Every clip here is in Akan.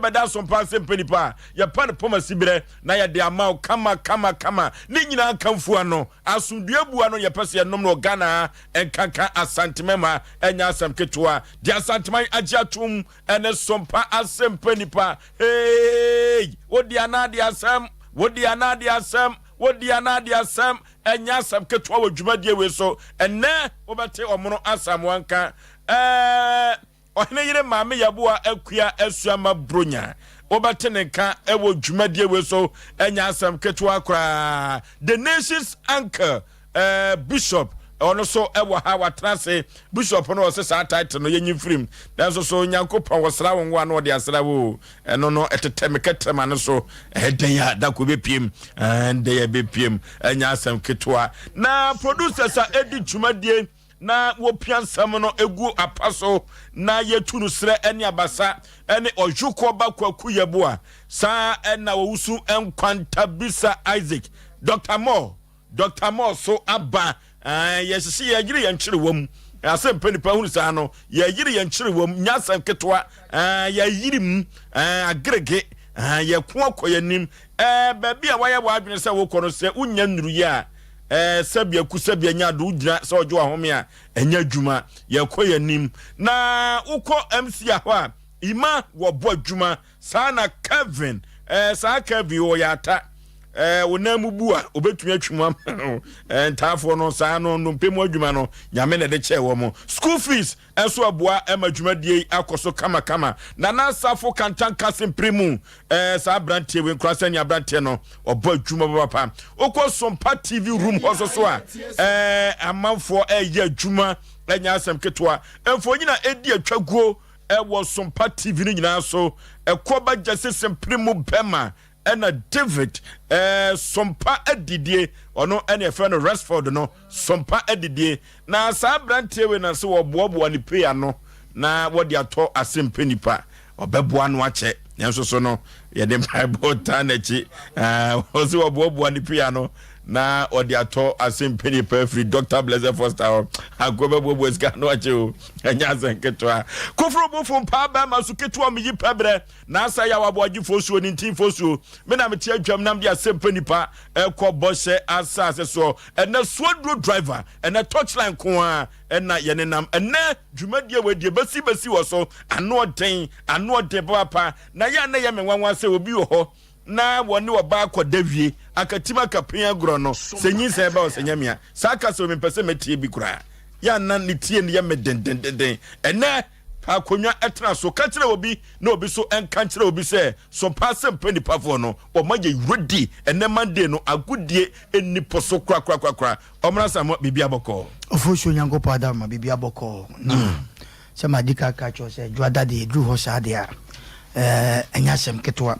bɛda asompa ase mpɛ nipa a yɛpa no pɔm asiberɛ na yɛde ama wo kama kama kama ne nyinaa nkamfo ano asomdue bua no yɛpɛ sɛ yɛnom no wɔ Ghana ha nkanka Asanteman ha ɛnyɛ asɛm ketewa deɛ Asanteman agye atom ɛne sompa ase mpɛ nipa hey wodi anaa de asɛm wodi anaa de asɛm wodi anaa de asɛm ɛnyɛ asɛm ketewa wɔ dwumadie wei so ɛnɛ wobɛte ɔmono Asamoah nka ɛɛ Ɔhene yere Maame Yaboa Akua Asuama Bronya, wobɛte ne nka wɔ dwumadie wei so, ɛnyɛ asɛm ketewa koraa. The Nation's Uncle, eh, Bishop, ɔno so wɔ ha, watena ase. Bishop no ɔse saa title no yɛnyi mfirim, nanso so Nyankopɔn wɔsra wo ngo a na ɔde asra wo o. Ɛno no ɛtetɛ me kɛtrɛma no so, ɛdɛn a da ko bɛpiem, ɛndɛn a ɛbɛpiem, ɛnyɛ asɛm ketewa. Na producers a ɛdi dwumadie na wɔpia nsɛm no gu apa so na yɛtu no serɛ ne abasa ne ɔhwekoɔ ba Kwaku Yeboah. Saa na wɔwusu nkwanta bisa Isaac. Dɔkta Moore, Dɔkta Moore so aba. Yɛhyehye yɛyere yɛn kyerewa mu. Asɛ mpɛ nipa hunu saa no, yɛyere yɛn kyerewa mu, nyɛ asɛm ketewa. Yɛyere mu, agerege, yɛko akɔ yɛn anim. Baabi a wayɛ w'adwene sɛ wokɔ no, sɛ wonya nnuruyɛ a, Ɛɛ, sɛbea ku sɛbea nya do wogyina sɛ ɔgye w'ahome a, ɛnyɛ adwuma. Yɛkɔ yɛn anim. Na wokɔ MC a hɔ a, Ima wɔbɔ adwuma. Saa na Kevin, ɛɛ, saa Kevin yi ɔyɛ ata. Ɛɛ, wo nan mu bu a, obetumi atwi mu ama wo. Ɛɛ, ntaafoɔ no, saa no, nnompe mu adwuma no, Nyame na ɛde kyɛɛ wɔn. School fees nso aboa ma dwumadie yi akɔ so kamakama. Nana Asafo Kantanka Sempere mu, eh, saa aberanteɛ wei nkora sɛnea aberanteɛ no ɔbɔ adwuma papapa. Wokɔ Sompa TV room hɔ so so a, eh, amanfoɔ ɛyɛ adwuma, ɛnyɛ asɛm ketewa. Mfonyin a ɛdi atwaguo ɛwɔ Sompa TV no nyinaa so, ɛkɔ ba Gyasi Sempere mu bɛma Ɛna David eh, sompa adidie, ɔno ɛne ɛfrɛ no Resford no, sompa adidie. Na saa aberanteɛ wei na sɛ wɔboaboa ne pay ano na wɔde atɔ asɛmpɛ nipa, ɔbɛboa no akyɛ. Nanso so no, yɛde mpaebɔ taa n'akyi. Ɔsɛ wɔboaboa ne pay ano na ɔde atɔ asɛmpɛ nipa afiri Dr. Blessed Foster hɔ. Akoa bɛboaboa sika ano akyɛ o, ɛnyɛ asɛm ketewa. Koforo bofo mpaa bɛrima so ketewa meyi pɛbrɛ. N'asa yaw aboagye fosuo ne ntin fosuo. Me na mete adwam na mede asɛmpa nipa ɛkɔ bɔhyɛ asase soɔ. Ɛnɛ soaduro driver, ɛnɛ touchline nko ara ɛna yɛnenam. Ɛnɛ dwumadie wei deɛ bɛsi bɛsi wɔ so. Ano ɔden, ano ɔden papaapa. Na yɛ a na ɛyɛ me nwanwa sɛ obi wɔ hɔ na wɔne ɔbaa kɔda wie, akatim akapen agorɔ no, sɛ nyinsɛn ba ɔsɛ nyamea. Saa kasa wei mempɛ sɛ mɛtie bi koraa. Yɛ a na ne tie no yɛ me dendendenden. Ɛnɛ. Pa akonnwa tena so ka kyerɛ obi na obi so nka nkyerɛ obi sɛ so paa sɛ mpɛ nipafoɔ no wɔma yɛ ready ɛnɛ Monday no agodie nni po so korakorakorakora ɔmmra sa mo biribi abɔkɔɔ. Ofosu Onyankopɔn adaworoma biribi abɔkɔɔ na sɛ madi ka aka kyerɛ sɛ dwoada deɛ ɛduru hɔ saa deɛ a ɛnyɛ asɛm ketewa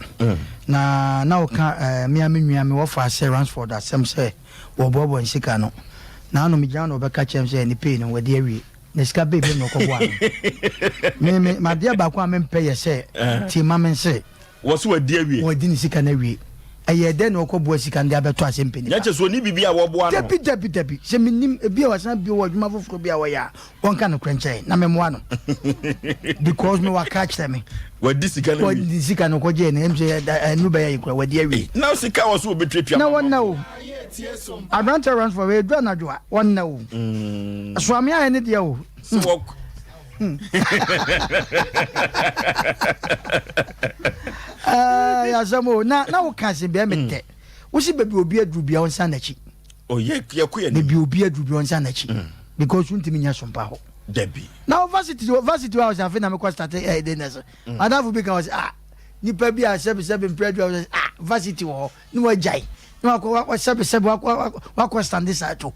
na na woka me a me nua me wɔfa sɛ Ransford asɛm sɛ wɔboaboa nsika no na ano megyina na ɔbɛka kyerɛ m sɛ ne pay no wɔde awie Na sika bɛɛ bi na ɔkɔboa no. Me me madeɛ baako a mempɛ yɛ sɛ eh. tie ma me nse. Wɔ so wadi awie. Wɔadi ne sika no awie. Ɛyɛ dɛn na ɔkɔboa sika no de abɛtɔ asɛm pɛ nipa. Nyɛ kyɛ sɛ ɔni biribi a wɔboa no. Dabi dabi dabi sɛ menim ebi a wasan bio wɔ adwuma foforɔ bi a wɔyɛ a wɔnka nokorɛ nkyerɛ na memmoa no because me waka akyerɛ me. Wadi sika no awie. Wadi sika no kɔgye no ɛm sɛ ɛnu bɛyɛ yi kora wadi awie. Na sika wɔ so wɔbɛtuatua ma. Na wɔnna o. Aberanteɛ Ransford wei ɛduru anadwo a wɔnna o. Mm. Soame ayɛ ne deɛ o. Sɛ wɔ Yasɛm o na na woka asɛm bi ɛmɛ tɛ. Wosi baabi obi aduru bia ɔnsan n'akyi. Ɔyɛ yɛkɔ yɛ Baabi obi aduru bia ɔnsan n'akyi. Because wontumi nyɛ sompa hɔ. Dabi. Na wo varsity varsity wa ɔsɛ afei na mekɔ start ɛyɛ den nɛsɛ. Madamfo bi ka ɔsɛ ah nipa bi a sɛbi sɛbi mpere aduru ɔsɛ ah varsity wɔ hɔ. Ne wagyae na wakɔ wakɔ sɛbi sɛbi wakɔ wakɔ stande saa to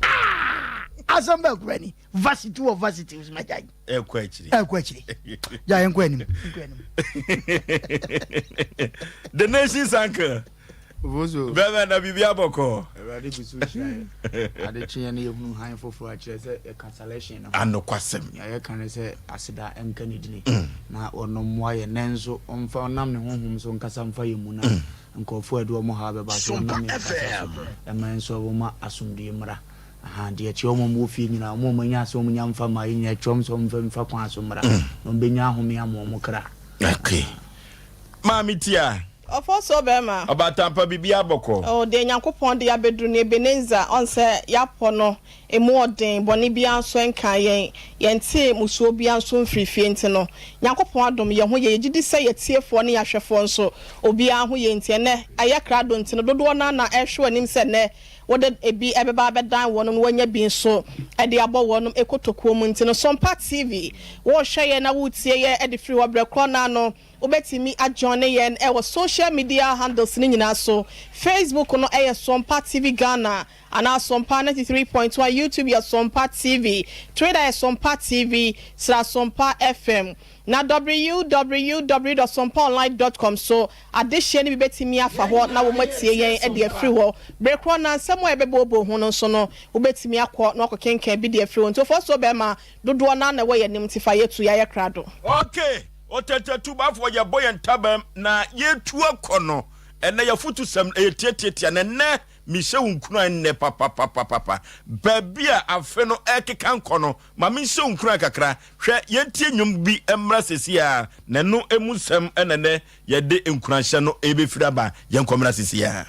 ah asɛm bɛɛ kura ni varsity wɔ varsity wosɛ magyae. Ɛkɔ akyiri. Ɛkɔ akyiri. Gya yɛn kɔ anim. Nkɔ anim. The nation's uncle. Ofosu. Bɛrɛ na biribi abɔkɔ. Awurade gu so hyira yɛ. Ade kye yɛn no yɛhunu hann foforɔ akyerɛ sɛ yɛka selection no ho. Anokwasɛm. Nea yɛka ne sɛ aseda nka ne dini. Na ɔno mmoa yɛn nanso ɔmfa ɔnam ne honhom so nkasa mfa yɛn mu na nkurɔfoɔ a ɛde wɔn haw bɛba so ɔnam yɛn kasa so ɛma yɛn nso ɔma asomdwoeɛ mmra. Ahaa, deɛ ɛkyerɛ wɔn a wɔwɔ fie nyinaa, wɔn a wɔanya asɛm a wɔnya mfa mmaa yi nyinaa, ɛkyerɛ wɔn sɛ wɔmfa mfa kwan so mmra, na wɔbɛnya ahome ama wɔn kra. Okay. Maame Tia. Ɔfɔsuo bɛɛma. Ɔbaatampa biribiara bɔkɔ. Oh deɛ Nyankopɔn de abɛduru no Ebenezer ɔn sɛ yapɔ no emu ɔden bɔne biara nso nkaa yɛn yɛntee musuo biara nso mfiri fie nti no Nyankopɔn adom yɛn ho yɛ yɛgyidi sɛ yɛtiefoɔ ne yɛahwɛfoɔ nso obiara ho yɛ nti ɛnɛ ayɛ krado nti no dodoɔ no ara na ɛrehwɛ w'anim sɛ ɛnɛ wode ebi ɛbɛba abɛdan wɔnom na wanya bi nso de abɔ wɔnom kotokuo mu nti no Sompa TV worehwɛ yɛn na woretie yɛn de firi hɔ berɛ korɔ no ara no Wobɛtumi ajoine yɛn wɔ social media handles no nyinaa so. Facebook no yɛ Sompa TV Ghana anaa Sompa 93.1, YouTube yɛ Sompa TV, Twitter yɛ Sompa TV, sra Sompa FM. Na www dot sompaonline dot com so adehyeɛ no bi bɛtumi afa hɔ na wɔatie yɛn de afiri hɔ. Bere korɔ no ara nsɛm a yɛbɛbooboo ho no nso no wobɛtumi akɔ na wakɔkenkan bi de afiri hɔ. Nti Ofosuo bɛrima dodoɔ no ara na ɛwɔ yɛn anim nti fa yɛtu yɛayɛ krado. Okay. Ɔtɛtɛtubafoɔ yɛbɔ yɛn ntabam na yɛtu akɔ no ɛnɛ yɛfotusɛm ɛyɛ tiatiatia na ɛnɛ mehyɛ wo nkuran nnɛ papapapapa baabi a afe no ɛkeka nkɔ no ma menhyɛ wo nkuran kakra hwɛ yɛntie nnwom bi mmra sɛsi a na ɛno ɛmu nsɛm ɛna ɛnɛ yɛde nkuranhyɛ no ɛbɛfiri aba yɛnkɔ mmra sɛsi a.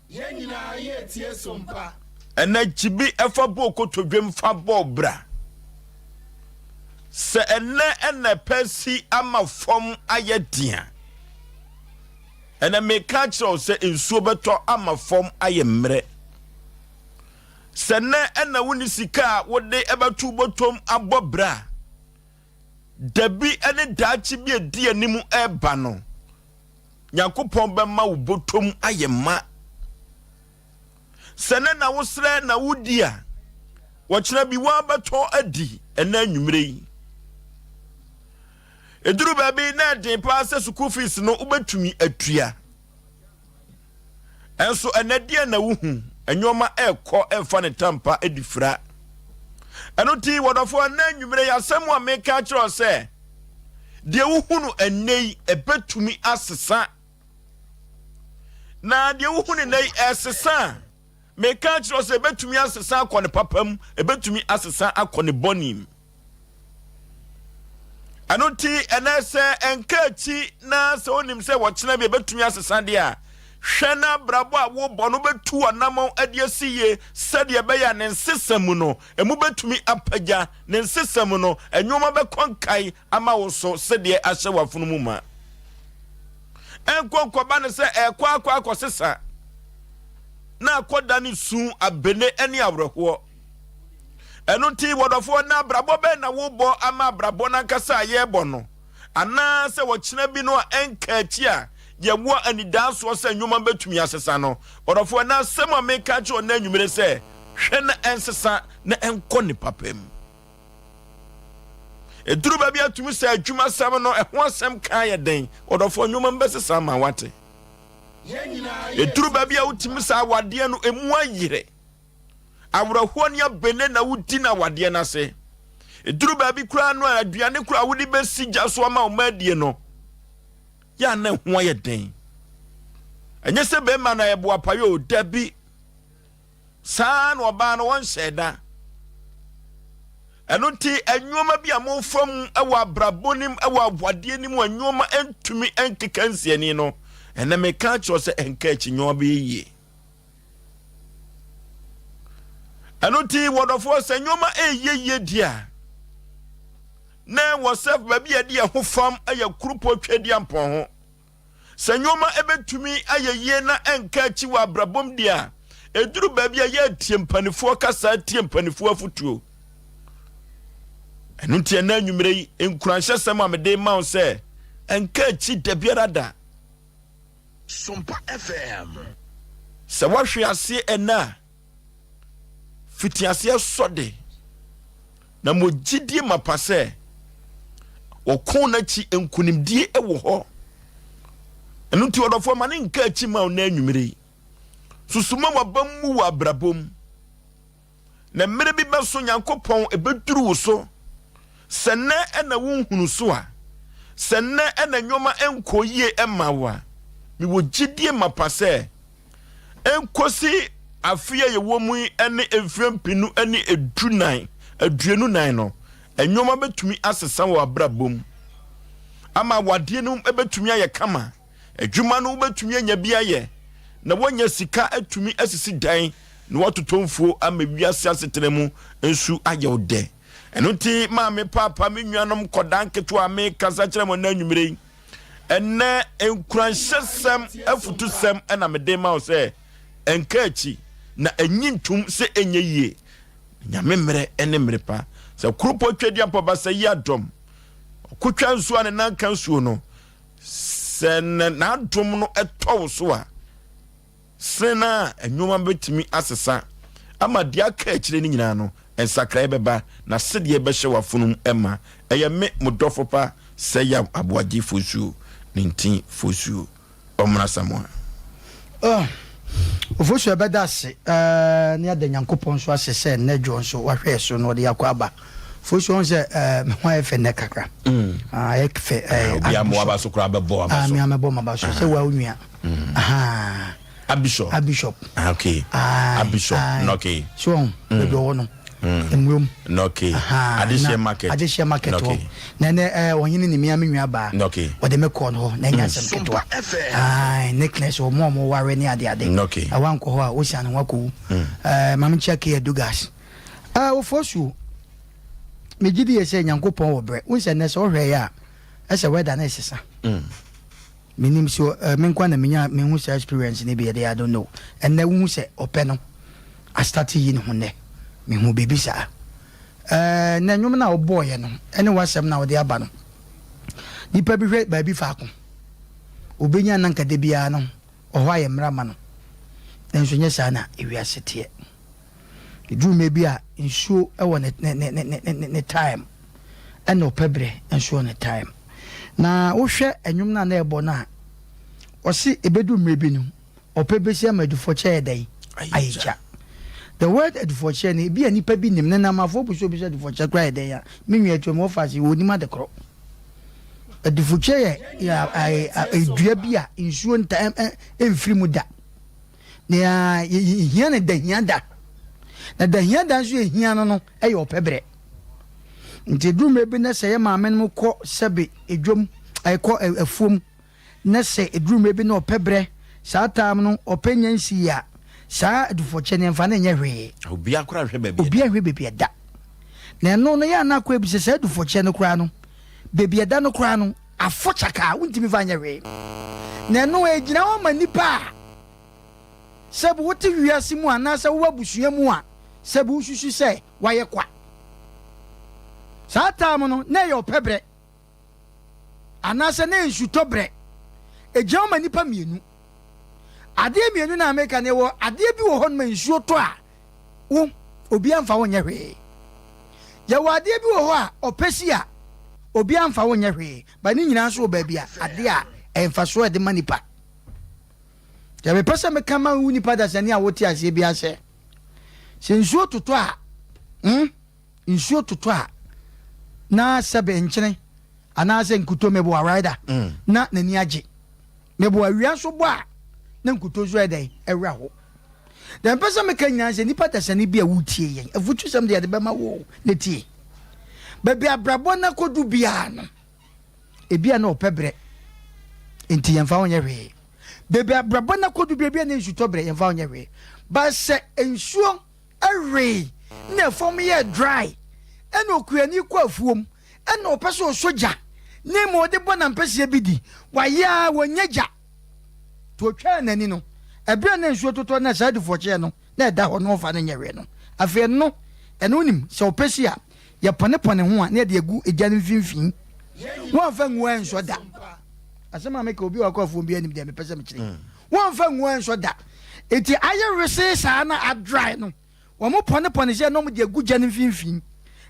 Yɛn nyinaa yɛretie sompa. Ɛnɛ kyibi ɛfa bɔɔ kotodwem fa bɔɔ bra. Sɛ ɛnɛ ɛna ɛpɛ si ama fam ayɛ den a, ɛnɛ meka akyerɛ wo sɛ nsuo bɛtɔ ama fam ayɛ mmerɛ. Sɛ nnɛ ɛna wonni sika a wode ɛbɛto bɔtɔm abɔ bra a, dabi ɛne daakye bi a ɛdi anim ɛreba no, Nyankopɔn bɛma wo bɔtɔm ayɛ ma. Sɛ nɛ na wosrɛ na wodi a, wɔkyena bi woabɛtɔ adi ɛnɛ anwummerɛ yi. Ɛduru baabi na ɛden paa sɛ sukuu fees no wobɛtumi atua. Ɛnso ɛnɛ deɛ na wohu nneɛma ɛrekɔ ɛmfa ne tampa di fira. Ɛno nti wɔdɔfoɔ ɛnɛ anwummerɛ yi asɛm a meka akyerɛ wo sɛ deɛ wohu no ɛnnɛ yi ɛbɛtumi asesa. Na deɛ wohu no nnɛ yi ɛresesa a, meka akyerɛ wo sɛ ɛbɛtumi asesa akɔ ne papa mu, ɛbɛtumi asesa akɔ ne bɔne mu. Ɛno nti ɛnɛ sɛ ɛnka akyi na sɛ wonim sɛ wɔkyena bi ɛbɛtumi asesa deɛ a, hwɛ na abrabɔ a wobɔ no bɛtu anammɔn de asi yie sɛdeɛ ɛbɛyɛ a ne nsesa mu no, ɛmu bɛtumi apagya, ne nsesa mu no, nneɛma bɛkɔ nkae ama wo so sɛdeɛ ahyɛ w'afono mu ma. Ɛnkɔ nkɔba no sɛ ɛkɔ akɔ akɔsesa na akɔda ne su abene ne awerɛhoɔ. Ɛno nti, wɔdɔfoɔ, na abrabɔ bɛn na wobɔ ama abrabɔ no ankasa a yɛrebɔ no? Anaasɛ ɔkyena bi no a ɛnka akyi a yɛwɔ anidaasoɔ sɛ nneɛma bɛtumi asesa no? Ɔdɔfoɔ, na asɛm a meka akyerɛ wo nnɛ anwummere sɛ, hwɛ na ɛnsesa na ɛnkɔ ne papa mu. Ɛduru baabi a tumi sɛ adwumasɛm no ɛho asɛm ka yɛ den. Ɔdɔfoɔ, nneɛma bɛsesa ama wate. Ɛduru baabi a wotumi sɛ awadeɛ no ɛmu ayerɛ. Awerɛhoɔ ne abene na wodi no awadeɛ no ase. Ɛduru baabi koraa no a, aduane koraa a wode bɛsi gya so ama wo mma adie no, yɛ a na ɛho ayɛ den. Ɛnyɛ sɛ bɛrima no ɛyɛ boapayɔ o, dabi. Saa na ɔbaa no wɔnhyɛɛ da. Ɛno nti nneɛma bi a mofa mu wɔ abrabɔ nim wɔ awadeɛ no mu a nneɛma ntumi nkeka nsiani no, ɛnɛ meka akyerɛ sɛ ɛnka akyi nneɛma bɛyɛ yie. Ɛno nti wɔdɔfoɔ sɛ nneɛma ɛyɛ yie di a na wɔ sɛ baabi a yɛde yɛn ho fam yɛ kuropɔ twɛdiampɔn ho. Sɛ nneɛma bɛtumi ayɛ yie na ɛnka akyi wɔ abrabɔ mu deɛ a, ɛduru baabi a yɛretie mpanimfoɔ kasa, tie mpanimfoɔ afotuo. Ɛno nti ɛnɛ anwummerɛ yi, nkuranhyɛsɛm a mede ma wo sɛ ɛnka akyi da biara da. Sompa FM. Sɛ woahwe aseɛ ɛnɛ a, fitiaseɛ sɔ de, na mo gyidie mapa sɛ ɔko no akyi nkonimdie wɔ hɔ. Ɛno nti ɔdɔfoɔ ma ne nka akyi ma wo na anwummere yi. Susu ma waba mu wɔ abrabɔ mu. Na mmerɛ bi bɛso Nyankopɔn ɛbɛduru wo so. Sɛ nnɛ ɛna wonhunu so a, sɛ nnɛ ɛna nneɛma nkɔ yie ɛma wo a, mewɔ gyidie mapa sɛ Enkosi afe a yɛwɔ mu yi ne mfeɛ mpenu ne edunan, 24 no, nneɛma bɛtumi asesa wɔ abrabɔ mu ama awadeɛ no bɛtumi ayɛ kama, adwuma no wobɛtumi anya bi ayɛ, na woanya sika atumi asisi dan na woatotɔ mfuo ama wiase asetena mu nso ayɛ wo dɛ. Ɛno nti maame, paapa, me nuanom nkɔdaa nketewa a mekasa kyerɛ mo nnɛ anwummerɛ yi, Ɛnnɛ, nkuranhyɛsɛm afutusɛm na mede ma wo sɛ, Nka akyi, na nnye ntom sɛ ɛnyɛ yie. Nyame mmerɛ ne mmere pa. Sɛ kuropɔ Tweduampɔ basa yi adɔm, ɔkotwa nsuo a ne nan ka nsuo no, sɛ n'adom no tɔ wo so a, Sɛn na nneɛma betumi asesa ama deɛ aka akyire no nyinaa no, nsakraeɛ bɛba, na sedeɛ bɛhyɛ w'afono mu ma. Ɛyɛ me, mo dɔfo pa, Sɛ Yaw Aboagye Fosuo, ne ntin Fosuo. Ɔmmra Samoa. Oh, Ofosu ɛbɛda ase eh, ne ada Nyankopɔn nso ase sɛ nnɛ dwoɔ nso wahwɛ yɛ so na ɔde yɛ akɔ aba. Fosu ɔhu sɛ eh, me ho ayɛ fɛ nnɛ kakra. Mm. Ah, ayɛ fɛ eh, Obi a mo aba so koraa bɛbɔ aba ah, so. Ah, me a mɛbɔ maba so sɛ wa onua. Mm. Ahaa. Abishop. Abishop. Ah, okay. Aye, Abishop. aye. Okay. So ɔn, mm. baabi ɔwɔ no. Mm. Nwuram. Okay. Adehyɛ market. Adehyɛ market hɔ. Okay. Na ɛnɛ ɛɛ ɔhene ne mia me nua baa. Okay. Ɔde me kɔɔ no hɔ na ɛnyɛ asɛm ketewa. Aye, necklace ɔmo a ɔmo ware ne ade ade. Okay. Ɛwa nkɔ hɔ a osiane ho akɔwu. Ɛɛ maame nkyia kea Dugas. Ɛɛ ofosuo. Megye di yɛ sɛ Nyankopɔn wɔ brɛ. Wohu sɛ nnɛ sɛ wohwɛ yɛ a ɛsɛ weather no ɛsesa. Mm. Menim sɛ eh, me nkoa na menya mehu saa experience no bi ɛdeɛ I don't know. Ɛnnɛ wohu sɛ ɔpɛ no astate yi ne ho nnɛ. Mehu biribi saa. Eh, nnɛ nnwom no a wobɔɔyɛ no ɛne w'asɛm no a wode aba no, nipa bi hwɛ baabi faako, obenya na nka da biara no ɔhɔ ayɛ mmerɛ ama no. Nanso nyɛ saa na ewiase teɛ. Ɛduru mmerɛ bi a nsuo wɔ ne ne ne ne ne ne time ɛna ɔpɛ berɛ nso wɔ ne time. Na wohwɛ ɛnwom no a na ɛbɔ no a ɔse ɛbɛdu mmerɛ bi no ɔpɛ bɛsi ama adufɔkyɛ ayɛ dɛn ayɛ gya. The word adufɔkyɛ no ebi a nipa bi nim ne nam afoɔ bu sɛ obi sɛ adufɔkyɛ koraa yɛ dɛn a me nua atuam wɔfa ase wɔnim ade korɔ. Adufɔkyɛ yɛ yɛ dua bi a nsuo nta ɛmfiri mu da. Nea yɛhia no da hia da. Na da hia da nso yɛhia no no yɛ ɔpɛ berɛ. Nti ɛduru mmerɛ bi na sɛ yɛ maame nom kɔ sɛbe edwam, ɛkɔ afuom, na sɛ ɛduru mmerɛ bi na ɔpɛ berɛ, saa time no ɔpɛ nya nsii a, saa adufɔkyɛ no yɛmfa no nyɛ hwee. Obiara koraa nhwɛ baabi ɛda. Obiara nhwɛ baabi ɛda. Na ɛno no yɛ a na akɔ ebisa saa adufɔkyɛ no koraa no, baabi ɛda no koraa no, Afo kyaka a wontumi mfa nyɛ hwee. Na ɛno egyina hɔ ma nnipa a sɛbi wote wiase mu anaasɛ wowɔ abusua mu a sɛbi wosusu sɛ wɔayɛ kwa. Saa time no na ɛyɛ ɔpɛ berɛ anaasɛ na ɛyɛ nsutɔ berɛ. Egyina hɔ ma nnipa mmienu. Adeɛ mmienu no a meka no yɛwɔ adeɛ bi wɔ hɔ nom a nsuo tɔ a wo, obiara mfa wo nyɛ hwee. Yɛwɔ adeɛ bi wɔ hɔ a ɔpɛ si a, obiara mfa wo nyɛ hwee. But ne nyinaa nso wɔ baabi a adeɛ a ɛyɛ mfasoɔ a ɛde ma nipa. Deɛ mepɛ sɛ meka ma wo nipa dasani a wote aseɛ biara sɛ, sɛ nsuo totɔ a, hmm, nsuo totɔ a, na sɛbe nkyene anaasɛ nkuto meboa rider mm. na n'ani agye. Meboa awia nso bɔ a, na nkuto nso ayɛ dɛn? Ɛwerɛ aho. Deɛ mepɛ sɛ meka nyinaa sɛ nnipa dasani bi a wotie yɛn, afutusɛm deɛ yɛde bɛma wo na tie. Baabi abrabɔ no akɔdu biara no, ebi a na ɔpɛ berɛ nti yɛmfa wo nyɛ hwee. Baabi abrabɔ no akɔdu biara, ebi a na nsutɔ berɛ yɛmfa wo nyɛ hwee. Ba sɛ nsuo wee na fam yɛɛ dry ɛna okuani kɔ afuom ɛna ɔpɛ sɛ ɔsɔ gya ne ma ɔde bɔ n'ampɛseɛ bi di wayɛ a wɔnyɛ gya nti ɔtwaa n'ani no ɛberɛ na nsuo totɔ na saa dufɔkyeɛ no na ɛda hɔ na ɔmfa no nyɛ hwee no afei ɛno ɛno wonim sɛ ɔpɛ si a yɛpɔnepɔne ho a na yɛde agu egya no mfimfini wɔmfa ngu ɛnsɔ da asɛm a meka obi a wakɔ afuom bi anim deɛ mepɛ sɛ mekyerɛ mm. Wɔmfa ngu ɛnsɔ da. Enti ayɛ wesee saa na adry no, wɔpɔnepɔne sɛ na wɔde agu gya no mfimfini.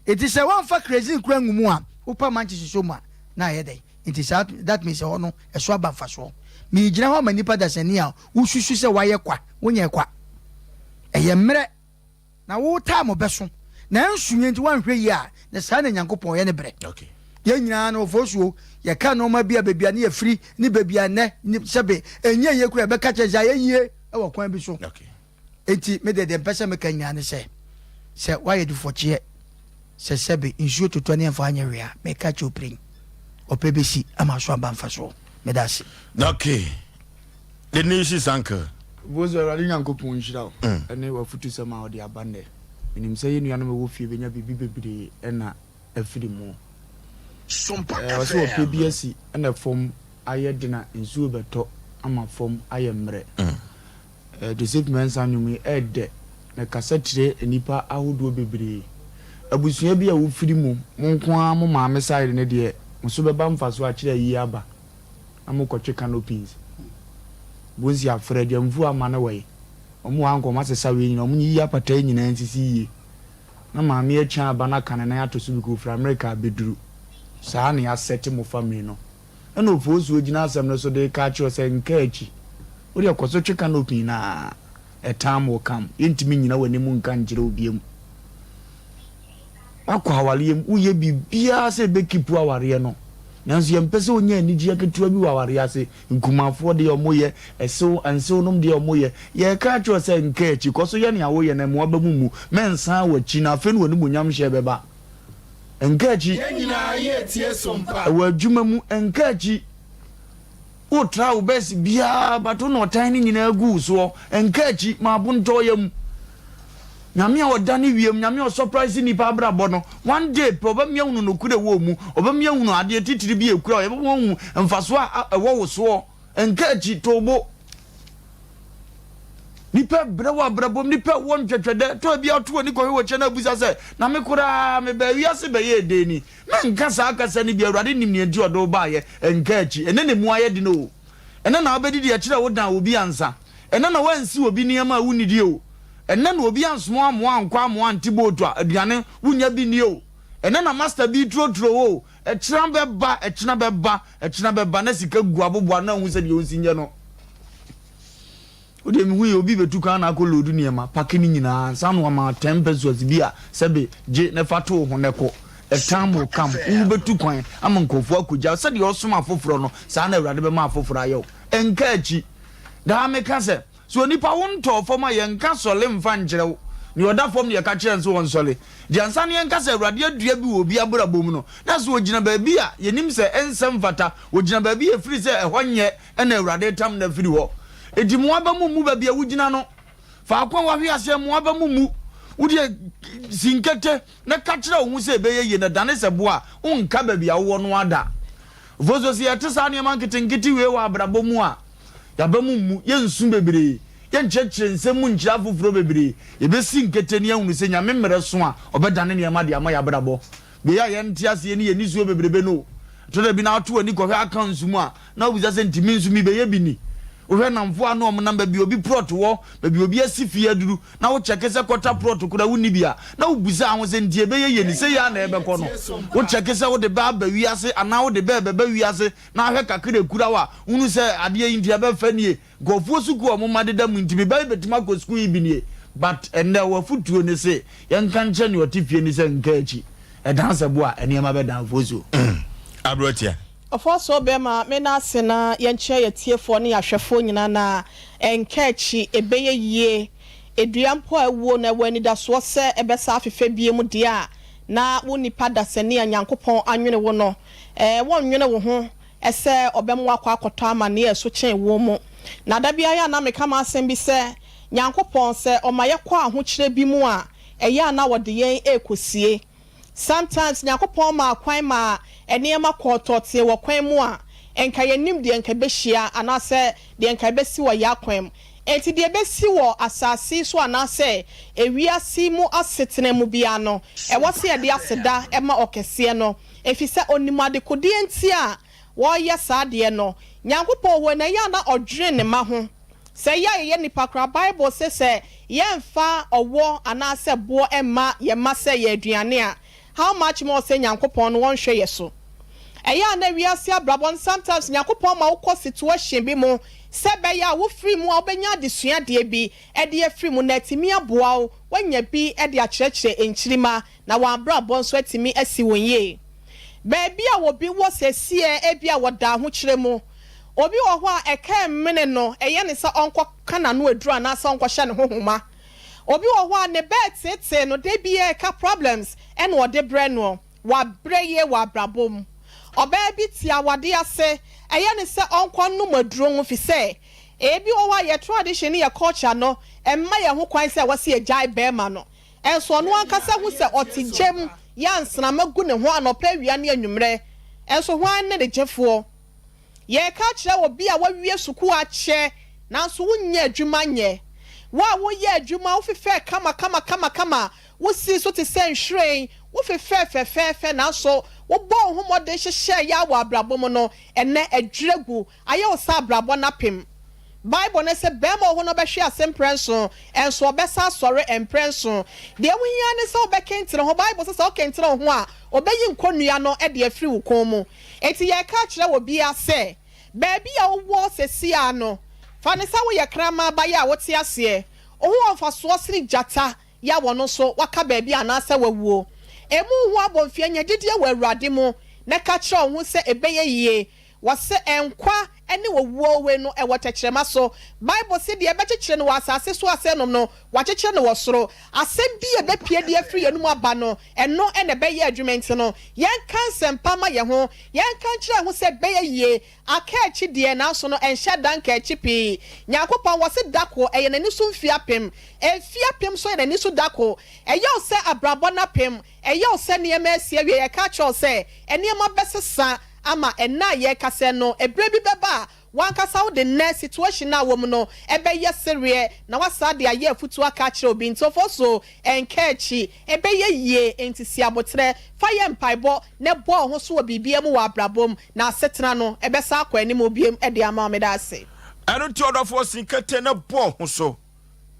Enti sɛ wɔamfa kerosene koraa angu mu a, wopa mankyese sɔ mu a, na ayɛ dɛn? Enti saa, that means ɛhɔ no, ɛso aba mfasoɔ. Meregyina hɔ ama nnipa dasani a wosusu sɛ woayɛ kwa. Wonyɛɛ kwa. Ɛyɛ mmerɛ. Na wo time bɛso na ɛnso yɛ nti woanhwɛ yie a na saa na Nyankopɔn yɛ ne berɛ. Yɛn nyinaa no ɔfɔsuo yɛka nnoɔma bi a baabi a ne yɛfiri ne baabi a nnɛ sɛbe ɛnyɛ yie koraa yɛbɛka kyerɛ sɛ ayɛ yie wɔ kwan bi so. Enti me deɛ deɛ mpɛ sɛ meka nyinaa ne sɛ sɛ woayɛ dufɔkyeɛ sɛ sɛbe nsuo totɔ ne ɛmfa anyɛ hwee a meka kyerɛ wo piren ɔpɛ bɛsi ama so aba mfasoɔ. Meda ase. Okay. The nation's uncle. Bonsu Awurade Nyankopɔn nhyira wo ɛne w'afutusɛm a wode aba nnɛ. Menim sɛ yɛn nuanom a ɛwɔ fie bɛnya biribi bebree na afiri mu. Ɛwɔ sɛ ɔpɛ bi asi na fam ayɛ den a nsuo rebɛtɔ ama fam ayɛ mmerɛ. Joseph Mensah nnwom yi ɛɛdɛ na ɛkasa kyerɛ nnipa ahodoɔ bebree. Abusua bi a wofiri mu, mo nko ara mo maame side no deɛ, mo so bɛba mfasoɔ akyerɛ ayie aba. na mo kɔtwe canopies. Bonsi afrɛ Gyamfuo ama no wai. Ɔmo wɔ ha nka ɔmo asesa wei nyinaa, ɔmo nyiyi apata yi nyinaa nsisi yie. Na maame akya aba no aka ne nan ato so because ofiri America abɛduru. Saa na yɛasɛte mo family no. Ɛna Ofosuo gyina asɛm no so de reka akyerɛ wo sɛ nka akyi. Wo deɛ kɔ so twe canopy no ara, a time will come, yɛntumi nnyina w'anim nka nkyerɛ wo biom. Woakɔ awareɛ mu, woyɛ biribiara sɛ ɛbɛkipu awareɛ no, nanso yɛmpɛ sɛ wonya anigyeɛ ketewa bi wɔ awareɛ ase. Nkumafoɔ deɛ wɔyɛ, ɛsew, nsew nom deɛ wɔyɛ. Yɛreka akyerɛ wo sɛ nka akyi, kɔ so yɛ nea woyɛ no, mmoa ba mu mmu. Mɛnsan w'akyi, na afei na w'animuonyam hyɛ bɛba. Nka akyi. Yɛn nyinaa yɛretie som pa. Wɔ adwuma mu, nka akyi. Wo try wo best biaa but wo na ɔtan no nyinaa gu wo soɔ nka akyi ma abo ntɔ yam Nyame a ɔdane wiem Nyame a ɔsurprise nnipa abrabɔ no one day pɛ ɔbɛma yɛahunu nokorɛ ɛwɔ wo mu ɔbɛma yɛahunu adeɛ titiri bi a ɛkura wo yɛbɛma woahu mfasoɔ a ɛwɔ wo soɔ nka akyi to wo bo Nipa brɛ wɔ abrabɔ mu nipa wɔ ntwɛtwɛdɛ tɔ bi ato w'ani kɔhwɛ w'akyi na abusa sɛ na me koraa mebaa wiase bɛyɛɛ dɛn ni Menka saa kasa no bi, Awurade nim nea enti ɔde wo baeɛ, nka akyi. Ɛnnɛ na emu ayɛ den o. Ɛnnɛ na wobɛdidi akyerɛ wo dan obi ansa. Ɛnnɛ na woansi obi nneɛma a wonnidi o. Ɛnnɛ na obi ansoma wo amma woankɔ amma woante bootu a aduane wonnya bi nni o. Ɛnnɛ na master bi returoturo wo o. Ɛkyena bɛba, ɛkyena bɛba, ɛkyena bɛba na sika gu aboboano na wohu sɛdeɛ wonsi nyɛ no. Wo deɛ mehu yɛ obi bɛtu kwan na akɔ load nneɛma pake ne nyinaa ansa na wama 10 pesos bi a sɛbe gye na fa to wo ho na kɔ. A time will come wo bɛtu kwan ama nkurɔfoɔ akɔgya wo sɛdeɛ ɔsom afoforɔ no saa na Awurade bɛma afoforɔ ayɛ wo. Ɛnka akyi. Daa meka sɛ, sɛ onipa wo ntɔɔ fam a yɛnka sɔle mfa nkyerɛ wo. Nea ɔda fam na yɛka kyerɛ no sɛ ɔnsɔle. Gye ansa na yɛnka sɛ Awurade adua bi wɔ obi abrabɔ mu no na sɛ ɔgyina baabi a yɛnim sɛ ɛnsɛ mfata, ɔgyina baabi a ɛfiri sɛ ɛhɔ nyɛ Ɛnna Awurade retam no afiri hɔ. Enti mo aba mu mmu baabi a wugyina no. Faako a woahwe ase mo aba mu mmu. Wo deɛ, si nkete na ka kyerɛ wo ho sɛ ɛbɛyɛ yie, na dane sɛ boɔ a, wonka baabi a wowɔ no ara da. Mfomso, Sɛ yɛte saa nneɛma nketenkete wei wɔ abrabɔ mu a, yɛn aba mu mmu, yɛnsu bebree, yɛnkyerɛkyerɛ nsɛm mu nkyerɛ afoforɔ bebree. Yɛbɛsi nkete na yɛahunu sɛ Nyame mmerɛ so a, ɔbɛdane nneɛma de ama yɛn abrabɔ. Wei a yɛnte aseɛ ne yɛn nisuo bebrebe no o. Ɛtɔ da bi na woto w'ani kɔhwɛ accounts mu a, na wobisa sɛ nti me nso mebɛyɛ bi ni? Wohwɛ nnamfoɔ a na wɔn nam baabi a obi prɔt wɔ, baabi a obi asi fie aduru, na wo kyɛke sɛ kɔta prɔt koraa wonni bi a, na wobisa ho sɛ nti ɛbɛyɛ yie ni? Sei ara na ɛbɛkɔ no. Wo kyɛke sɛ wode bɛ aba wiase anaa wode bɛ rebɛba wiase na ahwɛ kakra ekura wo a, wohunu sɛ adeɛ yi nti ɛbɛfa nie. Nkurɔfoɔ sukuu a wɔn mma deda mu nti me ba yi bɛtumi akɔ sukuu yi bi nie but ɛnnɛ w'afotuo ne se yɛnka nkyerɛ nea ɔte fie no sɛ nka akyi ɛdan sɛ bo a nneɛma bɛdan fosuo. Aberanteɛ. Ɔfɔɔsoɔ bɛɛma, me nan ase na yɛnkyerɛ yɛtiefoɔ ne yɛahwɛfoɔ nyinaa na ɛnka akyi, ɛbɛyɛ yie. Dua mpo a awuo no, ɛwɔ anidasoɔ sɛ ɛbɛsan afefɛ biom deɛ a, na wo nipa dasani a Nyankopɔn anwene wo no, ɛɛ, wɔnnwene wo ho sɛ ɔbɛma woakɔ akɔtɔ amaneɛ a ɛso kyɛn wuo mu. Na da biara yɛ a na meka m'asɛm bi sɛ, Nyankopɔn, sɛ ɔma yɛkɔ ahokyerɛ bi mu a, ɛyɛ a na ɔde yɛn rekɔsie. Sometimes Nyankopɔn maa kwan maa nneɛma kɔɔ tɔɔtee wɔ kwan mu a, nka yɛnnim deɛ nka ɛbɛhyia anaasɛ deɛ nka ɛbɛsi wɔ yɛn akwan mu. Enti deɛ ɛbɛsi wɔ asase yi so anaasɛ ewiase yi mu asetena mu biara no, ɛwɔ sɛ yɛde aseda ma Ɔkɛseɛ no, efisɛ Ɔnim adekodeɛ nti a wɔreyɛ saa adeɛ no. Nyankopɔn wɔ na ɛyɛ a na Ɔdwene Ne mma ho. Sɛ yɛ a yɛyɛ nnipa koraa, Bible se sɛ yɛmfa ɔwɔ anaasɛ boɔ mma yɛn mma sɛ yɛn aduane a, how much more sɛ Nyankopɔn no ɔnhwɛ yɛ so. Ɛyɛ a na wiase abrabɔ no sometimes Nyankopɔn ma wokɔ situation bi mu sɛ ɛbɛyɛ a wofiri mu a wobɛnya adesuadeɛ bi de afiri mu na atumi aboa wo woanya bi de akyerɛkyerɛ nkyirimma na wɔn abrabɔ nso atumi asi wɔn yie. Baabi a obi wɔ seesei ebia wɔda ahokyerɛ mu. Obi wɔ hɔ a ɛka mmene no, ɛyɛ no sɛ ɔnkɔka n'ano aduru anaasɛ ɔnkɔhyɛ ne ho nhoma. Obi wɔ hɔ a ne bɛɛ teetee no, da biara ɛka problems na ɔde brɛ noɔ. Wabrɛ yie wɔ abrabɔ mu. Ɔbaa bi te awadeɛ ase, ɛyɛ no sɛ ɔnkɔ nnom aduro ho fisɛ ebi wɔ hɔ a yɛ tradition ne yɛ culture no mma yɛn ho kwan sɛ ɛwɔ sɛ yɛgyae barima no. Nso ɔno ankasa hu sɛ ɔte gya mu yɛ a nsramma gu ne ho anɔpa, awia ne anwummerɛ. Nso hwan ne ne gyefoɔ? Yɛreka akyerɛ obi a wawie sukuu akyɛ nanso wonnya adwuma nyɛ. Wo a woyɛ adwuma, wofefɛɛ kama kama kama kama, wosii so te sɛ nhwiren, wofefɛɛ fɛfɛɛfɛ nanso wobɔɔ wo ho mmɔden hyehyɛɛ yɛ wɔ abrabɔ mu no, ɛnnɛ adwiri agu. Ayɛ wo sɛ abrabɔ no apem. Bible no se barima wɔ hɔ no ɔbɛhwe ase mprɛnson, nso ɔbɛsan asɔre mprɛnson. Deɛ wohia ara ne sɛ wobɛkentene ho. Bible se sɛ wokentene wo ho a, ɔbɛyi nkɔnnua no de afiri wo kɔn mu. Enti yɛreka akyerɛ obiara sɛ, baabi a wowɔ seesei ara no, fa no sɛ woyɛ kraman ba yɛ a wote aseɛ. Wo ho wɔ mfasoɔ sene gyata yɛ a wɔno nso waka baabi anaasɛ wawuo. Mmu wo ho abomfia, nya gyidie wɔ Awurade mu na ka kyerɛ wo ho sɛ ɛbɛyɛ yie. Wɔse nkwa ne owuo wei no ɛwɔ tɛkyerɛma so. Bible se deɛ ɛbɛkyekyere no wɔ asase so asɛnom no, wɔakyekyere no wɔ soro. Asɛm bi a ɛbɛpue de afiri yɛn anomu aba no, ɛno na ɛbɛyɛ adwuma. Enti no, yɛnka nsɛmpa mma yɛn ho. Yɛnka nkyerɛ yɛn ho sɛ ɛbɛyɛ yie. Aka akyi deɛ, nanso no ɛnhyɛ da nka akyi pii. Nyankopɔn, wɔse da ko, ɛyɛ n'ani so mfeɛ apem. Mfeɛ apem nso yɛ n'ani so da ko. Ɛyɛ wo sɛ abrabɔ no apem. Ɛyɛ wo sɛ nneɛma asi awie. Yɛka akyerɛ wo sɛ nneɛma bɛsesa ama ɛnnɛ a yɛrekasa yi no, ɛberɛ bi bɛba a w'ankasa wode nnɛ situation no a wɔ mu no bɛyɛ sereɛ na woasan de ayɛ afutuo aka akyerɛ obi. Nti ɔfɔsuo, nka akyi. Ɛbɛyɛ yie. Nti si aboterɛ, fa yɛ mpaebɔ na bɔ wo ho so wɔ biribiara mu wɔ abrabɔ mu na asetena no ɛbɛsan akɔ anim bio de ama wo. Meda ase. Ɛno nti ɔdɔfoɔ, si nkete na bɔ wo ho so.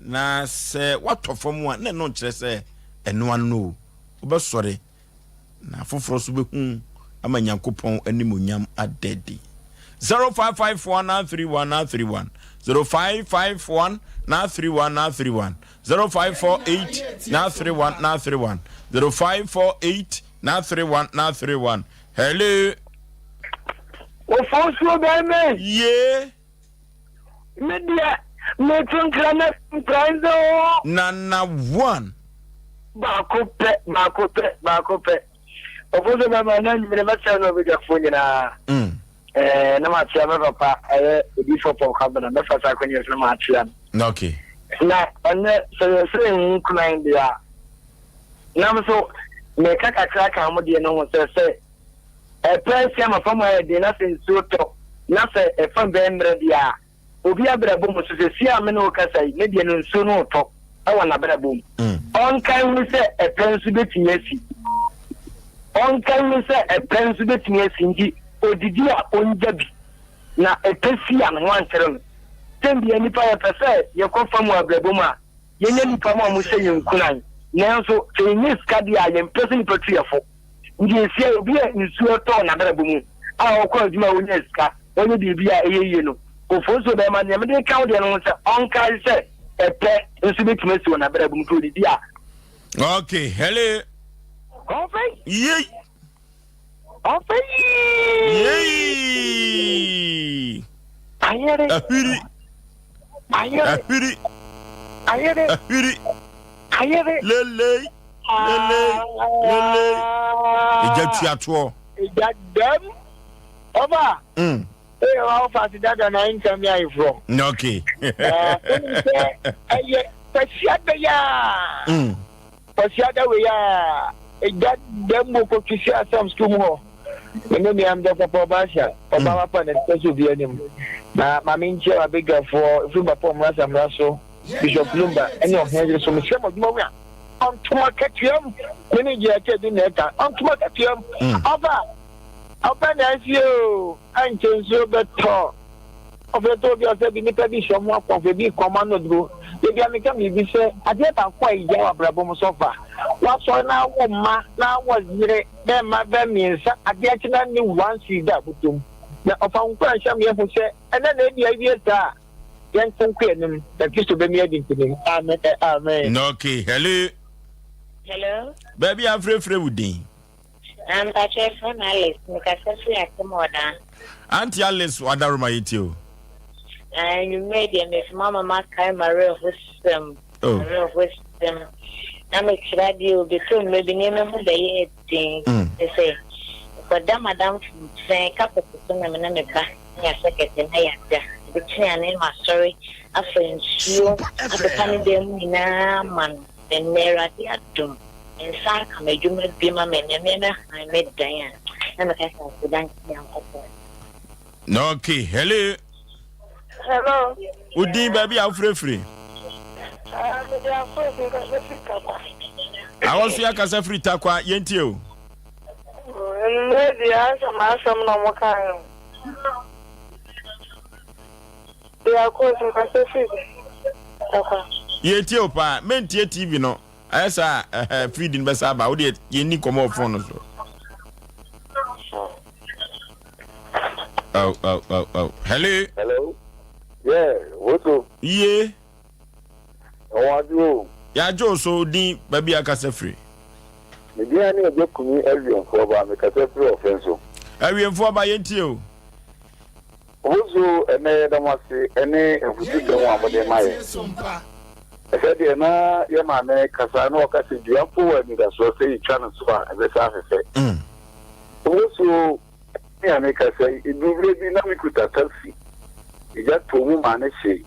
Na sɛ woatɔ fam a, na ɛno nkyerɛ sɛ ɛno ano no o. Wobɛsɔre, na afoforɔ nso bɛhu ama Nyankopɔn animuonyam ada adi. 0554 931 931 0551 931 931 0548 931 931 0548 931 931 Hello. Ofosuo bɛn me. Yee. Me deɛ meto nkra na nkra nse o. Nana one. Baako pɛ baako pɛ baako pɛ ɔfo sɛ bɛma na nwumere mɛsrɛ no ɔbɛdwafoɔ nyinaa mm. eh, na makyea me papa ɛyɛ odifo pɔn kwabena mɛfa saa akɔnyɛ so na makyea no okay. na ɛnɛ sɛ yɛsɛ yɛn nkuran deɛ a nam so meka kakra ka mo deɛ no ho sɛ sɛ Ɛpɛ asi ama fam ayɛ den na sɛ nsuo tɔ na sɛ ɛfam bɛyɛ mmerɛ deɛ a, obi abrabɔ mu nso seesei a me ne wo kasa yi, ne deɛ no nsuo no retɔ wɔ n'abrabɔ mu. Ɔnkae hunu sɛ ɛpɛ nso bɛtumi asi. Ɔnkae hunu sɛ ɛpɛ nso bɛtumi asi nti ɔdidi a ɔngya bi na ɛpɛ si a ne ho ankyere no. Tɛm biara nnipa yɛpɛ sɛ yɛkɔ fam wɔ abrabɔ mu a, yɛnya nnipa ma wɔhyɛ yɛn nkuran nanso sɛ yɛnya sika deɛ a yɛmpɛ sɛ nnipa tu yɛn fo. Nti esia obi a nsuo tɔɔ n'abrabɔ mu a ɔkɔ adwuma a ɔnya sika, ɔyɛ biribi a ɛyɛ yie no, Ofosuo bɛrima deɛ mede reka wo deɛ no ho sɛ ɔnkae sɛ ɛpɛ nso bɛtumi asi wɔ n'abrabɔ mu nti ɔdidi a. Okay, hello. Ɔfei. Yei. Ɔfɛ yii. Yei. Ayere. Ahwiri. Ayere. Ahwiri. Ayere. Ahwiri. Ayere. Lelei. Lelei. Lelei. Egya tuatoɔ. Egya dɛm. Ɔfa. Eyɛ wa ɔfa ase dada na nka mi ayeforɔ. Okay. Ɛɛ, wonim sɛ ɛyɛ kwasiada yi a. Kwasiada wei a egya da mu kotwi si asam sukuu mu hɔ. Me ne nua mdɔ papa ɔba ahyia ɔba papa na ɛsɛ sɛ obi anim. Na maame nkyia wabadwafoɔ ɛfiri Bapɔ mmara samra so Bishop Lumba ɛne ɔhene yere so mesrɛ mo adwuma wura ɔntom akatua mu me ne gye akyɛ di na ɛka ɔntom akatua mu ɔfa ɔpɛ na asie o ɛnkyɛ nsuo bɛtɔ. Ɔfrɛ tɔ obi a ɔsɛ bi nipa bi hyɛ ɔmo akɔmfo ebi kɔm ano duro. Dabi a meka biribi sɛ adeɛ baako a ehia wɔ abrabɔ mu sɔfa wasɔre na awo mma na awɔ yere bɛ mma bɛ miensa adeɛ akye na ne one cedi da abotom na ɔfa wo nkuranhyɛ ma yɛhu sɛ ɛnɛ na ebi awie saa a yɛnko nkɔ anim na Kristo bɛmi adi nkunim amen ɛ amen. Okay, hello. Hello. Baabi a afrɛfrɛ wo din. Ah mpakyɛ yɛfrɛ me Alice mekasa firi Atem Ɔdaa. Auntie Alice wadaroma yɛ tie o. Ah anwummerɛ deɛ mefi mama makae m'awerɛhosɛm oh. m'awerɛhosɛm na mekyerɛ adeɛ o bɛtɔ mmerɛ bi nneɛma mu bɛyɛ den mm. ne sɛ mekɔda madamfo nkyɛn kapɛt so na me ne me ba ne yɛahyɛ kɛtɛ na yɛada ɛbɛkyee a ne masɔre afa nsuo apepa ne dan mu nyinaa ma no Ɛnnɛ Awurade adom, me nsa aka m'adwuma bi ma me nnɛ me mɛhan me dan a, na meka sɛ aseda nka Nyankopɔn. Okay, hello. Hello. Wo din baabi a wofirefiri? Ah, mede afo fi kasa firi Takwa. Awɔ so akasa firi Takwa, yɛntie o. Nnɛ deɛ asɛ m'asɛm na ɔmo kaeɛ o. Yɛtie wo paa. Mentie TV no. Ayɛ saa a, ɛhɛ, feed no bɛsa aba. Wo deɛ, yɛnni nkɔmmɔ wɔ phone no so. Oh, oh, oh, oh. Hello. Hello. Yeah, woto. Ye. Ɛwɔ adwo o. Yɛagye wo so din baabi akasa firi. Me din ne Agya Kumi Awiemfoɔ ba, mekasa firi Ɔfɛn so. Awiemfoɔ ba, yɛntie o. Obosuo, ɛnnɛ yɛda mo ase ɛne afutusɛm a mode ma yɛn. Sɛdeɛ na yɛn maame kasa na ɔka sɛ dua mpo wɔ anidasoɔ sɛ yɛtwa no so a ɛbɛsan afefɛ. Obosuo, me a mekasa yi, ɛduru berɛ bi na mekuta taxi, egya tɔɔ mu maa no hyee.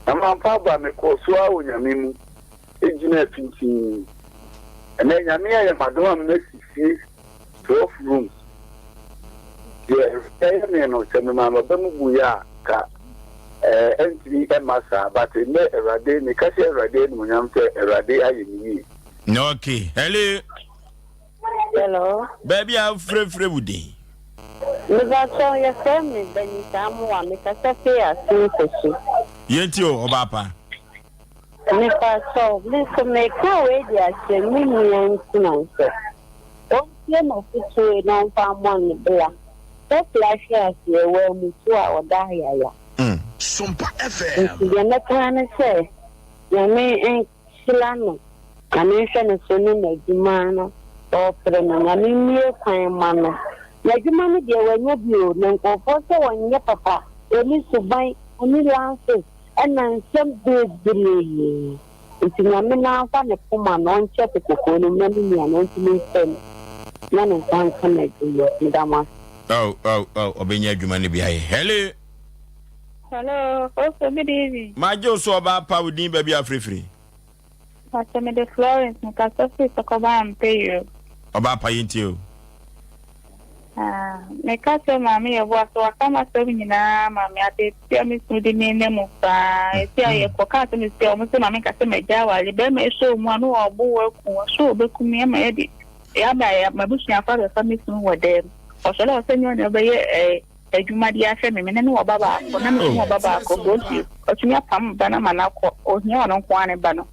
Na mampa aba, mekɔɔ so ara wɔ Nyame mu gyinaa pintinn. Ɛnnɛ Nyame ayɛ m'adom a masi fie. 12 rooms. Deɛ ɛyɛ me no, sɛ memaa m'aba mu buiɛ a, ka ɛɛ ɛntumi ɛmma saa. But nnɛ Awurade, meka hyɛ Awurade animuonyam sɛ Awurade ayɛ me yie. Okay, hello. Hello. Baabi a wofrɛfrɛ wo din? Mebakyɛw yɛfrɛ me Benita Amoah mekasa fi Asin Fosu. Yɛntie o, ɔbaa pa. Mepakyɛw, me nso meka wei de ahyɛ me nua nkuran sɛ ɔntie m'afotuo yi na ɔmfa mmɔ ne bra. Tɛfla ahwe aseɛ, wammutu a, ɔda ayaya. Nti deɛ mɛka ara ne sɛ, Nyame nhyira no, Nyame nhwɛ no so ne n'adwuma no ɔrepere no, Nyame mmue kwan mma no. N'adwuma no deɛ wanya bi o, na nkurɔfoɔ sɛ ɔnyɛ papa, ɔnni suban, ɔnni lances, Ɛna nsɛm bebree nti Nyame no ara mfa ne poma no ɔnkyɛ po kɔkɔɔ no mu na me nua no ɔntumi mfa mu na ne nsa nka n'adwuma. Meda mo ase. Oh oh oh ɔbɛnya adwuma no bi ayɛ. Hello. Hello, Oso, good evening. Magye wo so ɔbaa pa wo din baabi a frɛfiri. Pastor mede Florence mekasa firi Sɔkɔban Ampeyiro. Ɔbaa pa yɛntie o. Ah, meka kyerɛ maame yɛboa sɛ waka m'asɛm nyinaa ma me ateetee a me kunu de me nam mu paa. Esi a yɛkɔ kaa sɛ mesi a wɔn sɛ maame nka sɛ magya aware. Bɛrima esɔ mu a na ɔbo wo aku wo so obeku me ama yɛde yɛaba m'abusuafo abɛfa me kunu wɔ dɛm. Ɔsɔre a ɔsɛ nyɛ ɔne ɔbɛyɛ ɛɛ adwuma de ahwɛ me. Me ne no wɔ ba baako, na me nso mewɔ ba baako. Nti ɔtumi apam ba no ama no akɔ. Ohia ɔno nko ara ne ba no.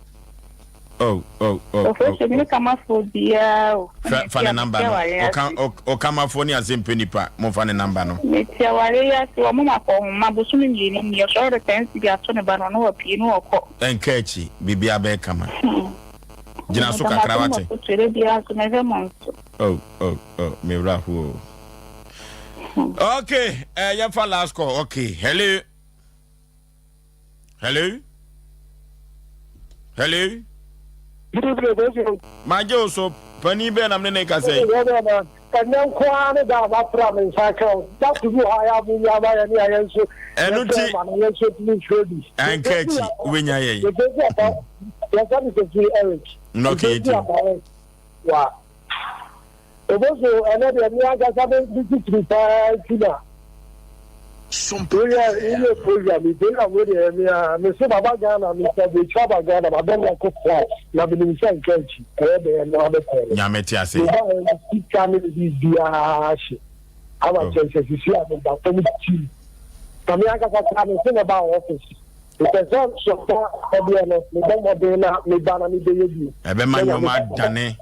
Oh, oh, oh, oh, oh. Me kamafoɔ biara o. Fa fa ne namba no. Ɔka ɔkamafoɔ ne asɛmpɛ nipa. Mo fa ne namba no. Mete aware yi ase wɔn ma kɔ homa bosome mmienu ni ɔsɔre de ten cedi ato ne ba no na wapue na ɔkɔ. Ɛnka akyi biribiara bɛyɛ kama. Gyina so kakra wate. Meda mo ase mo afotuo da biara nso mɛhwɛ mo nso. Oh oh oh me wura ho. Okay, eh yɛmfa last call. Okay, hello. Hello. Hello. Magye wo so panin bɛn na me ne ne kasa yi. Ɛnɛ nko ara ne da a mafra me nsa aka wo. Da ko bi wɔ hɔ a yɛ a mo nua ma yɛne a yɛn nso Ɛno yɛfrɛ nti ma no yɛn nso yɛtumi mfrɛ bi. anka akyi wobɛnya yɛn. Yɛfrɛ bi aba yɛfrɛ me Kofi Eric. Nnɔkɛ Yɛfrɛ bi yɛtim. aba wa. Oboso ɛnɛ deɛ me ankasa me me titiri paa nti na woyɛ woyɛ program yi program wo deɛ me a me so baba Ghana me sɛ bɛtwa aba Ghana ma bɛ nako flight na menim sɛ nka akyi ɛyɛ bɛyɛ no abɛpɛ no Nyame te ase. me ba yɛ me sika ne me biribiara hye ama Oh. kyerɛ sɛ sisi a meda fam tim na me ankasa koraa me se mɛba wɔ office mepɛ sɛ sɔpa ɛdeɛ no mebɔ mmɔden na meba na mebɛyɛ bi Ɛbɛma na Nyame nneɛma adane.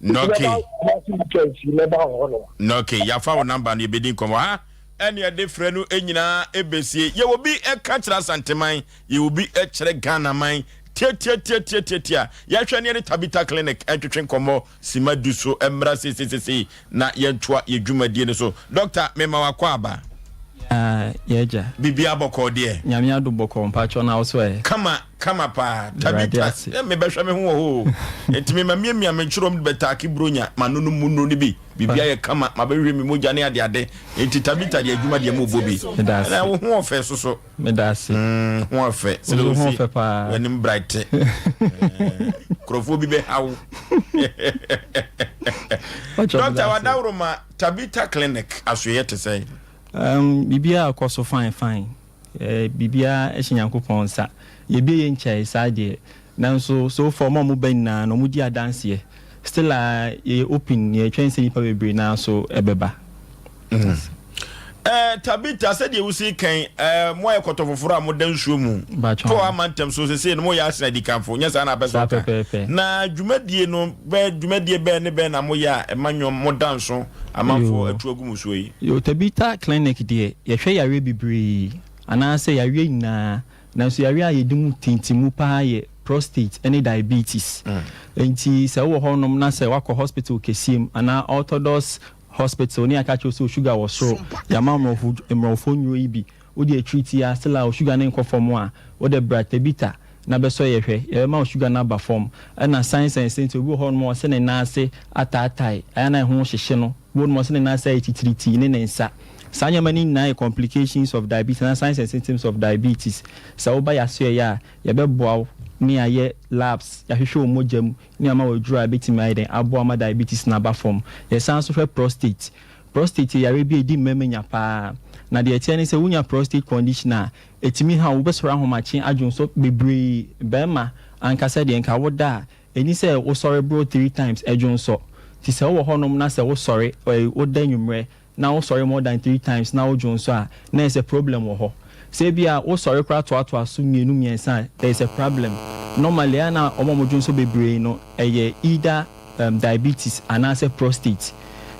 Nti Nɔke. mɛba Kumasi weekend yi mɛba wɔ hɔnom. Nɔke, yɛafa wo number no yɛbɛdi nkɔmmɔ. Ha ɛne yɛde frɛ no nyinaa ɛbɛsie. Yɛwɔ bi ɛka kyerɛ Asanteman, yɛwɔ bi ɛkyerɛ Ghanaman. Tiatiatiatiatiatia. Yɛhwɛ ne yɛne Tabitha Clinic ɛntwetwe nkɔmmɔ sima du so mmra seiseiseisei na yɛntoa yɛ dwumadie no so. Doctor, mema wakɔ aba. Ah, yɛagya. Biribiara bɔkɔɔ deɛ? Nyame adom bɔkɔɔ, mpakyɛw na wo so ɛ? Kama. Kama paa. Awurade Tabitha, ase. eh, mebɛhwɛ me ho wɔ hɔ o. Enti mema miamia me nkyerɛw mu de bɛtaake Buronya, m'anonom mu nnuro no bi. Biribi ayɛ kama, mabɛhwehwɛ me mogya ne adeade. Enti Tabitha deɛ adwuma deɛ mobɔ bi. Meda ase. Ɛna wo ho ɔfɛ soso. Meda ase. Mm, ho ɔfɛ. Wo nso ho ɔfɛ paa. W'anim bright. Eh, Nkurɔfoɔ bi bɛha wo. Ɔkyɛ, Dɔkta meda ase. Wadaworoma, Tabitha Clinic asoɛeɛ te sɛn? Um, biribiara kɔ so fine fine. Biribiara hyɛ Nyankopɔn nsa. Yɛbue yɛn nkyɛe saa deɛ, nanso so far wɔn a wɔba nyinaa no wɔdi adanseɛ. Still a yɛyɛ open, yɛtwɛn sɛ nnipa bebree no ara nso bɛba. Eh, Tabitha, sɛdeɛ wosi kan, eh, mo ayɛ kɔtɔ foforɔ a moda nsuo mu. Mpakyɛ To ama ntɛm so sesei no moyɛ asene adikanfo, nyɛ saa na apɛ sɛ Saa ɔka. pɛpɛɛpɛ. Na dwumadie no, bɛ, dwumadie bɛn ne bɛn na moyɛ a ɛma nnwom moda nso amanfoɔ Yoo. atu agu mo soɔ yi? Yoo, Tabitha Clinic deɛ, yɛhwɛ yareɛ bebree, anaasɛ yareɛ nyinaa, nanso yareɛ a yɛdi mu tintimu pa ara yɛ prostate ne diabetes. Enti sɛ wowɔ hɔnom na sɛ woakɔ hospital kɛseɛ mu anaa orthodox hospital ne yɛaka akyerɛ wo sɛ wo sugar wɔ soro, yɛama wo mmorɔfo mmorɔfo nnuro yi bi, wode atreat a still a wo sugar no nkɔ fam a, wode bra Tabitha na bɛsɔ yɛ hwɛ, yɛbɛma wo sugar no aba fam. Ɛna signs and symptoms, obi wɔ hɔnom a ɔse ne nan ase ataatae, ayɛ a na ɛho hyehye no, obi wɔ hɔnom a ɔse ne nan ase ayɛ titiritii ne ne nsa. Saa nneɛma no nyinaa yɛ complications of diabetes anaa signs and symptoms of diabetes. Sɛ woba yɛn asoɛeɛ a, yɛbɛboa wo ne yɛayɛ labs, yɛahwehwɛ wo mogya mu ne yɛama wo aduro a ɛbɛtumi ayɛ dɛn aboa ma diabetes no aba fam. Yɛsan nso hwɛ prostate. Prostate yɛ yareɛ bi a ɛdi mmarima nya pa ara. Na deɛ ɛteɛ ne sɛ wonya prostate condition a, Ɛtumi ha wo, wobɛsɔre ahomakye adwonsɔ bebree, barima ankasa deɛ nka woda a, ɛni sɛ wosɔre boro three times dwonsɔ, nti sɛ wowɔ hɔnom na sɛ wosɔre, woda anwummerɛ na wosɔre more than three times na wodwonsɔ a, na ɛyɛ sɛ problem wɔ hɔ. Sɛ ebia wosɔre koraa toatoa so mmienu mmiɛnsa a, there is a problem. Normally ɛyɛ a na wɔn a wɔdwonsɔ bebree no, ɛyɛ either um diabetes anaasɛ prostate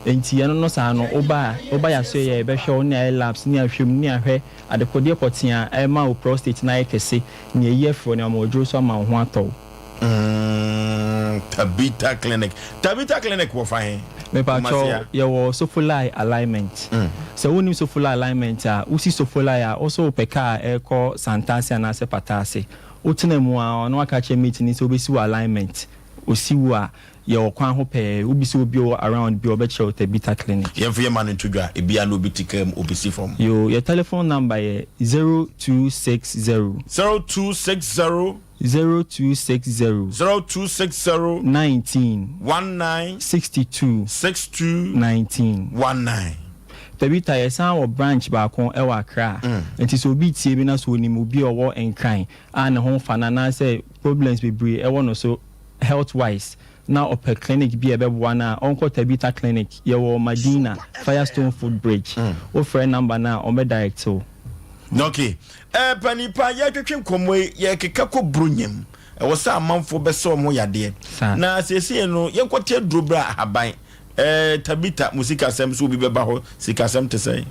nti ɛno no saa no woba a woba yɛasoɛ yɛ yɛbɛhwɛ wo ne ayɛ labs ne ahwɛ mu ne ahwɛ adekodeɛ pɔtee a ɛma wo prostate no ayɛ kɛse ne ayi afiri hɔ ne ama waduro so ama wo ho atɔ wo. Mm, Tabitha Clinic. Tabitha Clinic wɔ fa he? Mepakyɛw, Kumasi a. yɛwɔ Sofolai Alignment. Sɛ wonnim Sofolai Alignment a, wosi Sofolai a, wo so wopɛ kaa a ɛrekɔ Santase anaasɛ Pataase. Wotena mu a, na waka akyerɛ mate no sɛ wobɛsi wɔ Alignment. Osi wo a, yɛ ɔkwan ho pɛɛ. Wobisa obi a ɔwɔ around bi a, ɔbɛkyerɛ wo Tabitha Clinic. Yɛmfa yɛn mma no nto dwa, ebia na obi te kaa mu, obi si fam. Yoo, yɛ telephone number yɛ 0260. 0260. 0260. 0260. 19. 19. 62. 62. 19. 19. Tabitha, yɛsan wɔ branch baako wɔ Accra. Nti sɛ obi tie bi na sɛ onim obi a ɔwɔ Nkran a ne ho fa no anaasɛ problems bebree ɛwɔ no so health wise na ɔpɛ clinic bi a ɛbɛboa no a ɔnkɔ Tabitha clinic yɛwɔ Madina Firestone foot bridge wo frɛ number no a wɔbɛ direct wo. Ok eh panin pa yɛtwetwe nkɔmmɔ yi yɛkeka kɔ Bronyam ɛwɔ sɛ amanfoɔ bɛsɛ wɔn ho yadeɛ na seesei no yɛnkɔte aduro berɛ a ahaban eh Tabitha mo sikasɛm so obi bɛba hɔ sikasɛm te sɛn?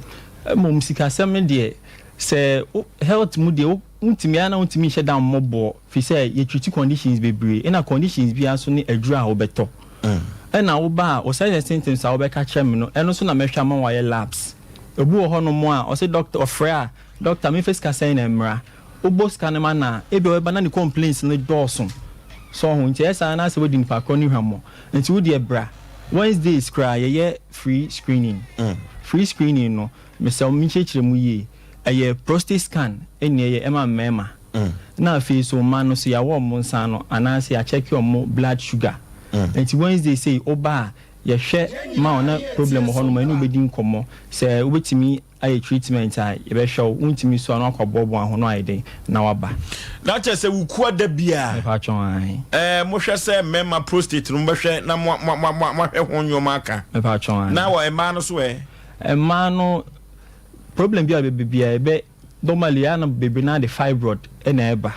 Mmom sikasɛm no deɛ sɛ wo health mu deɛ wo Wontumi ara na wontumi nhyɛ da mmɔ boɔ firi sɛ yɛ treat conditions bebree ɛna conditions biara nso ne aduro a wobɛtɔ. Ɛna wo ba a, wo signs and symptoms a wobɛka kyerɛ me no, ɛno nso na mɛhwɛ ama wayɛ labs. Obi wɔ hɔnom a, ɔse doctor, ɔfrɛ a, doctor memfa sika sɛn na ɛmmra. Wobɔ sika no ma no a, ebia ɔbɛba na ne complaints no dɔɔso. So ɔho? Nti ɛyɛ saa na asɛ woadi nipa korɔ no hwammɔ. Nti wo deɛ bra. Wednesdays koraa yɛyɛ free screening. Free screening no, mesrɛ wo menkyerɛkyerɛ mu yie. Ɛyɛ prostate scan na ɛyɛ ɛma mmarima. Na afei nso mmaa no nso yɛawɔ wɔn nsa ano anaasɛ yɛakyɛke wɔn blood sugar. Nti Wednesday sei woba a, yɛhwɛ ma wo na problem wɔ hɔnom a, yɛne wo bɛdi nkɔmmɔ. Sɛ wobɛtumi ayɛ treatment a, yɛbɛhwɛ wo. Wontumi nso a, na woakɔboaboa ho na woayɛ dɛn na woaba. Na kyerɛ sɛ wokua da biara. Mepaatwɔ ae. Ɛɛ mohwɛ sɛ mmarima prostate no mobɛhwɛ na mo mo mo moahwɛ ho nneɛma aka. Mepaatwɔ ae. Na wɔ mmaa no so ɛ? Mmaa no problem bi a bɛba biara yɛbɛ normally a na bebree no ara de fibroid na ɛba.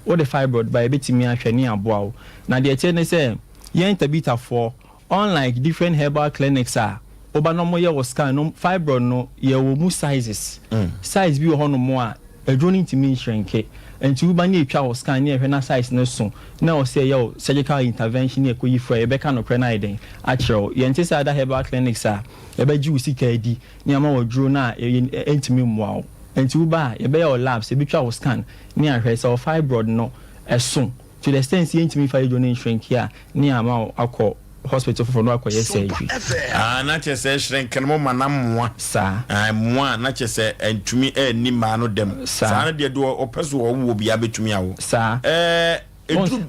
Wode fibroid ba a yɛbɛtumi ahwɛ ne aboa wo. Na deɛ ɛteɛ ne sɛ yɛn Tabithafoɔ unlike different herbal clinics a woba na wɔyɛ wo scan no fibroid no yɛwɔ mu sizes. Size bi wɔ hɔnom a aduro no ntumi nshrinke nti woba ne yɛtwa wo scan ne yɛhwɛ na size no so na ɛwɔ sɛ yɛyɛ wo surgical intervention ne yɛkɔyi firi a yɛbɛka nokorɛ no ayɛ dɛn akyerɛ wo. Yɛnte sɛ other herbal clinics a yɛbɛgye wo sika adi ne ama wo aduro no a ɛntumi mmoa wo. Nti woba a, yɛbɛyɛ wo labs, yɛbɛtwa wo scan ne ahwɛ sɛ wo fibroid no ɛso to the extent sɛ yɛntumi mfa aduro no nshrinki a, ne ama wo akɔ hospital foforɔ na woakɔyɛ surgery. Ah, na kyerɛ sɛ shrink no mo ma no amoa. Saa. Ah, ɛmoa a, na kyerɛ sɛ ɛntumi ɛnni mmaa no dɛm. Saa. Saa no deɛ, deɛ ɔpɛ so ɔwo biara bɛtumi awo. Saa. Ɛɛ, Eduru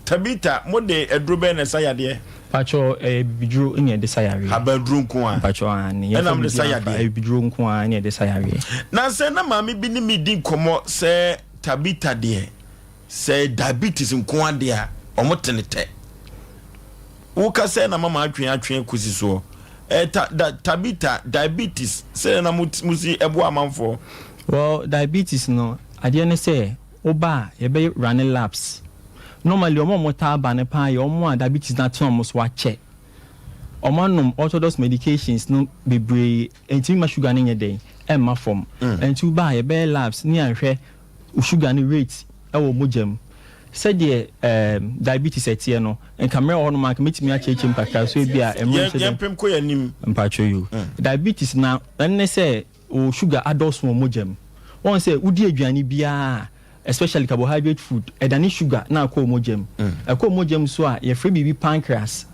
Tabitha mo de aduro bɛn na ɛsa yadeɛ? Pakyɛ ɛyɛ bibiduro na yɛde sa yareɛ. Abaduro nko ara. Pakyɛ aane. Ɛna mo de sa yadeɛ. Ɛyɛ bibiduro nko ara na yɛde sa yareɛ. Nansɛ na maame bi ne me di nkɔmɔ sɛ Tabitha deɛ sɛ diabetes nko ara deɛ a wɔn te ne tɛ. Wo ka sɛ na mama atwe atwe kosi soɔ. Ɛɛ ta da Tabitha diabetes sɛ na mo mo si ɛboa amanfoɔ. Well diabetes no adeɛ ne sɛ Wo ba a, yɛbɛ runne labs. Normally wɔn a wɔtaa ba no paa yɛ wɔn a diabetes no atena wɔn so akyɛ. Wɔn anom orthodox medications no bebree, ɛntumi mma sugar no nyɛ dɛn? Ɛmma fam. Ɛnti wo ba a, yɛbɛyɛ labs ne yɛahwɛ wo sugar no rate wɔ mogya mu. Sɛdeɛ ɛɛm diabetes ɛteɛ no, nka mmerɛ wɔ hɔnom a nka mɛtumi akyerɛkyerɛ mu kakra, so ebia mmerɛ nhyɛ da. Yɛmpem kɔ yɛn anim. Mpakyɛw yoo. Diabetes no, ɛno ne sɛ Wo sugar adɔɔso wɔ mogya mu. Woahu sɛ wodi aduane biara a, especially carbohydrate food, ɛdane sugar na akɔ wo mogya mu. Ɛkɔ wo mogya mu nso a, yɛfrɛ biribi pancreas.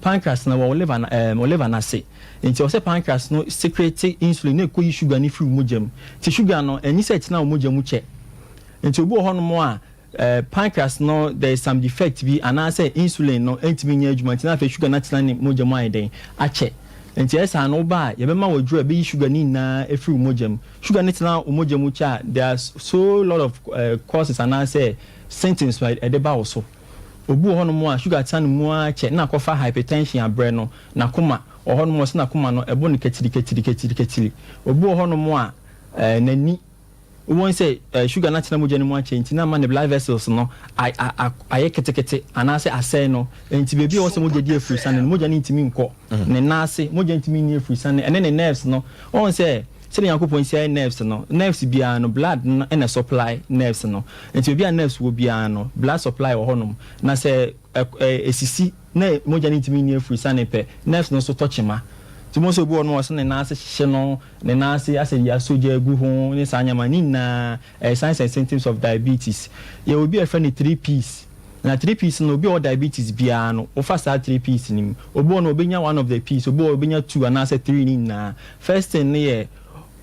Pancreas no ɛwɔ wo liver no ɛɛm wo liver no ase. Nti ɛwɔ sɛ pancreas no secrete insulin na ɛkɔyi sugar no firi wo mogya mu. Nti sugar no, ɛnni sɛ ɛtena wo mogya mu kyɛ. Nti obi wɔ hɔnom a, pancreas no there is some defect bi anaasɛ insulin no ntumi nyɛ adwuma nti na afei sugar no atena ne mogya mu ayɛ dɛn akyɛ. Nti ɛyɛ saa no woba a yɛbɛma wo aduro a ɛbɛyi sugar no nyinaa afiri wo mogya mu. Sugar no tena wo mogya mu kyɛ a there are so lot of causes anaasɛ symptoms a ɛde ba wo so. Obi wɔ hɔnom a sugar tena ne mu ara kyɛ na akɔfa hypertension abrɛ no, n'akoma wɔ hɔnom a ɔse n'akoma no ɛbɔ no katiri katiri katiri katiri. Obi wɔ hɔnom a n'ani Wobɛhu sɛ sugar no atena mogya no mu akyɛ nti na ama ne blood vessels no ayɛ ketekete anaasɛ asɛe no. Nti baabi a ɛwɔ sɛ mogya di afurusiane no, mogya no ntumi nkɔ. Ne nan ase, mogya ntumi nni afurusiane, ɛne ne nerves no. Woahu sɛ sɛdeɛ Nyankopɔn si ayɛ nerves no, nerves biara no, blood no na ɛsupply nerves no. Nti baabi a nerves wɔ biara no, blood supply wɔ hɔnom. Na sɛ ɛsisi na mogya no ntumi nni afurusiane pɛ, nerves no nso tɔ kyema. Nti wobɛhu sɛ obi wɔ hɔnom a ɔse ne nan ase hyehye no, Ne nan ase asɛ yɛasɔ gya agu ho ne saa nneɛma no nyinaa ɛyɛ signs and symptoms of diabetes. Yɛwɔ bi a yɛfrɛ no 3 Ps. Na 3 Ps no obi a ɔwɔ diabetes biara no wofa saa 3 Ps no mu. Obi wɔ hɔ no obenya one of the Ps, obi wɔ hɔ obenya two anaasɛ three ne nyinaa. First thing no yɛ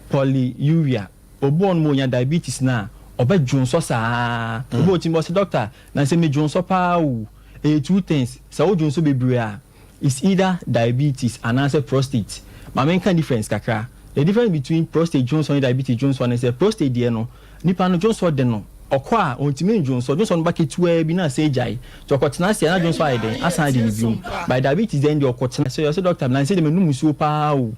polyuria. Obi wɔ hɔ nom onya diabetes no a ɔbɛdwonsɔ saa. Obi wɔ hɔ otumi ɔse doctor na sɛ medwonsɔ paa o. Ɛyɛ two things, sɛ wodwonsɔ bebree a It's either diabetes anaasɛ prostate. Ma menka difference kakra. The difference between prostate dwonsɔ ne diabetes dwonsɔ ne sɛ prostate deɛ no, nipa no dwonsɔ de no, ɔkɔ a ɔntumi ndwonsɔ, dwonsɔ no ba ketewaa bi na asan agyae. Nti ɔkɔtena ase a na dwonsɔ ayɛ dɛn? Asan ade no biom. But diabetes deɛ ɛndeɛ ɔkɔtena ase, ɔse doctor nansa yi deɛ menom nsuo paa o.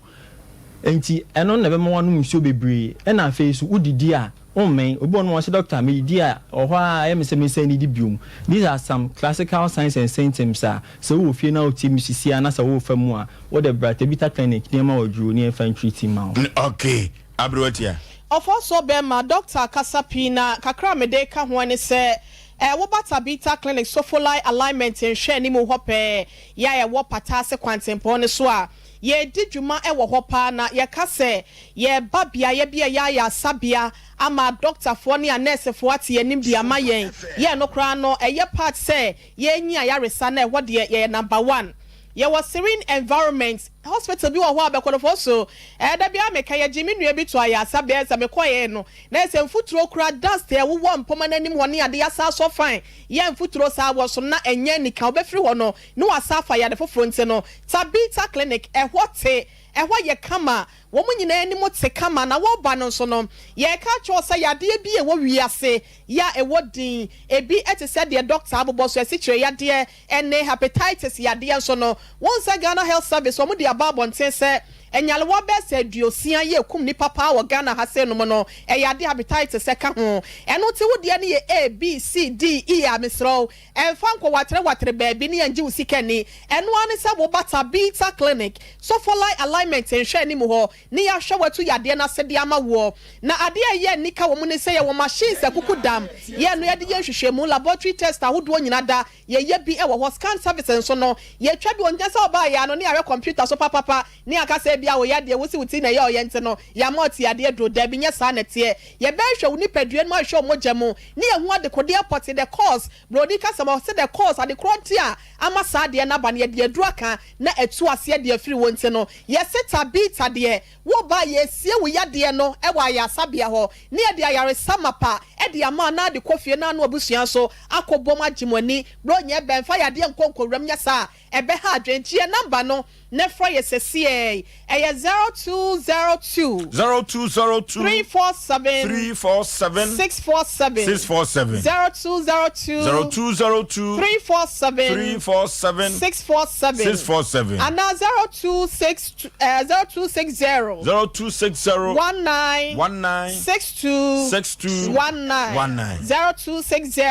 Nti ɛno na ɛbɛma wanom nsuo bebree. Ɛna afei nso wodidi a, Wommɛn. Obi wɔ hɔ nom a ɔse doctor medidi a ɔwɔ hɔ ara ɛyɛ me sɛ mensan nnidi biom. These are some classical signs and symptoms a sɛ wowɔ fie na wotie me sisi a na sɛ worefa mu a wode bra Tabitha clinic na yɛma wo aduro na yɛmfa ntreati mma wo. Ok, aberewa tia. Ɔfɔsoɔ bɛɛma, doctor akasa pii na kakra a mede reka ho ne sɛ. Woba Tabitha Clinic Sofolai Alignment nhwɛanim hɔ pɛɛ, yɛ a ɛwɔ Pataase kwantempɔn no so a, yɛredi dwuma wɔ hɔ paa na yɛka sɛ yɛreba beaeɛ bi a ɛyɛ ayaresabea ama adɔktafoɔ ne anɛɛsefoɔ ate yɛn anim de ama yɛn. Yɛn no koraa no, ɛyɛ part sɛ yɛrenyi ayaresa na ɛhɔ deɛ yɛyɛ number one. Yɛwɔ serene environment. Hospital bi wɔ hɔ a bɛkɔdɔfoɔ so. Ɛɛ da biara meka yɛgyee me nua bi too ayaresabea sɛ mekɔeɛ no na ayɛ sɛ mfuturo koraa dust a ɛwowɔ mpoma no anim hɔ ne ade yɛasan asɔ fine yɛ mfuturo saa wɔ so na ɛnyɛ anika wobɛfiri hɔ no ne wasan afa yare foforɔ nti no Tabitha clinic ɛhɔ te ɛhɔ yɛ kama wɔn nyinaa anim te kama na wɔba no nso no yɛreka akyerɛ wo sɛ yadeɛ bi a ɛwɔ wiase yɛ a ɛwɔ din ebi te sɛ deɛ doctor abobɔ so asikyire yadeɛ Ɛne hepatitis yadeɛ nso no, wohu sɛ Ghana Health Service wɔn de aba abɔnten sɛ nyarewa bɛyɛ sɛ aduosia yi ɛkum nnipa paa wɔ Ghana ha sei nom no, ɛyɛ adeɛ hepatitis ɛka ho. Ɛno nti wo deɛ no yɛ A, B, C, D, E a mesrɛ wo ɛmfa nkɔ watere watere baabi ne yɛngye wo sika nni. Ɛno ara ne sɛ wo ba Tabitha Clinic, Sofolai Alignment nhwɛ anim hɔ ne yɛahwɛ wo atu yadeɛ no ase de ama woɔ. Na adeɛ a ɛyɛ anika wɔ mu ne sɛ yɛwɔ machines akuku dam yɛ no yɛde yɛ nhwehwɛmu, laboratory test ahodoɔ nyina da Yɛyɛ bi wɔ hɔ. Scan service nso no, yɛtwa bi wɔ hɔ. Nkyɛ sɛ ɔbaa yɛ ano ne yɛahwɛ computer so papapa ne yɛaka sɛ ebia wo yadeɛ, wo se wo ti na ɛyɛ ɔyɛ nti no, yɛama wo ti yadeɛ aduro. Daabi, nyɛ saa na ɛteɛ. Yɛbɛhwɛ wo nipadua no mu ahwehwɛ wo mogya mu ne yɛahu adekodeɛ pɔtee, the cause. Broni kasa mu, ɔse the cause, adekorɔ nti a ama saa adeɛ no aba no, yɛde aduro aka na atu aseɛ de afiri wo nti no, yɛse Tabitha deɛ, Wo ba, yɛresie wo yadeɛ no wɔ ayaresabea hɔ, ne yɛde ayaresa mapa de ama wo na de kɔ fie na ano abusua nso akɔ bom agye mo ani. Bro nyɛ bɛ, mfa yadeɛ nkɔ nkɔwuram nyɛ saa a, ɛbɛha adwene. Gye yɛn number no na frɛ yɛ sɛsiɛi. Ɛyɛ 0202. 0202. 347. 347. 647. 647. 0202. 0202. 347. 347. 647. 647. Anaa 0262. Eh, 0260. 0260. 19. 19. 62. 62. 19. 19. 0260.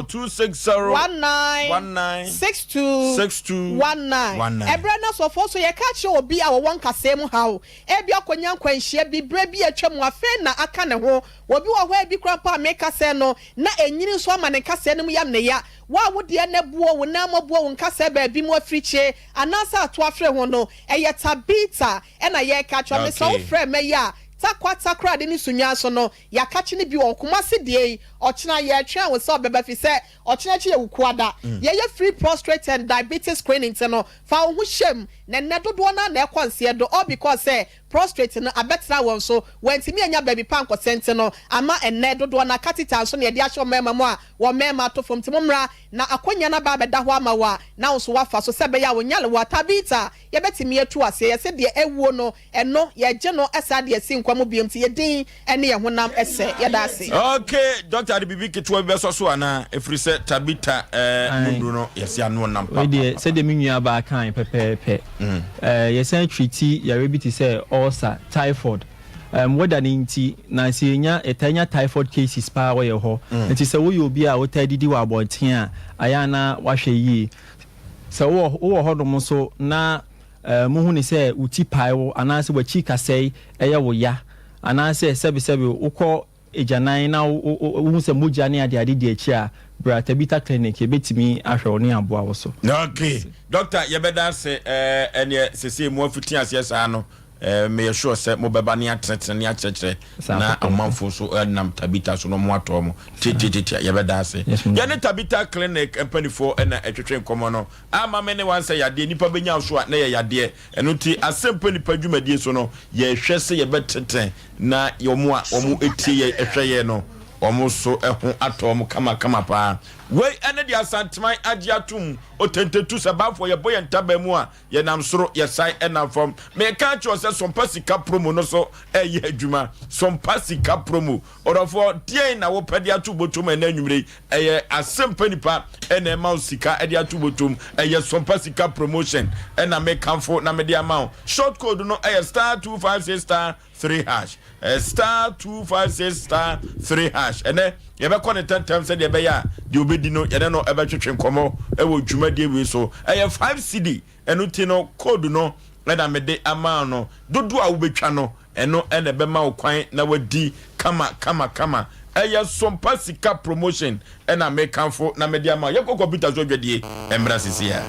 0260. 19. 19. 62. 62. 19. 19. Ɛberɛ no asɔfoɔ nso yɛka kyerɛ obi a wɔwɔ nkasɛɛ mu haw, ebi akɔnya nkwanhyia bi berɛ bi a atwa mu afei na aka ne ho. Obi wɔ hɔ a ebi koraa mpo a meka sɛɛ no na ɛnyini nso ama ne nkasɛɛ no mu yam ne ya. Wo a wo deɛ no abuo, wo nan mu abuo, wo nkasɛɛ baabi mu afirikyie anaasɛ ato afere ho no, Ɛyɛ Tabitha na yɛreka akyerɛ wo. Mesrɛ wo frɛ mɛ yi a Tarkwa Takoradi ne Sunyani so no yɛakakye no bi wɔ hɔ. Kumasi deɛ yi ɔkyena yɛretwɛn wo sɛ ɔbɛba firi sɛ ɔkyena akyi yɛ Wukuada. Yɛyɛ free prostrate and diabetes screening nti no fa wo ho hyɛ mu. Na nnɛ dodoɔ no ara na ɛkɔ nseɛ do all because sɛ prostrate no abɛtena wɔn so wɔantumi anya baabi pa ankɔsɛ nti no ama ɛnnɛ dodoɔ no ara catheter nso na yɛde ahyɛ mmarima mu a wɔn mmarima ato fam nti mommra Na akonya no aba abɛda hɔ ama wo a, na wo nso woafa so sɛ ɛbɛyɛ a wo nyarewa, Tabitha, yɛbɛtumi atu aseɛ. Yɛse deɛ awuo no, ɛno, yɛgye no saa de asi nkwa mu bio nti yɛ din ne yɛ honam sɛ. Yɛda ase. Ok, doctor de biribi ketewa bi bɛsɔ so anaa? Ɛfiri sɛ Tabitha eh, Ae. mu nnuro no, yɛse ano ɔnam Wei deɛ papaapa. sɛdeɛ me nua baa kae pɛpɛɛpɛ. Eh, yɛsan treati yareɛ bi te sɛ ulcer, typhoid. Um, weather no nti, na sɛ yɛnya, yɛtaa nya typhoid cases paa wɔ yɛn hɔ. Nti sɛ woyɛ obi a wotaa didi wɔ abɔnten a, ayɛ a na woahwɛ yie. Sɛ wowɔ, wowɔ hɔnom nso na eh, mohu no sɛ wo ti pae wo anaasɛ w'akyi kasɛe yɛ wo ya, anaasɛ sɛbesɛbe wokɔ agyanan na wohu sɛ mogya ne adeade di akyi a, bra Tabitha Clinic, yɛbɛtumi ahwɛ wo ne aboa wo so. Ok, doctor yɛbɛda ase ɛɛ ɛneɛ sesei mo afiti aseɛ saa no ɛɛ meyɛ sure sɛ mobɛba ne atenetene ne akyerɛkyerɛ na ɔmanfoɔ nso nam Tabitha so na ɔmo atɔ ɔmo tiatiatia yɛbɛda ase. Yɛne Tabitha Clinic mpanifoɔ ɛna ɛtwetwe nkɔmɔ no ama me ne wansɛ yadeɛ nipa bɛnya so a na yɛ yadeɛ ɛno nti asɛmpa nipa dwumadie so no yɛhwɛ sɛ yɛbɛtete na wɔn a wɔtie yɛn hwɛ yɛn no, wɔn nso ho atɔ wɔn kamakama paa. Wei ne deɛ Asanteman agye atom, Otentetu, sɛ Baafoɔ yɛbɔ yɛn ntaban mu a, yɛnam soro, yɛsan nam fam. Meka akyerɛ wo sɛ Sompa Sika Promo no so reyɛ adwuma. Sompa Sika Promo. Ɔdɔfoɔ, deɛn na wopɛ de ato wo bɔtɔ mu ɛnnɛ anwummerɛ yi? Ɛyɛ Asɛmpa Nipa na ɛma wo sika de ato wo bɔtɔ mu. Ɛyɛ Sompa Sika Promotion na mekamfo na mede ama wo. Short code no yɛ star 256 star 3 hash. Star 256 star 3 hash. Ɛnɛ yɛbɛkɔ ne tɛntɛm sɛdeɛ ɛbɛyɛ a deɛ ɔbɛdi no yɛne no ɛbɛtwetwe nkɔmmɔ ɛwɔ dwumadie wei so. Ɛyɛ 5 cedi, ɛno nti no code no ɛna mede ama no. Dodoɔ a wobɛtwa no ɛno ɛna ɛbɛma wo kwan na wadi kama kama kama. Ɛyɛ Sompa Sika Promotion ɛna mekamfo na mede ama wo. Yɛnkɔ kɔmputa so adwadie mmra sisi a.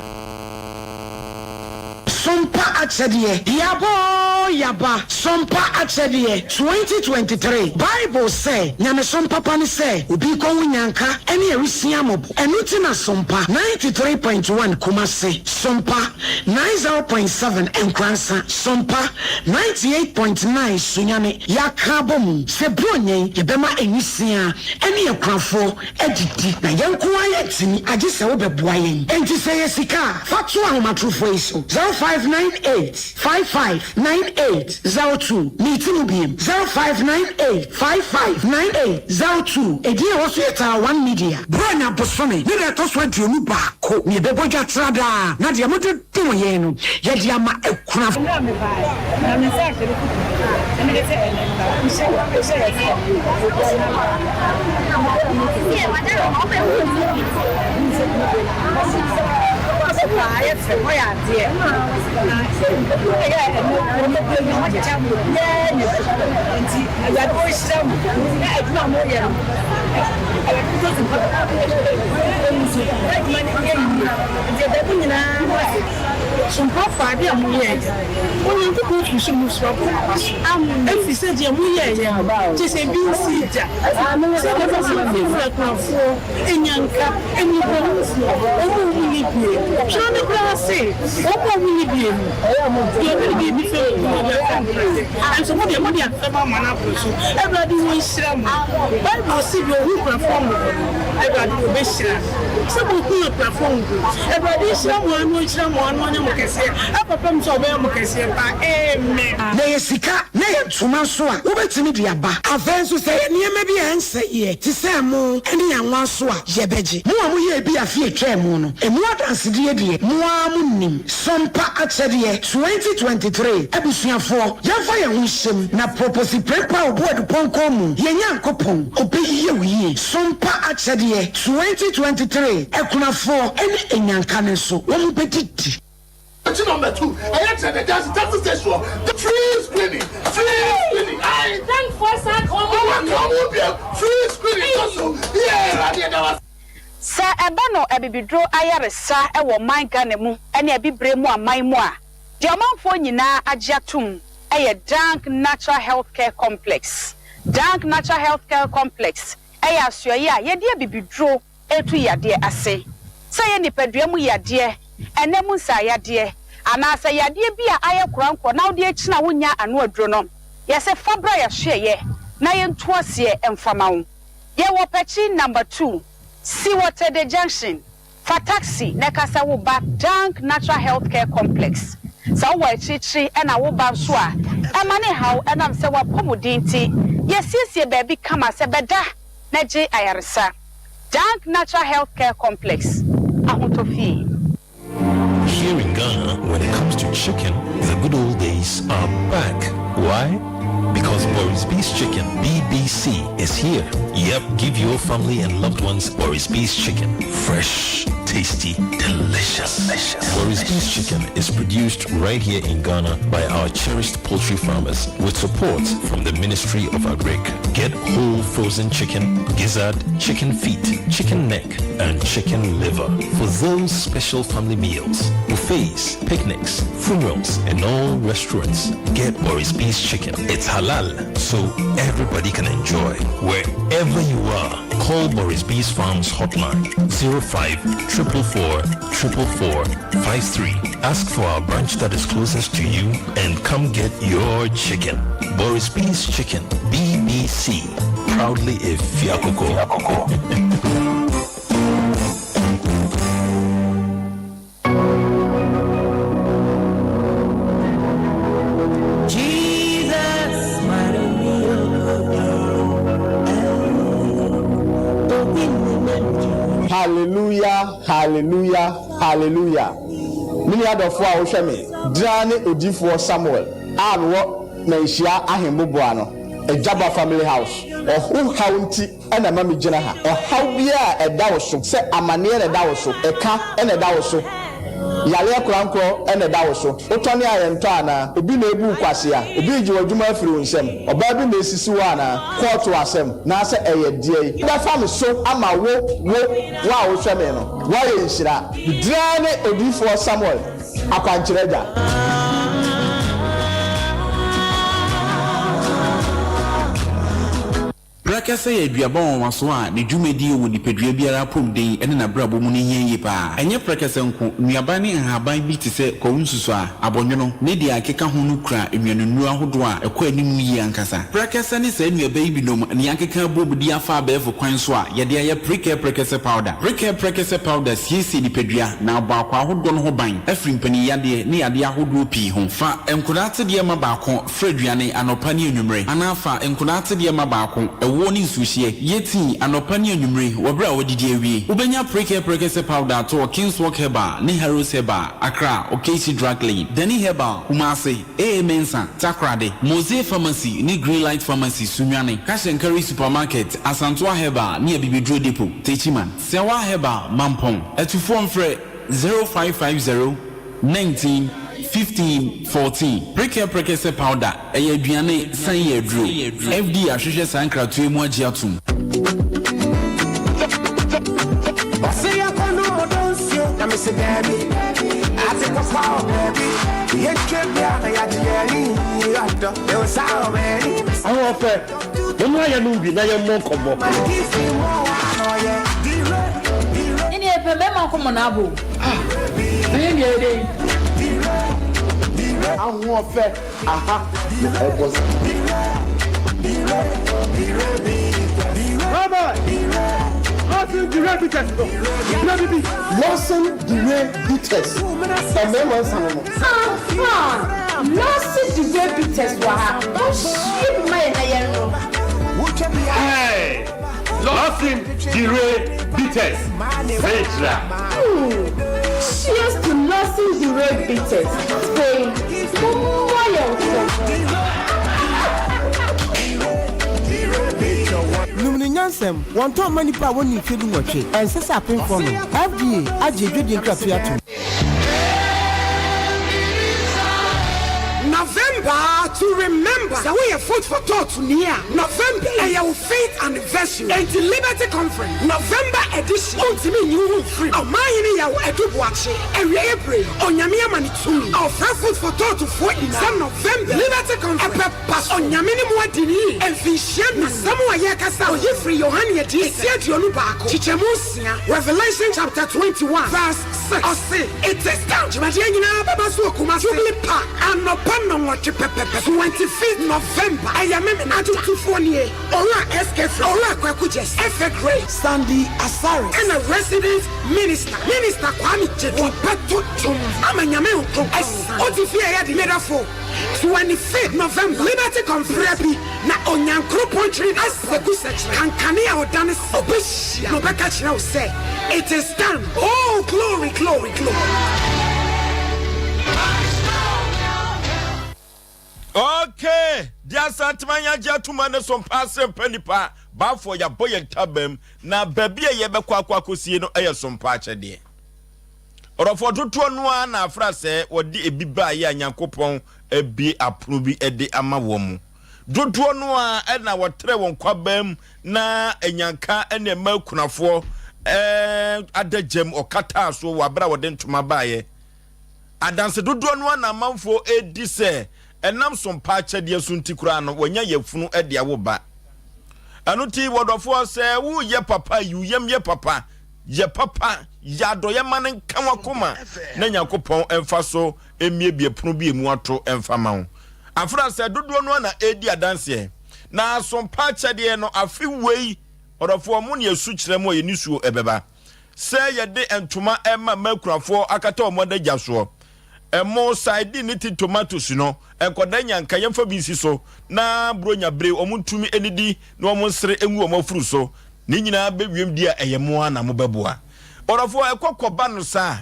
Sompa Akyɛdeɛ, Yaba oo yaba, Sompa Akyɛdeɛ, 2023 Bible sɛ, Nyamesom papa ne sɛ obi rekɔhu nyanka ne awisiaa mmɔbɔ. Ɛno nti na Sompa 93.1 Kumasi, Sompa 90.7 Nkoransa, Sompa 98.9 Sunyani, yɛaka abɔ mu sɛ Buronya yi yɛbɛma nwisiaa ne akunafoɔ adidi. Na yɛn nko ara yɛntumi, agye sɛ wobɛboa yɛn. Enti sɛ ɛyɛ sika a, fa to ahomatorofoɔ yi so, 0598 55 98 02. Meti mu biem, 0598 55 98 02. Edin a ɛwɔ so yɛ Tara One Media. Buronya bosome ne da ɛtɔ so 21 na yɛbɛbɔ dwa tra daa, na deɛ mode dom yɛn no, yɛde ama akunafoɔ. Mmerɛ a mebaeɛ, na me nsa ahyɛ me kotokuo na mede sɛ ɛnnɛ mma nhyɛ nhyɛ yɛ sɛ Sompafoɔ, adeɛ a moyɛeɛ no, Onyankopɔn firi soro mu soro abɔ mo aba so, ɛfiri sɛ deɛ moyɛeɛ no, kyerɛ sɛ ebi nsii da, sɛdeɛ ɛbɛyɛ sɛ mofirafira akunafoɔ, nnyanka, mmɔborɔhunufoɔ, wɔn a wɔnni bie. Twerɛ no koraa se, Wɔn a wɔnni bie no, deɛ ɔde ne biribi fɛm no, ɔde afɛm Awurade. Nanso mo deɛ, mode afɛm ama no aboro so. Awurade ɔnhyira mo. Bible se, Deɛ ɔhu akunafoɔ mmɔbɔ no, Awurade ɔbɛhyira no. Sɛ mohu akunafoɔ mmɔbɔ. Awurade nhyira mo ara na ɔnhyira mo ara na ɔnyɛ mo kɛseɛ ɛkɔpem sɛ ɔbɛyɛ mo kɛseɛ paa. Amen. Na ɛyɛ sika na ɛyɛ ntoma nso a, wobɛtumi de aba. Afei nso, sɛ ɛyɛ nneɛma bi a ɛnsɛeɛ te sɛ ɛmo ne anwa nso a, yɛbɛgye. Mo a moyɛɛ bi afe a ɛtwaa mu no, ɛmu adansedie deɛ, mo ara monim. Sompa Akyɛdeɛ 2023 Abusuafoɔ, yɛmfa yɛn ho nhyɛ mu na Proposi Prempeh a ɔbu adupɔnkɔn mu, yɛn Nyankopɔn, ɔbɛyɛ wo yie. Sompa Akyɛdeɛ 2023 Akunafoɔ ne Anyanka no nso, wɔbɛdidi. Akyi number 2 ɛyɛ kyerɛ the junction taxi station hɔ the free screening free screening ayi ɔwɔ ka ɔmo biem free screening kɔ so yɛ ɛwurade ɛda wa. Sɛ ɛba no abibiduro ayaresa wɔ ɔman Ghana mu ne abibire mu aman mu a, deɛ ɔmanfoɔ nyinaa agye atom yɛ Dank Natural Health Care Complex. Dank Natural Health Care Complex yɛ asoɛeɛ a yɛde abibiduro retu yadeɛ ase. Sɛ ɛyɛ nipadua mu yadeɛ, ɛnɛ mu nsaayadeɛ, anaasɛ yadeɛ bi a ayɛ korankorɔ na wode akyini a wonnya ano aduro no, yɛse fa bra yɛasoɛeɛ na yɛntu aseɛ mfa ma wo. Yɛwɔ Pɛkyi Number 2, Siwɔtɛde Junction. Fa taxi na ka sɛ woba Dank Natural Health Care Complex. Sɛ wowɔ akyirikyiri na woba nso a, ɛmma no nhaw ɛnam sɛ w'apɔmuden nti. Yɛasiesie baabi kama sɛ bɛda na gye ayaresa. Dank Natural Health Care Complex, Ahotɔ Fie. Here in Ghana, when it comes to chicken, the good old days are back. Why? Because Boris B's Chicken, BBC, is here. Yep, give your family and loved ones Boris B's Chicken. Fresh, tasty, delicious. delicious. Boris B's Chicken is produced right here in Ghana by our cherished poultry farmers with support from the Ministry of Agric. Get whole frozen chicken, gizzard, chicken feet, chicken neck, and chicken liver for those special family meals, buffets, picnics, funerals, and all restaurants. Get Boris B's Chicken. It's halal, so everybody can enjoy. Wherever you are, call Boris B's Farms hotline 05 444 444 53. Ask for our branch that is closest to you and come get your chicken. Boris B's Chicken, BBC. Proudly a Fiakoko. Hallelujah, hallelujah, hallelujah. Me nua dɔfoɔ a wohwɛ me, Draa ne odiyifoɔ Samuel a mewɔ Manhyia Ahemmoboa no, Agyaba Family House. Ɔho haw nti na ɛma megyina ha. Ɔhaw biara a ɛda wo so, sɛ amaneɛ na ɛda wo so, ɛka na ɛda wo so. Yareɛ korankorɔ na ɛda wo so. Wotɔne a yɛntɔ anaa? Obi na ebu wo kwasea? Obi regye w'adwuma afiri wo nsam? Ɔbaa bi na esisi wo anaa? Kɔɔto asɛm, naasɛ ɛyɛ deɛn? Bɛfa me so ama wo, wo, wo a wohwɛ me no, woayɛ nhyira. Me din ara ne Odiyifoɔ Samuel, Akwankyerɛ Agya. Prɛkɛsɛ yɛ aduaba nwanwaso a ne dwumadie wɔ nipadua biara apɔmuden ne n'abrabɔ mu no hia yie pa ara. Ɛnyɛ prɛkɛsɛ nko, nnuaba ne nhaban bi te sɛ kwawu nsusuaa, abɔnwono, ne deɛ ɛkeka ho no kura nnuanennuro ahodoɔ a ɛkɔ anim yie ankasa. Prɛkɛsɛ ne saa nnuaba yi binom na yɛakeka abom de afa abɛɛfo kwan so a yɛde ayɛ Prekɛ Prɛkɛsɛ Powder. Prekɛ Prɛkɛsɛ Powder siesie nipadua na abɔ akwaa ahodoɔ no ho ban afiri mpaninyadeɛ ne yadeɛ ahodoɔ pii ho. Fa nkodaa tedeɛ ma baako Fra aduane anɔpa ne anwummere, anaa fa nkwadaa atedeɛ ma baako, ɛwoɔ ne nsuohyeɛ. Yɛ tii anɔpa ne anwummere wɔ berɛ a woadidi awie. Wobɛnya Prekɛ Prɛkɛsɛ Powder ato wɔ Kingswalk Herbal ne Harrows Herbal, Accra, Okaishie Drug Lane, Dani Herbal, Kumasi, AA Mensah, Takoradi, Mosey Pharmacy ne Greenlight Pharmacy, Sunyani, Cash and Carry Supermarket, Asantoa Herbal ne Abibiduro Depot, Techiman, Sɛwa Herbal, Mampong. Atufoɔ mfrɛ 0550 19 15 14 Prekɛ Prekɛsɛ powder ɛyɛ aduane san yɛ aduro. FDA ahwehwɛ saa nkratoɔ yi mu agye atom. Ɔse yɛkɔ no ɔdɔ nsuo na mese daabi Ate papa wɔ baabi Yɛtwa bia na yɛagye yɛni Ɔdɔ ɛwɔ saa wɔ m'ani Ahoɔfɛ, momma yɛnom bi na yɛmmɔ nkɔmmɔ. Ɛne yɛpɛ mmarima nkɔmmɔ na abɔ o. Ah, na yɛn deɛ yɛdɛ yi. Ahoɔfɛ, aha na ɛbɔ sa. Rabbi, Lawson Dure Bitters no, brɛ me bi. Lawson Dure Bitters, mmarima nsa no no. Ampa! Lawson Dure Bitters wɔ ha, monhwie bi ma yɛn na yɛnnom. Hey! Lawson Dure Bitters, Sɛkyerɛ. Hmm, cheers to Lawson Dure Bitters, Afei, mommɔ yɛn nkɔmmɔ. Nom no nyansam. Wɔntɔn mma nnipa a wɔnni mfe dunwɔtwe. Ɛnsɛ sɛ apemfoɔ nom. FDA agye adwadie nkratoɔ atom. November to remember Sɛ woyɛ Food for Thought ni a, November yi ɛyɛ wo faith anniversary. Enti Liberty Conference November edition wontumi nyi wo ho mfiri mu. Ɔmanhene Yaw Adu Boakye, awieɛ bere yi, Onyame ama no tumi. Ɔfrɛ Food for Thought foɔ nyinaa sɛ November Liberty Conference ɛbɛba so. Onyame ne mo adi no yie mfinhyia num. Asɛm a yɛrekasa oyi firi Yohane Adiyisɛm ti 21 kyekyɛmu nsia, Revelation chapter 21 verse 6. Ɔse, It is done! Dwumadie nyinaa bɛba so wɔ Kumasi Jubilee Park anɔpa nnɔnwɔtwe pɛpɛpɛ, 25th November. Ɛyɛ Memena da. Adwomtofoɔ nie, Owura SK Fred, Owura Kwaku Gyasi, Efe Gray, Sandy Asare, ɛna Resident Minister, Minister Kwame Gyedi. Wɔbɛto dwom ama Nyame nko asiane. Odi fie yɛ de medafo. 25th November, Liberty Conference bi na Onyankoropɔn twere asegu sɛkyerɛ kankane a ɔdane sɛ ɔbɛhyia na ɔbɛka kyerɛ wo sɛ it is done oh glory glory glory. Okay, deɛ Asantema yɛn agye atom ne so mpa ase mpa nipa baafoɔ yɛabɔ yɛn ntabam na baabi a yɛbɛkɔ akɔ akɔsie no yɛ so mpa akyɛdeɛ. Ɔdɔfoɔ dodoɔ no ara na afra sɛ wɔde ebi baeɛ a Nyankopɔn abue apono bi de ama wɔn mu. Dodoɔ no ara na wɔtrɛ wɔn kwabaa mu na anyanka ne mmaa akunafoɔ adagyam ɔkataa soɔ wɔ abere a wɔde ntoma baeɛ. Adanse dodoɔ no ara na amanfoɔ redi sɛ ɛnam so mpa akyɛdeɛ so nti koraa no wɔanya yafunu de awo ba. Ɛno nti wɔdɔfoɔ sɛ woreyɛ papa yi wo yam yɛ papa Yɛ papa, yɛ adɔeɛ ma no nka w'akoma, na Nyankopɔn mfa so mmiebie pono bi emu ato mfa ma wo. Afra sɛ dodoɔ no ara na ɛredi adanseɛ. Na asompa akyɛdeɛ no, afe wei, ɔdɔfoɔ, mo ne asu kyerɛ mo a yɛn nisuo ɛbɛba. Sɛ yɛde ntoma ɛma mma akunafoɔ akata wɔn adagya soɔ. Ɛmo, sardine ne tin tomatoes no, nkwadaa nya nka yɛmfa bi nsi so na Buronya bere wɔn ntumi nnidi na wɔn nsere ngu wɔn afuru so. Ne nyinaa bɛwiem di a ɛyɛ mo ara na mobɛboa. Ɔdɔfoɔ, ɛkɔ kɔba no saa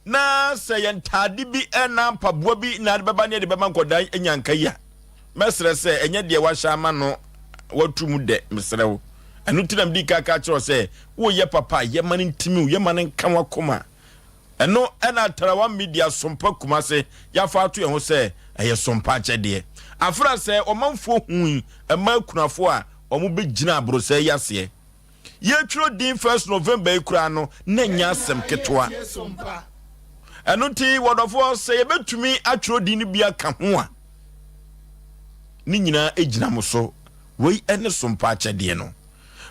na sɛ yɛ ntaade bi na mpaboa bi na ade bɛba ne yɛde bɛma nkwadaa anya nka yi a, mɛsrɛ sɛ ɛnyɛ deɛ wahyɛ ama no watu mu dɛ, mesrɛ wo. Ɛno nti na medi kan ka kyerɛ wo sɛ woyɛ papa a, yɛ ma no ntimi wo, yɛ ma no nka w'akoma. Ɛno na Tarawa Media Sompa Kumase yɛafa ato yɛn ho sɛ ɛyɛ Sompa akyɛdeɛ. Afra sɛ ɔmanfoɔ hui mmaa akunafoɔ a wɔbɛgyina abrosɛe yi aseɛ. Yɛretwerɛ din first November yi koraa no na ɛnyɛ asɛm ketewa. Ɛno nti wɔdɔfoɔ sɛ yɛbɛtumi atwerɛ din no bi aka ho a, ne nyinaa gyina mo so. Wei ne Sompa akyɛdeɛ no.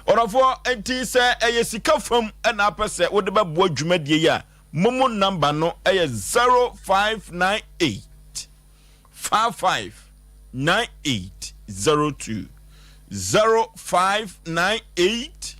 Ɔdɔfoɔ, enti sɛ ɛyɛ sika fam na apɛ sɛ wode bɛboa dwumadie yi a, momo number no yɛ 0598 55 9802, 0598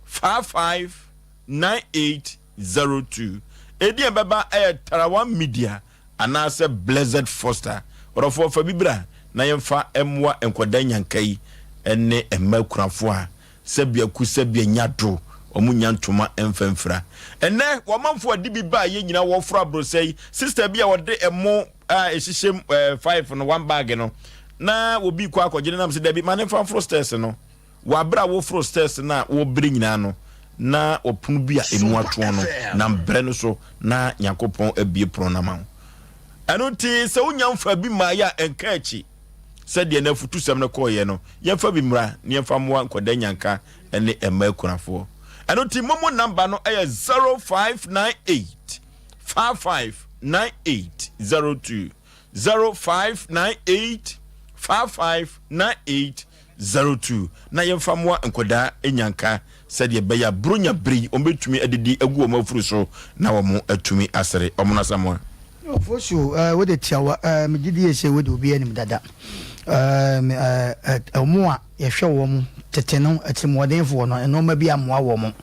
55 9802. Edin a ɛbɛba yɛ Tarawa Media anaasɛ Blessed Foster. Ɔdɔfoɔ, fa bi bra na yɛmfa mmoa nkwadaa nyanka yi ne mma akunafoɔ a sɛbea ku sɛbea nya do, wɔn nnya ntoma mfa mfira. Ɛnnɛ, wɔn amanfoɔ a de bi baeɛ nyinaa wɔforo abrosɛ yi. Sister bi a ɔde ɛmo a ɛhyehyɛ mu ɛɛ five no, one bag no, na obi kɔ akɔgye no nam sɛ dabi, ma ne mfa mforo stairs no. Wɔ aber a woforo stairs no a wɔrebrɛ nyina no, na ɔpon bi a emu atõ no nam brɛ no so na Nyankopɔn abue pon no ama wo. Ɛno ntsi sɛ wonya mfaa bi mmaeɛ a, ɛnka akyi. Sɛdeɛ n'afutusɛm no kɔeɛ no, yɛmfa bi mmra na yɛmfa mmoa nkwadaa nyanka ne mmaa akunafoɔ. Ɛno nti momo number no yɛ 0598 55 9802, 0598 55 98 02 na yɛmfa mmoa nkwadaa nyanka sɛdeɛ ɛbɛyɛ a Buronya bere yi wɔbɛtumi adidi agu wɔn afuru so na wɔatumi asere wɔn Asamoah. Ofosu, eh, wode tiawa, eh, megye die sɛ wode obi anim dada. Eh, eh, wɔn a yɛhwɛ wɔn tete no, atirimuɔdenfoɔ no, nneɛma bi amoa wɔn.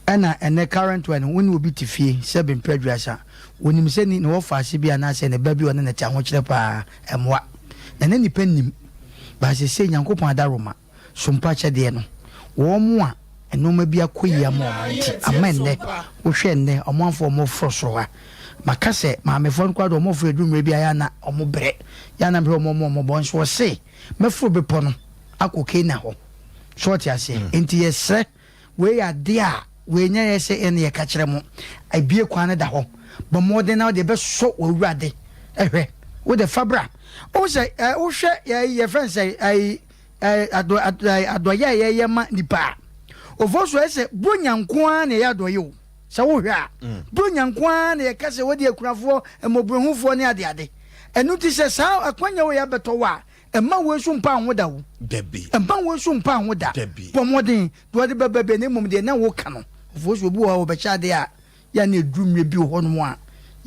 Ɛna ɛnɛ current one, wo ne obi te fie sɛ bempɛ aduasa, wɔnim sɛ ni ne wɔfa ase bi anaasɛ ne ba bi ɔne ne te ahokyerɛ paa, ɛmmoa. Na na nnipa nnim. But sesei Nyankopɔn adaworoma, sompa akyɛdeɛ no, wɔn a nnoɔma bi akɔ yie ama wɔn nti, ama nnɛ, wohwɛ nnɛ, ɔmanfoɔ a wɔforo soro ha, maka sɛ maamefoɔ no koraa deɛ wɔforo ɛduru mmerɛ bi a yɛ a na wɔn brɛ, yɛ a na mehwɛ wɔn wɔn mmɔbɔ, nso wɔse mɛforo bepɔ no akɔ Canaan hɔ. So ɔte aseɛ? Nti yɛsrɛ Wei yɛ adeɛ a wei nyɛ yɛ sɛ yɛn na yɛka kyerɛ mo. Abue kwan no da hɔ. Bɔ mmɔden na wode bɛsɔ w'Awurade hwɛ. Wo de fa bra. Wohu sɛ ɛ wohwɛ yɛ yɛfrɛ no sɛ ɛyi ɛ adɔ adɔ adɔyɛ a yɛyɛ ma nipa a. Ofo so ɛsɛ Buronya nko ara na ɛyɛ adɔyɛ o. Sɛ wohwɛ a, Buronya nko ara na yɛka sɛ wɔde akunafoɔ, mmɔborɔhufoɔ ne adeade. Ɛno nti sɛ saa akwanya wei abɛtɔ wo a, Mma wei so mpa ho da o. Dabi. Mma wei so mpa ho da. Dabi. Bɔ mmɔden, deɛ ɔde bɛba bia, na mmom deɛ na woka no. Ɔfoɔ so obi wɔ hɔ a ɔbɛkyɛ adeɛ a, yɛ a na ɛduru mmerɛ bi wɔ hɔnom a,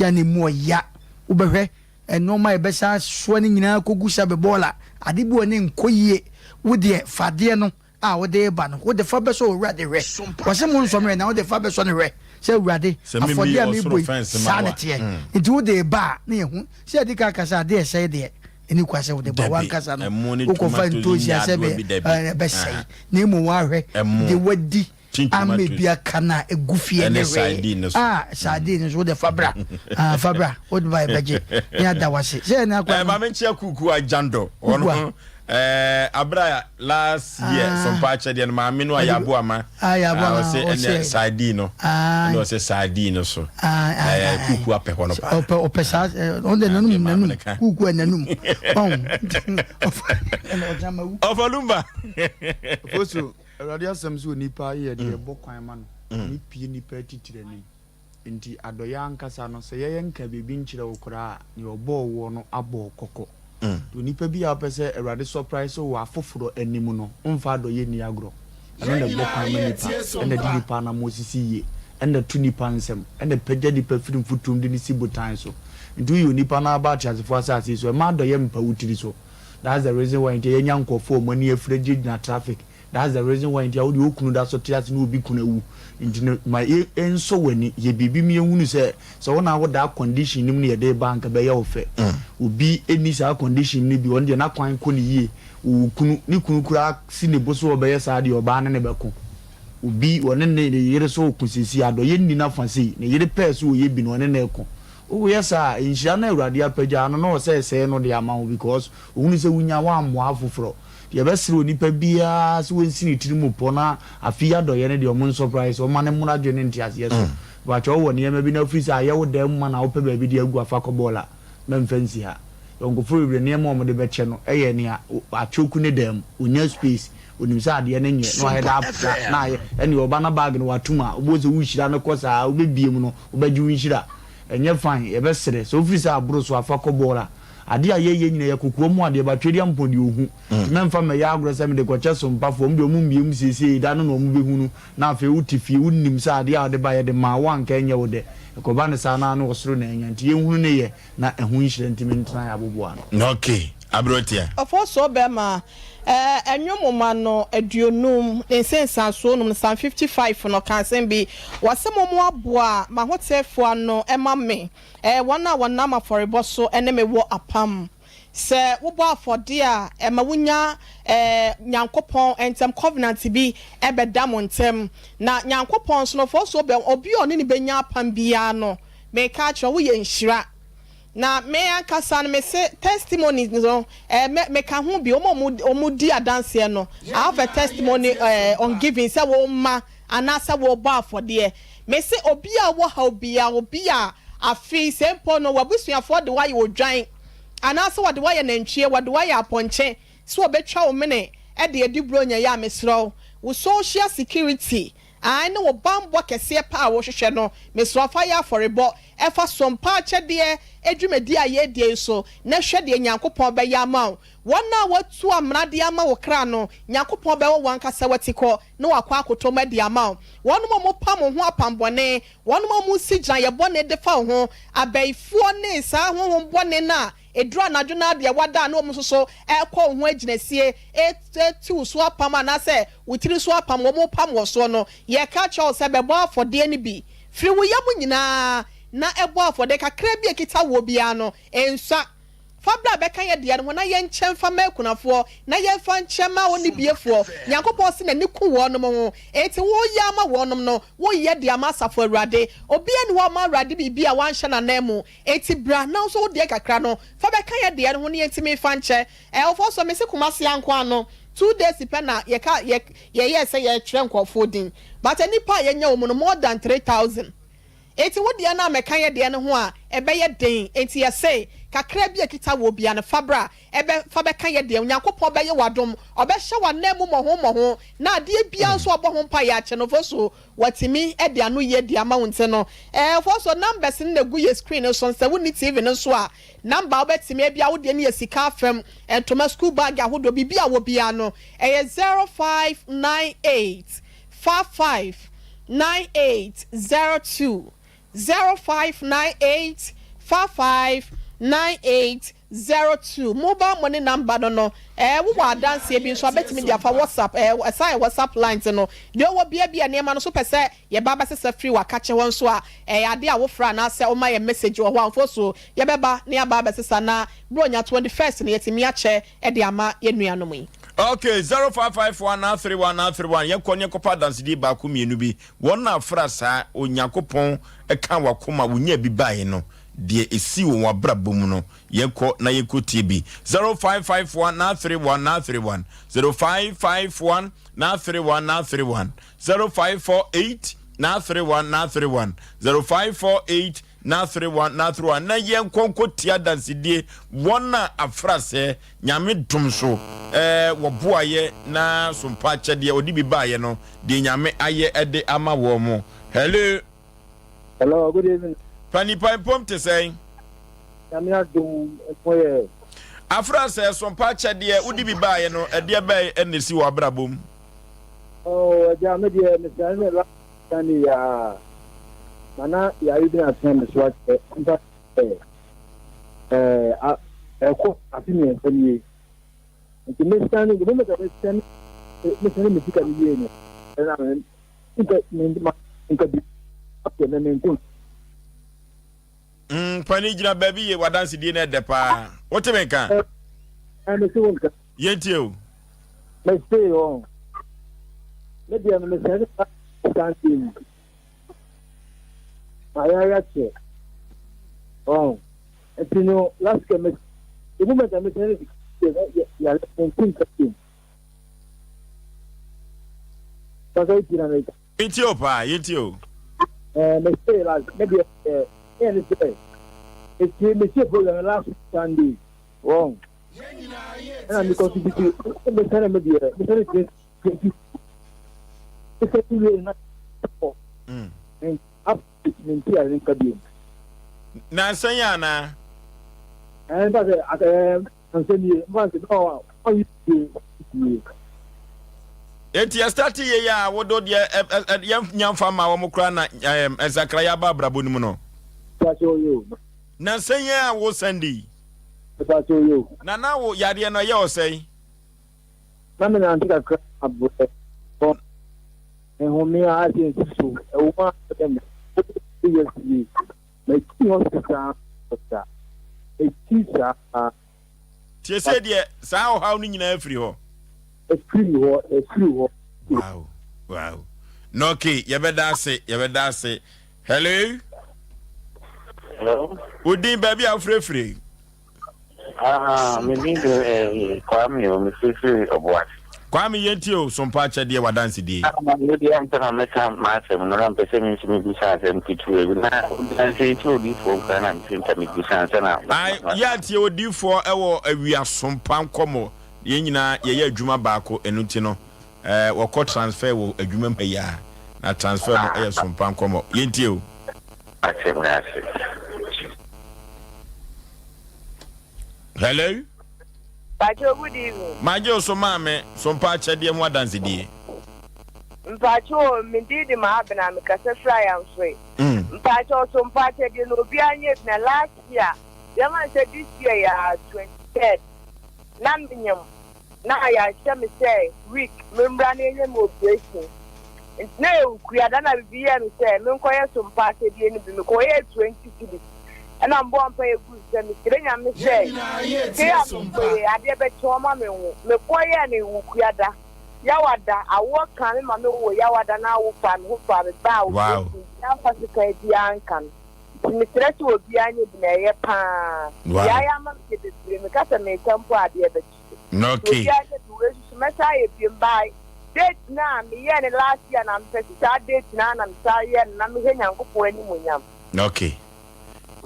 yɛ a na ɛmu ɔya. Wobɛhwɛ nnoɔma a yɛbɛsan asoa no nyinaa kɔgu sɛ bɛbɔɔla, ade bi wɔ hɔ no ɛnkɔ yie. Wo deɛ, fa adeɛ no a wode reba no, wode fa bɛsɔ Owurade hwɛ. Wɔse monsɔ me hwɛ, na wode fa bɛsɔ no hwɛ sɛ, Awurade, afɔdeɛ a merebɔ yi, saa na ɛteɛ. Nti wode reba a, na yɛhu. Sɛ yɛdi kan ka sɛ adeɛ a ɛsɛe deɛ, ɛnni kwan sɛ wode ba. W'ankasa no, wokɔfa ntoosi a sɛ ɛbɛsɛe, na mmom woahwɛ deɛ wadi ama ebi aka no a ɛgu fie ne hwee. Ah, sardine nso wode fa bra. Ah, fa bra. Wode ba yɛbɛgye. Ne ada wase. Sɛ ɛne akwa no. Maame nkyia kuku agyandɔ. Ɔno Eh, abira last year ah. sɔmpa akyɛdeɛ no maame no a yɛabo ama ah, ah, ɔsɛ ɛnɛ sardine no ɛna ɔsɛ sardine no so eh, kuku apɛ hɔ no paa ɔpɛ ɔpɛ saa ɔn de nanum nanum kuku nanum ɔn ɔfa lumba ofosu awurade asɛm sɛ onipa yɛ deɛ ɛbɔ kwan ma no ne pie nipa atitire anim Enti adɔeɛ ankasa no, sɛ yɛyɛ nka biribi nkyerɛ wo koraa a, nea ɔbɔɔ woɔ no abɔ wo kɔkɔ. Nti onipa bi a wopɛ sɛ Awurade surprise wo wɔ afoforɔ anim no, womfa adɔeɛ nni agorɔ. Ɛno na ɛbɔ kwan ma nipa, ɛna ɛde nipa anammɔn sisi yie, ɛna ɛto nipa nsam, ɛna ɛpagya nipa firi mfuturo mu de no si botan so. Nti woyɛ onipa na aba ateasefoɔ asase yi so a, mma adɔeɛ mpa wo tiri so. That's the reason why nti a yɛnya nkurɔfoɔ a wɔn ani afira gyinagyina traffic That's the reason why nti a wode okunu da so te ase na obi kunu awu nti no ma ɛnsɔ w'ani yɛ biribi ma yɛnhunu sɛ sɛ wo na wo daa condition no mu na yɛde reba a anka ɛbɛyɛ wo fɛ. Obi nni saa condition no bi ɔno deɛ n'akwan kɔ ne yie ɔwɔ kunu ne kunu koraa si ne bo sɛ ɔbɛyɛ saa deɛ ɔbaa ne no bɛko. Obi ɔne ne yere sɛ ɔko seesei adɔeɛ nni n'afa sei ne yere pɛɛ sɛ ɔyɛ bi no ɔne no reko. Woyɛ saa a nhyira no a Awurade apagya no na ɔsɛ ɛsɛe no de ama wo because ɔhunu sɛ wonya woammoa afoforɔ. Yɛbɛsrɛ onipa biara sɛ ɔnsi ne tiri mu pɔ na afe yi adɔeɛ no deɛ ɔmo nsɔpraese, ɔmma no mmoro adwene ne nteaseɛ so. Mepakyɛw wowɔ nneɛma bi na wofiri sɛ ayɛ wo dan mu ma na wopɛ baabi de agu a fa kɔ bɔɔla. Mɛmfa nsi ha. Yɛwɔ nkurɔfoɔ bebree nneɛma a wɔde bɛkyɛ no yɛ nea atwoku ne dan mu. Ɔnnya space. Ɔnim sɛ adeɛ no nyɛ na wayɛ dɛ apra na ayɛ. Ɛnneɛ ɔba na bag no watom a, wobɛhu sɛ wohyira no kɔ saa wobɛbue mu no wobɛgye wo nhyira. Ɛnyɛ fine. Yɛbɛsrɛ sɛ wofiri sɛ aboro so a fa kɔ bɔɔla. Adeɛ a yɛyɛ nyinaa yɛ kokoa mu adeɛ but Twedeampɔn deɛ ɔhu. Nti mɛmfa mmɛyɛ agorɔ sɛ mede kɔkyɛ sompafoɔ. Wɔn deɛ wɔn mmue mu seesei da no na wɔbɛhunu. Na afei wote fie, wonnim sɛ adeɛ a wode baeɛ de maa wo a anka ɛnyɛ wo dɛ. Ɛkɔba no saa no ara na ɔsoro na anya. Nti yɛnhunu ne yɛ, na ɛho nhyira ntumi ntena yɛn aboboano. Ok, aberanteɛ. Ɔfɔɔsoɔ bɛɛma, ɛɛ ɛnwom nwoma no aduonum ne nsensansoɔ num no Psalm 55 no ka asɛm bi, Wɔse mommoaboa m'ahoteefoɔ ano ma me, ɛɛ wɔn a wɔnam afɔrebɔ so ne me wɔ apam. Sɛ wobɔ afɔdeɛ a, ɛma wonya Nyankopɔn ntam covenant bi bɛda mo ntam. Na Nyankopɔn nso no, ɔfɔɔ so bɛ, obi a ɔne no bɛnya apam biara no, meka akyerɛ wo, woyɛ nhyira. Na me ankasa no, mese testimonies no, me, meka ho bi, wɔn a wɔn, wɔdi adanseɛ no, I have a testimony on giving, sɛ woma anaasɛ wobɔ afɔdeɛ. Mese obi a ɔwɔ haw biara, obi a afei sɛ mpo no w'abusuafoɔ de wo ayɛ odwan, anaasɛ wɔde wo ayɛ nantwie, wɔde wo ayɛ apɔnkye, sɛ wɔbɛtwa wo mene de adi Buronya yi a, mesrɛ wo, wo social security, aane, ne wo banbɔ kɛseɛ pa a wohwehwɛ no, mesrɛ wo fa yɛ afɔrebɔ, ɛfa sompa akyɛdeɛ dwumadie a yɛredie yi so, na hwɛ deɛ Nyankopɔn bɛyɛ ama wo. Wɔn a wɔatu amena de ama wo kra no, Nyankopɔn bɛwɔ wɔn ankasa w'atikɔ na wɔakɔ akɔtɔ mu adi ama wo. Wɔnom a wɔpam wo ho apam bɔne, wɔnom a wɔsi gyinaeɛ bɔne de fa wo ho, abayifoɔ ne saa honhom bɔne no a ɛduru anadwo no ara deɛ wɔada a na wɔn nso so rekɔ wo ho agyinasie, retu wo so apam anaasɛ wo tiri so apam, wɔrepam wɔ soɔ no, yɛreka akyerɛ wo sɛ bɛbɔ afɔdeɛ no bi firi wo yam nyinaa na bɔ afɔdeɛ kakra bi a ɛkita woɔ biara no, nsua. Fa bra bɛka yɛ deɛ no ho na yɛnkyɛ mfa mma akunafoɔ, na yɛmfa nkyɛ mma onnibiefoɔ. Nyankopɔn se n'ani ku wɔnom ho, enti woreyɛ ama wɔnom no, woreyɛ de ama Asafo Awurade. Obiara nni hɔ a ɔma Awurade biribi a wanhyɛ n'ananmu. Enti bra na wo nso wo deɛ kakra no, fa bɛka yɛ deɛ no ho na yɛntumi mfa nkyɛ. Ɛwɔfoɔ so, mese Kumasi ankoa no, two days pɛ na yɛka, yɛ, yɛyɛɛ sɛ yɛretwerɛ nkorɔfoɔ din. But nnipa a yɛanya wɔ mu no, more than 3,000. Enti wo deɛ no a mɛka yɛ deɛ no ho a, ɛbɛyɛ den. Enti yɛse, kakra bi a ɛkita woɔ biara no, fa bra, ɛbɛ, fa bɛka yɛ deɛ. Onyankopɔn bɛyɛ wo adom, Ɔbɛhyɛ w'ananmu mmɔho mmɔho, na adeɛ biara nso a ɔbɔ ho mpaeɛ akyɛ no, Foso, Watumi de ano yie de ama wo. Nti no, ɛɛ, Foso, numbers no na ɛgu yɛ screen no so no, sɛ wonni TV no nso a, number a wobɛtumi, ebia wo deɛ no yɛ sika afam, ntoma, school bag ahodoɔ, biribi a wɔ biara no, ɛyɛ 0598. 55 98 02 0598 55 98 02 Mobile money number no no ɛɛ wowɔ adanseɛ bi nso a bɛtumi de afa WhatsApp ɛɛ ɛsan yɛ WhatsApp line nti no deɛ ɔwɔ bia bi a nneɛma no so pɛ sɛ yɛba abɛsesa firi w'akakye hɔ nso a ɛyɛ adeɛ a wofrɛ anaasɛ woma yɛ message wɔ hɔ a mfosuo yɛbɛba na yɛaba abɛsesa na Buronya 21st no yɛtumi akyɛ de ama yɛn nuanom yi. Ok, 0554 931 931 Yɛnkɔ ne yɛnkɔpa adansedie baako mmienu bi. Wɔn a afra saa Onyankopɔn ka wakoma wonyaa bi baeɛ no, deɛ ɛsii wɔ wɔn abrabɔ mu no, yɛnkɔ na yɛnkɔtie bi. 0554 931 931 0551 931 931 0548 931 931 0548 N'aserewa, n'aserewa, na yɛnkɔ nkɔtie adansedie, wɔn a afra sɛ Nyame dom so eh, wɔboaeɛ na sompa akyɛdeɛ ɔde bi baeɛ no, deɛ Nyame ayɛ de ama wɔn mo. Hello. Hello, good evening. Panipa mpom te sɛn? Nyame adom mpo yɛ. Afra sɛ sompa akyɛdeɛ wode bi baeɛ no, ɛdeɛ bɛn na ɛsi wɔ abrabɔ mu? Oh, agya, me deɛ mesrɛ ne last Sunday yi ara ma na yare bi atena me so akyɛ mpa sɛ ɛɛ ɛkɔ afe mmiɛnsa nie nti mesane the moment a mesane mesane me sika no wie no ɛna me nka me ma nka bi afei me menko. Mm, pani gyina baabi ye wadansedie no ɛdɛ paa wote me nka ɛɛ mese wo nka yɛntie o mese ɔ me deɛ no mesɛ ne Sunday yi mayare akyɛ ɔ nti no last week me the moment a mesɛ ne yare mente nka bio sasa wotie na meka Yɛntie o paa, yɛntie o. Ɛɛ mese like me deɛ ɛɛ ɛyɛ ne sɛ metie metie program no last Sunday wɔn ɛna mekɔ so bi ti mesɛne me deɛ mesɛne 20 mesɛne wie na kɔ up mente yare nka bio. Nansa yi anaa? Ɛɛ nfa sɛ ɛɛ nansa nie nfa sɛ no a ɔyi wie wie. Enti yɛ start yɛ yi a wodo deɛ ɛ yɛn nya nfa ma wɔn koraa na ɛɛ nsakra yɛ aba abrabɔ no mu no. Mpakyɛ oye o. Nansa yi a wo Sunday yi. Mpakyɛ oye o. Na na wo yadeɛ no ɛyɛ ɔsɛe? Na me nante kakra abrɛ. Nhome a ase nsi so, ɛwom ara sɛ me yɛ sie, makyi hɔ saa da, mekyi saa. Tie sei deɛ saa ɔhaw no nyinaa firi hɔ. Ɛfiri hɔ, ɛfiri hɔ. Wow, wow. No okay, yɛbɛda ase, yɛbɛda ase. Hello. Hello. Wo din baabi a wofirefiri? Ah, me din de eh, Kwame o, mefirifiri Ɔboase. Kwame yɛntie o, sompa akyɛdeɛ w'adansedie. Ah, me deɛ ansa na mɛka m'asɛm no na mpɛ sɛ me nso mebisa asɛm ketewa bi na danse nti odiifoɔ nkura na mese nka mebisa ansa na. Ai, yɛ atie odiifoɔ ɛwɔ awia sompa nkɔmɔ yɛn nyinaa yɛyɛ adwuma baako ɛno nti no eh, wɔkɔ transfer wɔ adwuma mu ha yi a na transfer no ɛyɛ sompa nkɔmɔ yɛntie o. Ate me ase. Hello. Mpacho good evening. Magye wo so maame, so mpa akyɛdeɛ ho adansedie. Mpacho o, me din de Maabena, me kasa firi Ayamfre. Mpacho so mpa akyɛdeɛ no obiara nyɛ bi na last year, yɛma no sɛ this year yɛ a 23rd na me nyem. Na yɛahyɛ me sɛ week memmra na yɛnyɛ me operation nti na yɛ wukua da na bibi yɛɛ me sɛ menkɔyɛ so mpa asɛdeɛ no bi mekɔyɛɛ 20 cedis ɛna mbɔɔ mpaeɛ guu so sɛ mesrɛ Nyame sɛ sei a mekɔ yi adeɛ bɛkye ɔma me nwo mekɔyɛɛ no wukua da Yawada awoɔ kaa me ma me woo Yawada na awo faa me ho faa me baa operation nti amfa sekan biara anka no. Nti mesrɛ sɛ obiara nyɛ bi na ɛyɛ paa. Deɛ ayɛ ama me deɛ bebree meka sɛ meka mpo a adeɛ bɛkye. Nti obiara nyɛ bi wei nso mɛsan ayɛ biom by date no a meyɛɛ no last year na mepɛ sɛ saa date no ara na mesan yɛ no na mehwɛ Nyankopɔn animuonyam. Okay.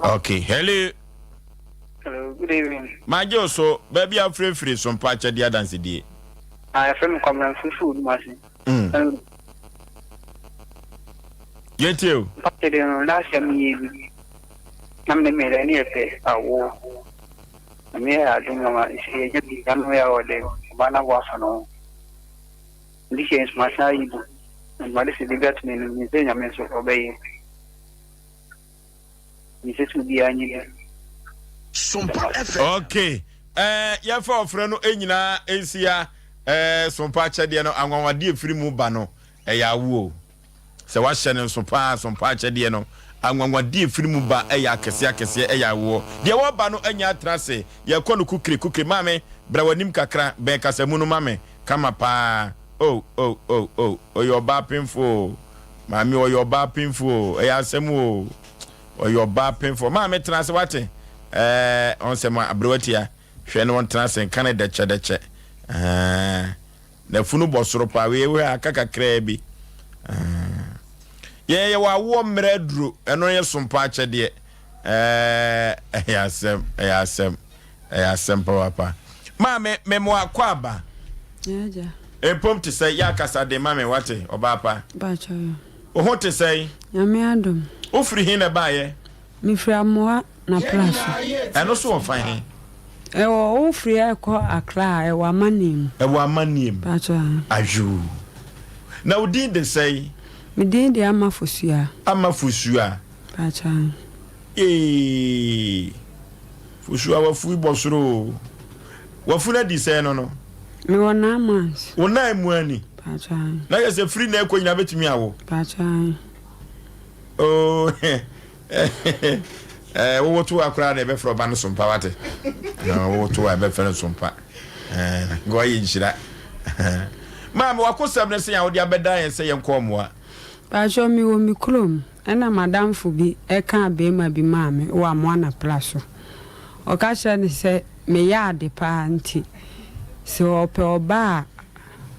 Okay. Hello. Hello, good evening. Magye wo so, baabi a wofirefiri so mpa akyɛdeɛ adansedie. Ah, yɛfrɛ me Kwabena Mfiri Odumase. Mm. Yɛntie o. Mpakyɛ deɛ no last year meyɛ bi na mene me yere ne yɛpɛ awoɔ na meyɛ adom na ma sɛ yɛnya bi na meyɛ wɔ dɛ ɔbaa no aboa afa no ho nti hyɛ nso masan ayi bi na made sɛ biribi ato m'anim menim sɛ nyame nso ɔbɛyɛ mesɛ sɛ obiara nyɛ bi. Sompa FM. Okay. Eh, yɛmfa ɔfrɛ no nyinaa nsia eh, sompa akyɛdeɛ no anwanwadeɛ firi mu ba no ɛyɛ awoɔ. Sɛ woahyɛ no nso paa, sompa akyɛdeɛ no, anwanwadeɛ ɛfiri mu ba yɛ akɛseɛ akɛseɛ, ɛyɛ awoɔ. Deɛ wɔreba no anya atena ase, yɛrekɔ no kukire kukire. Maame, bra w'anim kakra, bɛn kasamu no ma me, kama paa. Oh, oh, oh, oh, ɔyɛ ɔbaa pemfoɔ o. Maame, ɔyɛ ɔbaa pemfoɔ o, ɛyɛ asɛm o. Ɔyɛ ɔbaa pemfoɔ. Maame, tena ase, wate? Ɛɛ, ɔnsɛ ma aberewa tia. Hwɛ na ɔntena ase, nka no dɛkyɛdɛkyɛ. Ɛɛ. N'afunu bɔ soro paa. Wei wohwɛ a aka kakraa bi. Yɛn yɛwɔ awoɔ mmerɛ aduro. Ɛno yɛ sompa akyɛdeɛ. Ɛɛ ɛyɛ asɛm ɛyɛ asɛm ɛyɛ asɛm papaapa. Maame memo akɔ aba. Mpom te sɛ yɛ akasa den ma me wate ɔbaa pa. Wo ho te sɛn? Nyame adom. Wofiri he na ɛbaeɛ? Mefiri Amoa na pra so. Ɛno so wɔ fa he? Ɛwɔ wo firi ɛkɔ Accra a, ɛwɔ amanneɛ mu. Ɛwɔ amanneɛ mu. Paatwɔ ahe. Ayoo. Na wo din de sɛn? Me din de Ama Fosua. Ama Fosua. Paatwɔ ahe. Eeii. Fosua w'afu bɔ soro o. W'afu no adi sɛn no no? Mewɔ nine months. Wo nine mu ani? Paatwɔ ahe. Na yɛ sɛ firi na ɛkɔ nyinaa bɛtumi awo? Paatwɔ ahe. Oh, Eh, wowo to a koraa na ɛbɛfrɛ ɔba no sompa wate wowo to a ɛbɛfrɛ no sompa eh, nka ɔyɛ nhyira maame wakosɛm no sɛ a wode abɛda yɛn sɛ yɛnkɔ mmoa. Paatwɔ me wɔ me kurom ɛna madamfo bi ɛkaa beema bi maa me wɔ Amoana pra so ɔka kyerɛ no sɛ me yɛ ade paa nti sɛ ɔpɛ ɔbaa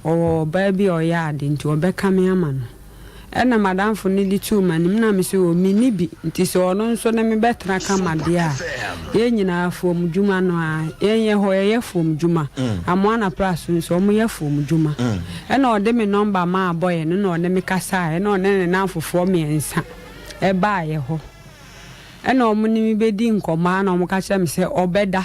a ɔwɔ ɔbaa bi a ɔyɛ ade nti ɔbɛka me ama no. Ɛna m'adamfo no de too m'anim na mese oh menni bi nti sɛ ɔno nso ne me bɛtena kama deɛ a yɛn nyinaa afuom dwuma no ara yɛn yɛ hɔ yɛyɛ afuom dwuma Amoana pra so nso wɔn yɛ afuom dwuma ɛna ɔde me nɔmba maa bɔyɛ no na ɔne me kasaeɛ ɛna ɔne ne namfofoɔ mmiɛnsa ɛbaeɛ hɔ ɛna wɔn ne me bɛdi nkɔmmɔ ara na wɔn ka kyerɛ me sɛ ɔbɛda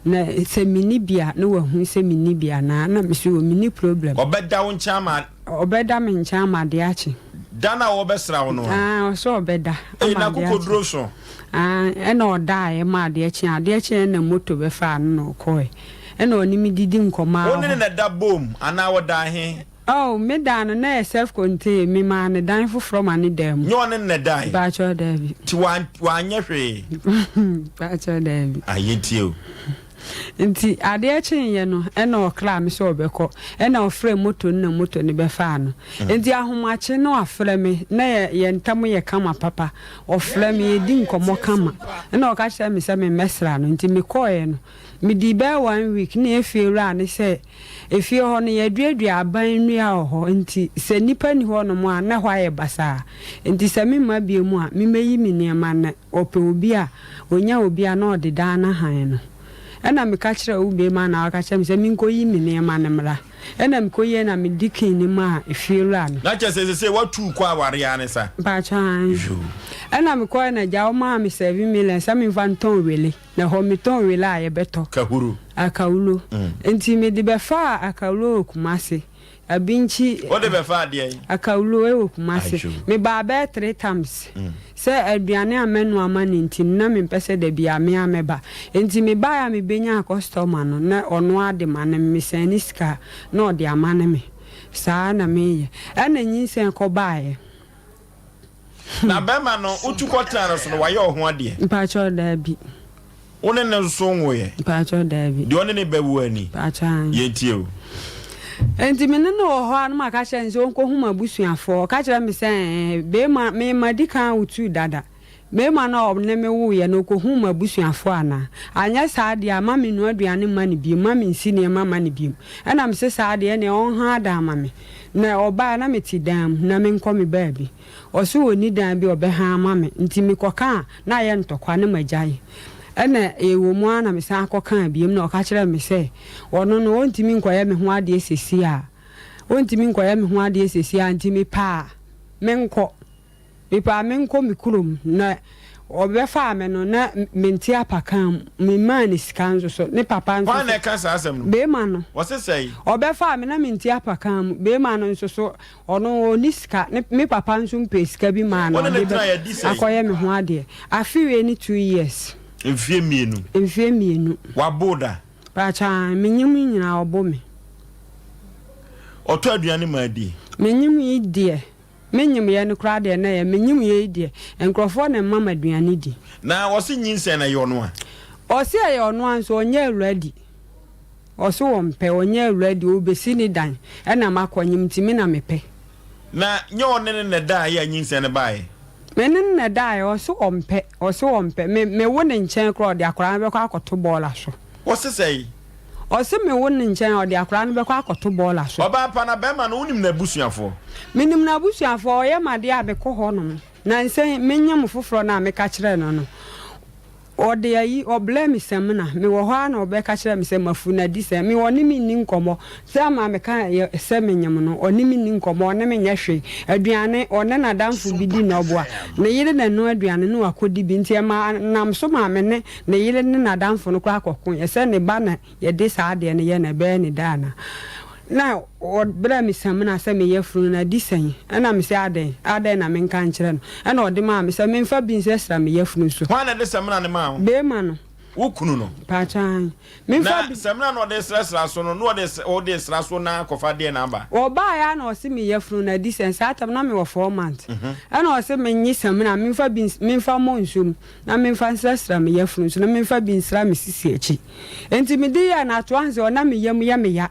Na sɛ menni bi a na wahu sɛ menni bi anaa? Na mese o menni problem. Ɔbɛda wo nkyɛn ama. Ɔbɛda me nkyɛn ama adeɛ akye. Da no a wɔbɛsra wo no a. Aah ɔse ɔbɛda Ei ama adeɛ akye. n'akokoduro so. Aah ɛna ɔdaeɛ ma adeɛ kyeeɛ, adeɛ kyeeɛ na moto bɛfaa no na ɔkɔeɛ. Ɛna ɔne me didi nkɔmmɔ Wo ara ne no hɔ. na ɛda boom anaa ɔdaa he? Oh, me dan no na ɛyɛ self contained, me maa no dan foforɔ ma ne daa mu. Nyɛ ɔne no na ɛdae? Mpakyɛw daabi. Nti wa wanyɛ hwee? Mpakyɛw daabi. Ah, yɛntie o. Nti adeɛ kyeeɛ no ɛna ɔkraa me sɛ ɔbɛkɔ, ɛna ɔfrɛɛ moto no na moto no bɛfaa no. Nti ahomakye na wafrɛ me, na yɛ yɛn ntam yɛ kama papa, ɔfrɛ me yɛdi nkɔmmɔ kama, ɛna ɔka kyerɛɛ me sɛ memmɛsra no, nti mekɔeɛ no, medii bɛyɛ one week na efie wura no sɛ Efie hɔ no, yɛaduadua aban nnua wɔ hɔ, enti sɛ nnipa nni hɔnom a, na ɛhɔ ayɛ basaa. Enti sɛ memma bio mu a, mimmeyi me nneɛma na ɔpɛ obi a, onya obi a, na ɔde dan no hann no. Ɛnna meka kyerɛɛ wo barima no a ɔka kyerɛɛ me sɛ minkoyi me nneɛma no mmra. Ɛnna mikoyiei na mede key no maa efiewura no. Na kyerɛ sɛ seesei woatu kɔ aware ara ne sa? Mpakyɛw, aane. Ɛnna mekɔe na agya ɔmaa me 7 million sɛ memfa ntɔn wele. Na hɔ metɔn wele a yɛbɛtɔ. Kahuro. Akawulo. Nti mede bɛfaa akawulo wɔ Kumasi. Abinkyi. Wode bɛfaa deɛn? Akawulo wɔ Kumasi. Mebaa bɛyɛ three times. Sɛ aduane a mɛnoa ama no nti no na mempɛ sɛ da biara me ara mɛba. Nti mebaeɛ a mebɛnyaa kɔstɔma no na ɔno ara de ma no mesɛne ne sika a na ɔde amane me. Saa na meyɛ. Ɛna nyinsɛn kɔbaeɛ. Na bɛrima no, wotu kɔtenaa no so no, wayɛ wo ho adeɛ? Mpakyɛw, daabi. Wo ne no nso nwoeɛ? Mpakyɛw, daabi. Deɛ ɔne ne bɛwo ani? Mpakyɛw, aane. Yɛntie o. Enti me ne no wɔ hɔ a, na maka kyerɛ no sɛ ɔnkɔhu m'abusuafoɔ. Ɔka kyerɛɛ me sɛ, Ɛɛ, bɛrima, me madi kan awo tu dada. Barima no a ɔne me woeɛ no, ɔkɔhuu m'abusuafoɔ anaa? Anyɛ saa deɛ a, mma mennua aduane mma no bio, mma mennsi nneɛma mma no bio. Ɛnna mese, Saa deɛ, ɛnneɛ ɔnha dan mma me. Na ɔbaeɛ a, na mete dan mu, na menkɔ me baabi. Ɔse ɔnni dan bi a ɔbɛha ama me, nti mekɔka a, na ayɛ ntɔkwa, na magyae. Ɛnna ɛwɔ mu ara na mesan kɔkaa bio, na ɔka kyerɛɛ me sɛ, ɔno no, ɔntumi nkɔyɛ me ho adeɛ seesei a, ɔntumi nkɔyɛ me ho adeɛ seesei a, nti mepɛ a, menkɔ. Mepɛ a menkɔ me kurom na ɔbɛfaa me no na mente apakan mu, memaa no sika nso so, ne papa nso so. Hwan na ɛka saa asɛm no? Beema no. Ɔse sɛn? Ɔbɛfaa me na mente apakan mu, beema no nso so, ɔno ɔnni sika, ne me papa nso mpɛɛ sika bi maa no Wo ne no ɔde tenaeɛ adi sɛn? akɔyɛ me ho adeɛ. Afe wei ne 2 years. Mfeɛ mmienu. Mfeɛ mmienu. Wabo wo da? Pakyɛ aane, menyem yi nyinaa ɔbo me. Ɔtɔ aduane ma adi? Menyem yi deɛ, Me nyemyɛ no koraa deɛ na ɛyɛ me nyemyɛ yi deɛ nkurɔfoɔ na ɛma me aduane di. Na ɔse nyinsɛn no ɛyɛ ɔno a? Ɔse ɛyɛ ɔno a nso ɔnyɛ awura di. Ɔse ɔmpɛ ɔnyɛ awura di ɔbɛsi ne dan ɛna makɔ nyem nti me na mepɛ. Na nyɛ ɔne no na ɛdaeɛ a nyinsɛn no baeɛ? Me ne no na ɛdaeɛ ɔse ɔmpɛ ɔse ɔmpɛ me me wo ne nkyɛn koraa ɔde akwadaa no bɛkɔ akɔto bɔɔla so. Ɔse sɛn? Ɔse me wo ne nkyɛn a ɔde akwadaa no bɛkɔ akɔto bɔɔla so. Ɔbaa pa na bɛɛma no wonim n'abusuafoɔ? Menim n'abusuafoɔ, ɔyɛ m'adeɛ a mekɔ hɔ nom. Nansa yi menyem foforɔ no a meka kyerɛɛ no no, ɔde ayi, ɔblɛɛ me samina. Mewɔ hɔ ara na ɔbɛka kyerɛɛ me sɛ mafu no adi sɛ me ɔne me nni nkɔmmɔ. Sɛ ama meka sɛ menyem no, ɔne me nni nkɔmmɔ, ɔne me nyɛ hwee. Aduane, ɔne n'adamfo bi di na ɔboa. Ne yere na ɛnoa aduane na wakɔdi bi nti ɛma nam so maa me ne Ne yere ne n'adamfo no koraa kɔkoeɛ sɛ ne ba na yɛde saa adeɛ no yɛ no ɛbɛyɛ ne dɛ anaa. Na ɔbrɛɛ me samina sɛ me yafunu no adi sɛn? Ɛna mese adɛn? Adɛn na menka nkyerɛ no? Ɛna ɔde maa me sɛ memfa bi nsrasra me yafunu so. Hwan na ɛde samina no maa wo? Beema no. Wo kunu no? Mpakyɛ aane. Memfa Na bi. samina no ɔde srasra so no, na ɔde wode sra so na akɔfa deɛn na aba? Ɔbaeɛ ara na ɔse me yafunu no adi sɛn? Saa tam no na mewɔ 4 months. Ɛna ɔse menye samina memfa bi memfa mmɔ nsuo mu. Na memfa nsrasra me yafunu so, na memfa bi nsra me sisi akyi. Enti mede yɛɛ no atoa sɛ ɔna me yam yɛ me ya.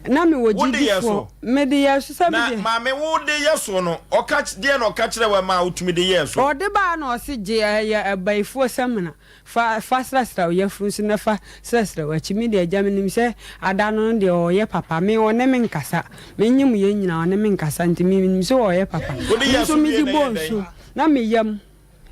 Na mewɔ Wode yɛɛ gyidifoɔ. so? Mede yɛɛ so sɛ Na medeɛ. maame wode yɛ so no, ɔka deɛn na ɔka kyerɛɛ wo ɛmaa wotumi de yɛɛ so? Ɔde baa na ɔse gye ɛyɛ abayifoɔ samina fa fa srasra wo yafunu so na fa srasra w'akyi. Me deɛ agya menim sɛ ada no no deɛ ɔyɛ papa. Me ɔne me nkasa. Me nyem yɛ nyinaa ɔne me nkasa nti me menim sɛ ɔyɛ papa. Wode Me yɛɛ nso so wie mede na bɔɔ ɛyɛɛ dɛn? nsuo na me yam.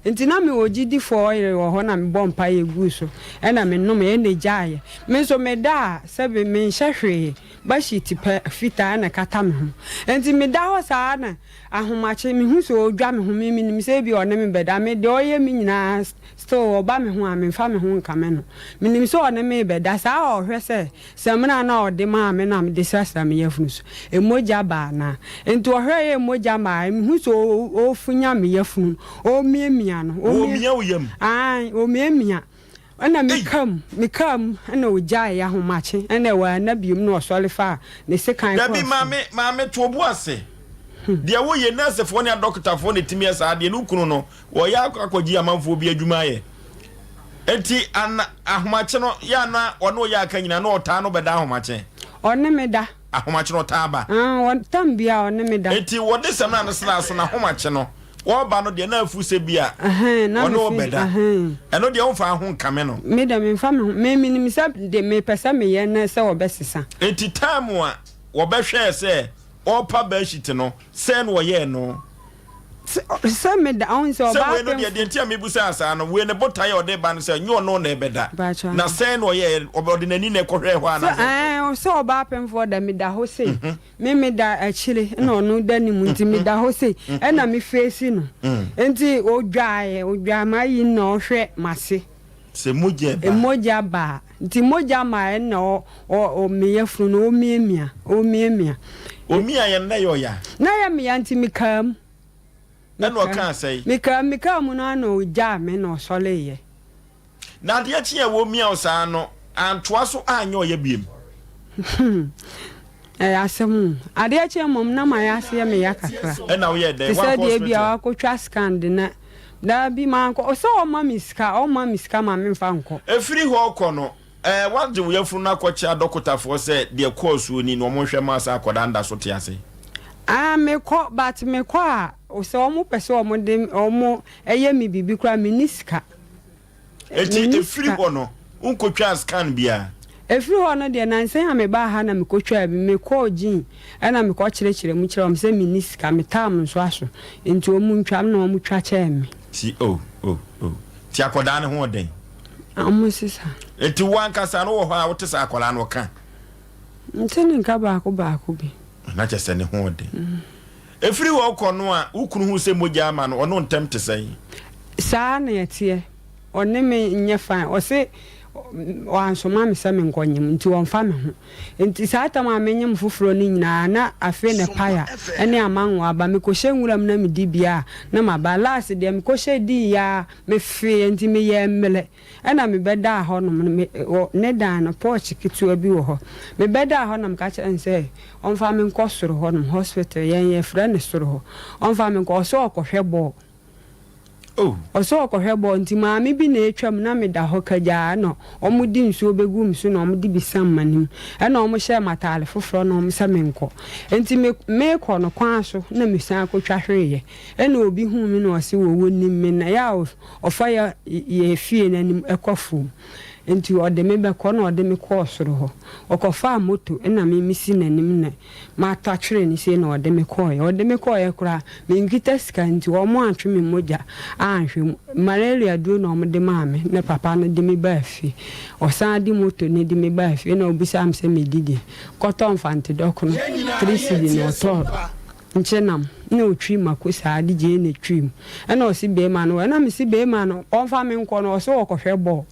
Nti na mewɔ gyidifoɔ ɔyere wɔ hɔ na mebɔ mpaeɛ guu so ɛna menomeɛ ɛna ɛgyaeɛ. Me nso meda a sɛbe menhyɛ hwee, bɛhyit pɛ fitaa na ɛkata me ho. Nti meda hɔ saa na ahomakye mehu sɛ ɔredwa me ho, me menim sɛ ebia ɔne me bɛda, me deɛ ɔyɛ me nyinaa still ɔba me ho a memfa me ho nkame no. Menim sɛ ɔne me rebɛda, saa a ɔhwɛ sɛ Samina no a ɔde maa me na mede srasra me yafunu so, mogya baa anaa? Enti ɔhwɛeɛ mogya mmaeɛ, mehu sɛ ɔrefunya me yafunu no, ɔremiamia no. Ɔremia wo yam? Aane, ɔremiamia. Ɛna meka mu, mekaa mu, ɛna ɔgyaeɛ ahomakye, ɛna wanna biom na ɔsɔre faa ne sekan kɔɔ Dabi, afuom. maame, maame, to wo bo ase. Deɛ woyɛ, nɛɛsefoɔ ne adɔkotafoɔ na ɛtumi yɛ saa adeɛ no, wo kunu no, Wɔyɛ akɔ akɔgye amanfoɔ bi adwuma ayɛ. Enti ana ahomakye no yɛ ana ɔne ɔyɛ aka nyinaa na ɔtaa no bɛda ahomakye? Ɔne me da. Ahomakye no ɔtaa ba? Ah, ɔ, tam biara ɔne me da. Enti wɔde samina no sraa so na ahomakye no wɔreba no deɛ na afu sɛ bi a Ɛhɛn, na ɔne me wo fi, bɛda. ɛhɛn. Ɛno deɛ womfa ho nkame no. Me deɛ memfa me ho, me menim sɛ de mepɛ sɛ meyɛ ne sɛ ɔbɛsesa. Enti time a wɔbɛhwɛɛ sɛ ɔrepa bedsheet no, sɛn na wɔyɛɛ no? Sɛ meda, ɔhu sɛ Sɛ ɔbaa wei no deɛ, pemfo. deɛ nti a mebusaa saa no, wei ne botaeɛ a ɔde ba no sɛ nyɛ ɔno na ɛbɛda. Mpakyɛ. Na sɛn na ɔyɛɛ, ɔde n'ani na ɛkɔhwɛɛ hɔ Sɛ anaasɛ? ɛɛ, sɛ ɔbaa pemfoɔ da, meda hɔ sei. Me meda akyire, ɛna ɔno da ne mu, nti meda hɔ sei, ɛna me face no. Nti ɔdwaeɛ, ɔdwaa m'ayi no na ɔhwɛ m'ase. Sɛ mogya ba. Mogya ba. Nti mogya ma ɛna ɔ ɔ ɔ me yafunu no ɔmiamia, ɔmiamia. Ɔmia yɛ no na ɛyɛ ɔya? Na ɛyɛ me ya nti me kaa mu. Ɛna ɔkaa sɛn? Me kaa mu, me kaa mu no ara na ɔgyaa me na ɔsɔreeɛ. Na adeɛ kyeeɛ a wɔmia wo saa no, antoa so anyɛ ɔya biom? Ɛyɛ asɛm o. Adeɛ kye mmom na mayɛ ase yɛ me ya kakra. Ɛna woyɛɛ dɛn? Te sɛ Woankɔ deɛ ebia hospital? wakɔtwa scan de na daabi mankɔ. Sɛ ɔma me sika, ɔmma me sika ma memfa nkɔ. Ɛfiri hɔ rekɔ no, ɛɛ woagye wo yafunu no akɔkyerɛ adɔkotafoɔ sɛ deɛ ɛkɔɔ soɔ ni na wɔnhwɛ mma wo sɛ akwadaa no da so te ase? Ah, mekɔ but mekɔ a, sɛ wɔpɛ sɛ wɔde wɔyɛ me biribi koraa a, menni sika. Enti ɛfiri hɔ no, wonkɔtwaa scan biara? Ɛfiri hɔ no deɛ, nansa yi a mebaa ha na mekɔtwaa bi. Mekɔɔ Gyin na mekɔkyerɛkyerɛɛ mu kyerɛɛ wɔn sɛ menni sika, me tam nso aso, enti wɔntwa me na wɔtwa kyɛɛ me. Ti oh oh oh. Ti akwadaa no ho ɔden. Wɔn sesa. Enti wo ankasa no wɔ hɔ a wote sɛ akwadaa no ɔka? Nte ne nka baako baako bi. Na kyerɛ sɛ ne ho ɔden. Ɛfiri hɔ rekɔ no a, wo kunu hu sɛ mogya ama no, ɔne wo ntam te sɛn? Saa na ɛteɛ, ɔne me nyɛ fine, ɔse wansoma me sɛ menkɔnyem nti ɔmfa me ho. Nti saa tam a menyem foforɔ no nyinaa na afei na paya ne amango aba, mekɔhyɛ nwura mu na medi bi a na maba. Last deɛ mekɔhyɛ diiɛ ara mefeeɛ nti meyɛɛ mmerɛ. Ɛna mebɛdaa hɔ nom no, me, wɔ ne dan no, porch ketewa bi wɔ hɔ. Mebɛdaa hɔ na meka kyerɛɛ no sɛ ɔmfa me nkɔ soro hɔ nom, hospital, yɛn yɛfrɛ no soro hɔ, ɔmfa me nkɔ, ɔse ɔrekɔhwɛ bɔɔl. Oh. Ɔse ɔrekɔhwɛ bɔɔl, nti maame bi na atwam na meda hɔ kagyaa ɛna wɔde nsuo bɛguu me so na wɔde bi sam m'anim, ɛna wɔhyɛɛ me ataare foforɔ na wɔsɛ menkɔ. Nti me, merekɔ no kwan so na mesan kɔtwa hweeɛ. Ɛna obi huu me na ɔse wɔ wɔnim me na yɛ a Ɔfa yɛ yɛn fie no anim kɔ afuom. Nti ɔde me bɛkɔ na ɔde me kɔɔ soro hɔ. Ɔkɔfaa moto na me mesi n'anim na matɔ atwere no sei na ɔde me kɔeɛ. Ɔde me kɔeɛ koraa menkita sika nti wɔantwe me mogya anhwɛ mu. Malaria duro na wɔde maa me na papa no de me baa fie. Ɔsan de moto no de me baa fie na ɔbisaa me sɛ medi deɛ. Kɔtɔ mfantedɔkono three cedi na ɔtɔɔ. Nkyenam na otwi mako saa de gyee na twii mu ɛna ɔse beema no ɛna mese beema no ɔnfa me nkɔ no ɔse ɔkɔhwɛ bɔɔl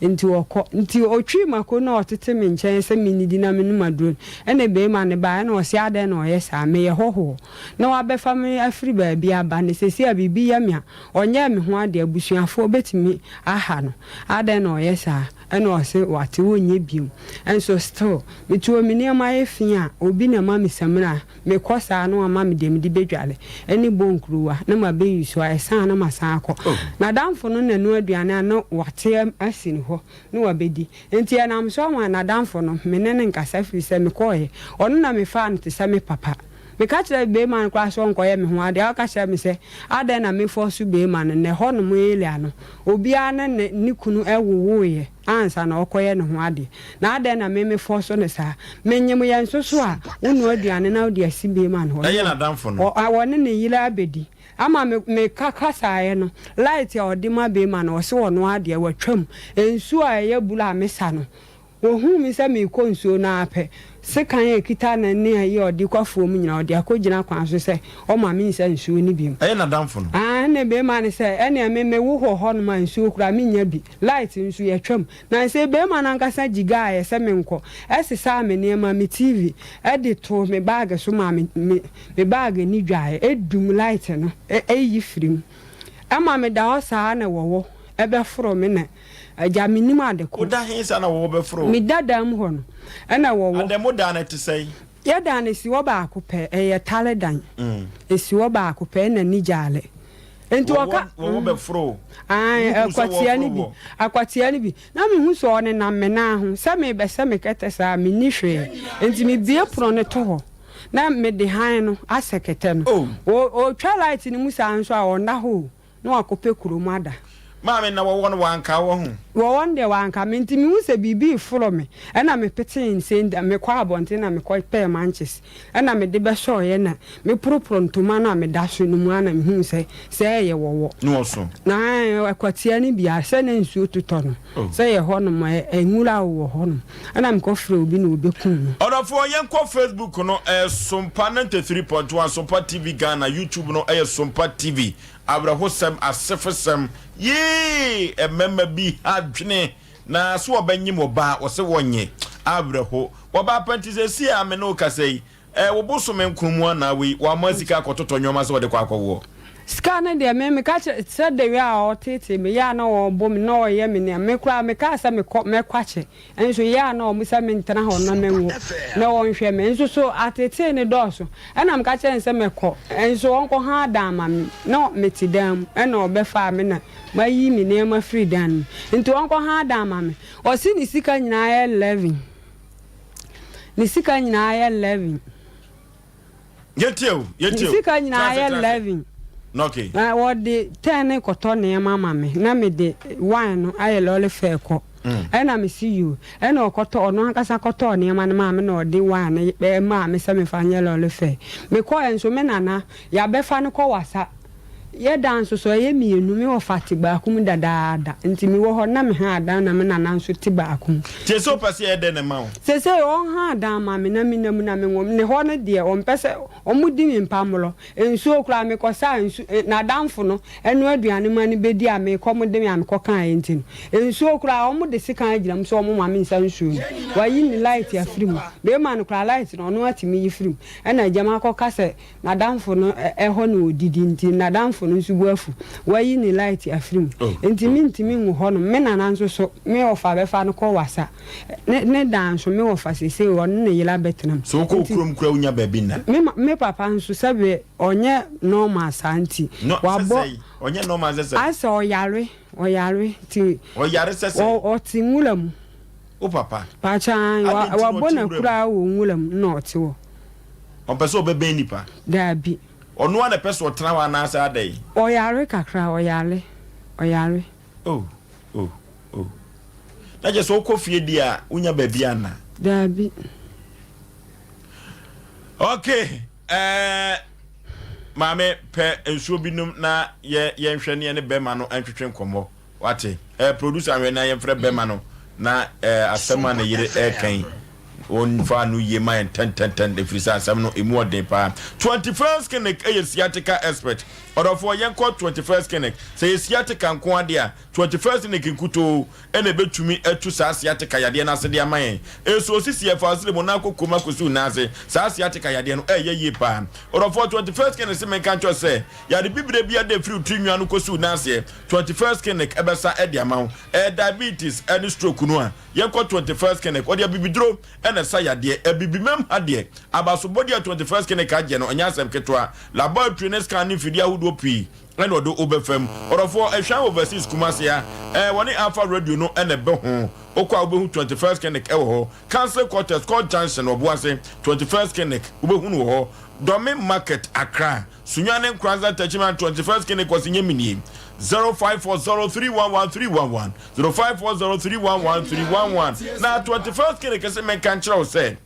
nti ɔkɔ nti otwii mako na ɔtete me nkyɛn sɛ menidi na menom aduro no ɛna beema no bae ɛna ɔse adɛn na ɔyɛ saa meyɛ hɔhoɔ na wabɛfa me afiri baabi aba na sɛsi a biribi yɛ me a ɔnyɛɛ me ho adeɛ abusuafoɔ bɛtumi aha no adɛn na ɔyɛ saa ɛna ɔse wate ɔnyɛ biom nso still metuo me nneɛma yɛ fi a obi na ɛma me samina Mekɔ saa na wama me deɛ mede bɛdware ne bɔnkuruwa na mabɛyi so a, ɛsan a na masan akɔ. N'adamfo no na ɛnoa aduane a na wate asi no hɔ. hɔ na wabɛdi. Enti ɛnam so ama n'adamfo no, me ne no nkasa firi sɛ mekɔeɛ. Ɔno na mefaa no te sɛ me papa. Meka kyerɛɛ beema no koraa sɛ ɔnkɔyɛ me ho adeɛ a, ɔka kyerɛɛ me sɛ, Adɛn na mefɔɔso beema no? Nnɛ hɔnom area no, obiara ne ne ne kunu wowoeɛ ansa na ɔkɔyɛ ne ho adeɛ. Na adɛn na me mefɔɔso no saa? Menyem yɛ nso so a, wonoa aduane na wode asi beema no hɔ Ɛyɛ n'adamfo no. na ɔne ne yere abɛdi. Ama me meka kasaeɛ no, light a ɔde ma beema no, ɔse ɔno ara deɛ watwam. Nsuo a ɛyɛ bulu a mesa no, Ohuu me sɛ merekɔ nsuo no ara pɛ, sekan a ɛkita no ne ayi a ɔde kɔ afuom nyinaa, ɔde akɔgyina kwan so sɛ ɔmma mensa nsuo no bio. Ɛyɛ n'adamfo no. Aane, barima no sɛ, ɛnneɛ me, mewo wɔ hɔnom a nsuo koraa mennya bi, light nso yɛtwam. Nansei barima no ankasa gyigaaeɛ sɛ menkɔ, ɛsesaa me nneɛma, me TV, de too me baage so maa me, me, me baage ani dwaeɛ, ɛdum light no, ɛyi firi mu. Ɛma meda hɔ saa na wɔwɔ bɛforo me na Agya, mennim ade ko. Woda he saa na wɔwɔ bɛforo wo? Meda dan mu hɔ no, ɛna wɔwɔ. Adɛn, mo dan no te sɛn? Yɛ dan no si hɔ baako pɛ, ɛyɛ tare dan. Esi hɔ baako pɛ, ɛna ni gyaale. Nti wɔka. Wɔwɔ bɛforo wo? Ae, akwatia no bi, akwatia no bi. Na mehu sɛ ɔnenam me nan ho, sɛ merebɛsɛ me kɛtɛ saa a, menni hwee. Nti mebue pono no to hɔ, na mede hann no asɛ kɛtɛ no. Ɔretwa light no mu saa nso a, ɔnna hɔ o. Na wakɔpɛ kurom ada. Maame, na wɔwɔ no wanka wo ho? Wɔwɔ no deɛ wanka me, nti mehu sɛ biribi reforo me, ɛna mepetee nse, mekɔɔ abɔnten na mekɔ pɛɛ manches, ɛna mede bɛsɔeɛ na meporoporo ntoma no a meda so no mu ara na mehuu sɛ sɛ ɛyɛ wɔwɔ. Ne ɔso? Na akwatia no bi a, sɛ na nsuo totɔ no, sɛ yɛ hɔnom, nwura wɔ hɔnom, ɛna mekɔfrɛɛ obi na ɔbɛkum no. Ɔdɔfoɔ yɛnkɔ Facebook no ɛyɛ Sompa 93.1 Sompa TV Ghana, YouTube no ɛyɛ Sompa TV Awerɛhosɛm, asefosɛm, yee mmarima bi adwene na so wɔbɛnyem ɔbaa wɔse wɔnye awerɛho wɔbaa pa nti seesei a me ne wo kasa yi eh, wo bosome nkron mu anaa wei wɔama sika akɔtotɔ nneɛma sɛ wɔde kɔ akɔwoɔ. Sika no deɛ me meka kyerɛ sɛ the way a ɔtetee me yɛ a na ɔbɔ me na ɔyɛ me nea me koraa mekaa sɛ mekɔ mɛkɔ akyɛ Nso yɛ a na wɔn sɛ mentena hɔ na menwo na wɔnhwɛ me. Nso so ateetee no dɔɔso. Ɛnna meka kyerɛɛ no sɛ mɛkɔ, nso ɔnkɔha dan mma me. Na mete dan mu, ɛnna ɔbɛfaa me na mayi me nneɛma firi dan no mu. Nti ɔnkɔha dan mma me. Ɔse ne sika nyinaa yɛ 11. Ne sika nyinaa yɛ 11. Yɛtie o, yɛtie o. Ne sika nyinaa yɛ 11. Okay. Na wɔde ten no kɔtɔ nneɛma ma me na mede wine no ayɛ lɔre fare kɔ. Ɛna me se yoo. Ɛna ɔkɔtɔ ɔno ankasa kɔtɔɔ nneɛma no maa me na ɔde wine no maa me sɛ memfa nyɛ lɔre fare. Mekɔɛ nso me nana yɛabɛfa no kɔ wasa. Yɛ dan nso so ɛyɛ mienu, me wɔfa te baako mu dadaada nti me wɔ hɔ na me haa dan na me nana nso te baako mu. Nti sɛ wopɛ sɛ yɛyɛ dɛn na ɛma wo? Sesei ɔnhaa dan ma me na me na mu na me nwɔ ne hɔ no deɛ ɔmpɛ sɛ ɔmo di me mpammorɔ, nsuo koraa me kɔ saa nsu n'adamfo no ɛnoa aduane ma no bɛdi a me kɔm de me a me kɔ kaeɛ nti no nsuo koraa ɔmo de sekan agyina mu sɛ ɔmo ma me nsa nsuo no wayi ne light afiri mu, bɛɛma no koraa light no ɔno atumi yi firi mu ɛna agya makɔ ka sɛ N'adamfo no hɔ na ɔdidi nti n'adamfo no nso bo afu. Wayi ne light afiri mu nti mentumi nwu hɔnom. Me nana nso so, me wɔfa bɛfa no kɔ Wassa. Ne ne dan nso, me wɔfa seesei ɔne ne yere abɛtena mu. So wokɔ wo Nti kurom koraa wonya baabi nna? me ma me papa nso sɛbe ɔnyɛ normal saa nti No, sɛ wabɔ sɛn? Ɔnyɛ normal sɛ sɛn? Ayɛ sɛ ɔyare, ɔyare nti Ɔyare sɛ sɛn? ɔ ɔte nwura mu. Wo papa? Pakyɛ aane, Adɛn nti na wabɔ ɔte nwura mu? n'akuraa wɔ nwura mu na ɔte hɔ. Ɔmpɛ sɛ ɔbɛbɛn nnipa? Dabi. Ɔno ara na ɛpɛ sɛ ɔtena hɔ anaasɛ adɛn? Ɔyare kakra, ɔyare, ɔyare. Oh, oh, oh. Na kyerɛ sɛ wokɔ fie deɛ a, wonya baabi anna? Dabi. Okay, eh, maame pɛ nsuo bi nom na yɛ yɛnhwɛ ne yɛne bɛrima no ntwetwe nkɔmmɔ. Wate? Eh, producer hwɛ na yɛmfrɛ bɛma no na eh, asɛm a ne yere ɛreka yi wɔmfa ano yie ma yɛn tɛntɛntɛn ɛfiri sɛ asɛm no ɛmu ɔden paa. 21st Clinic ɛyɛ sciatica expert. Ɔdɔfoɔ yɛnkɔ 21st Clinic. Sɛ yɛ sciatica nko adeɛ a, 21st Clinic nkutoo ɛna ɛbɛtumi atu saa sciatica yadeɛ no ase de ama yɛn. Ɛso osisi ɛfa ɔsere mu na akɔ kom akɔsi wo nan ase. Saa sciatica yadeɛ no ɛyɛ yie paa. Ɔdɔfoɔ 21st Clinic se menka nkyerɛ wo sɛ yare bibire biara da ɛfiri wo tiri nwi ano kɔsi wo nan aseɛ. 21st Clinic bɛsa de ama wo. Ɛyɛ diabetes ne stroke no a, yɛnkɔ 21st Clinic. Wɔde abibiduro na ɛsa yadeɛ. Abibimam ha deɛ, abasobɔdeɛ a 21st Clinic agye no, ɛnyɛ asɛm ketewa. Laboratory ne scan ne mfidie ahodoɔ pii na ɔde wo bɛfa mu. Ɔdɔfoɔ, ɛhwan Overseas Kumasi ha. Ɛɛ wɔne Alpha Radio no na ɛbɛ ho. Wokɔ a wobɛhu 21st Clinic wɔ hɔ. Council Quarters, Court Junction, Ɔboase, 21st Clinic, wobɛhu no wɔ hɔ. Dɔme Market, Accra, Sunyani Nkoranza Techiman, 21st Clinic wɔse nyɛ me nie. 0540311311, 0540311311. Na 21st Clinic se menka nkyerɛ wo sɛ,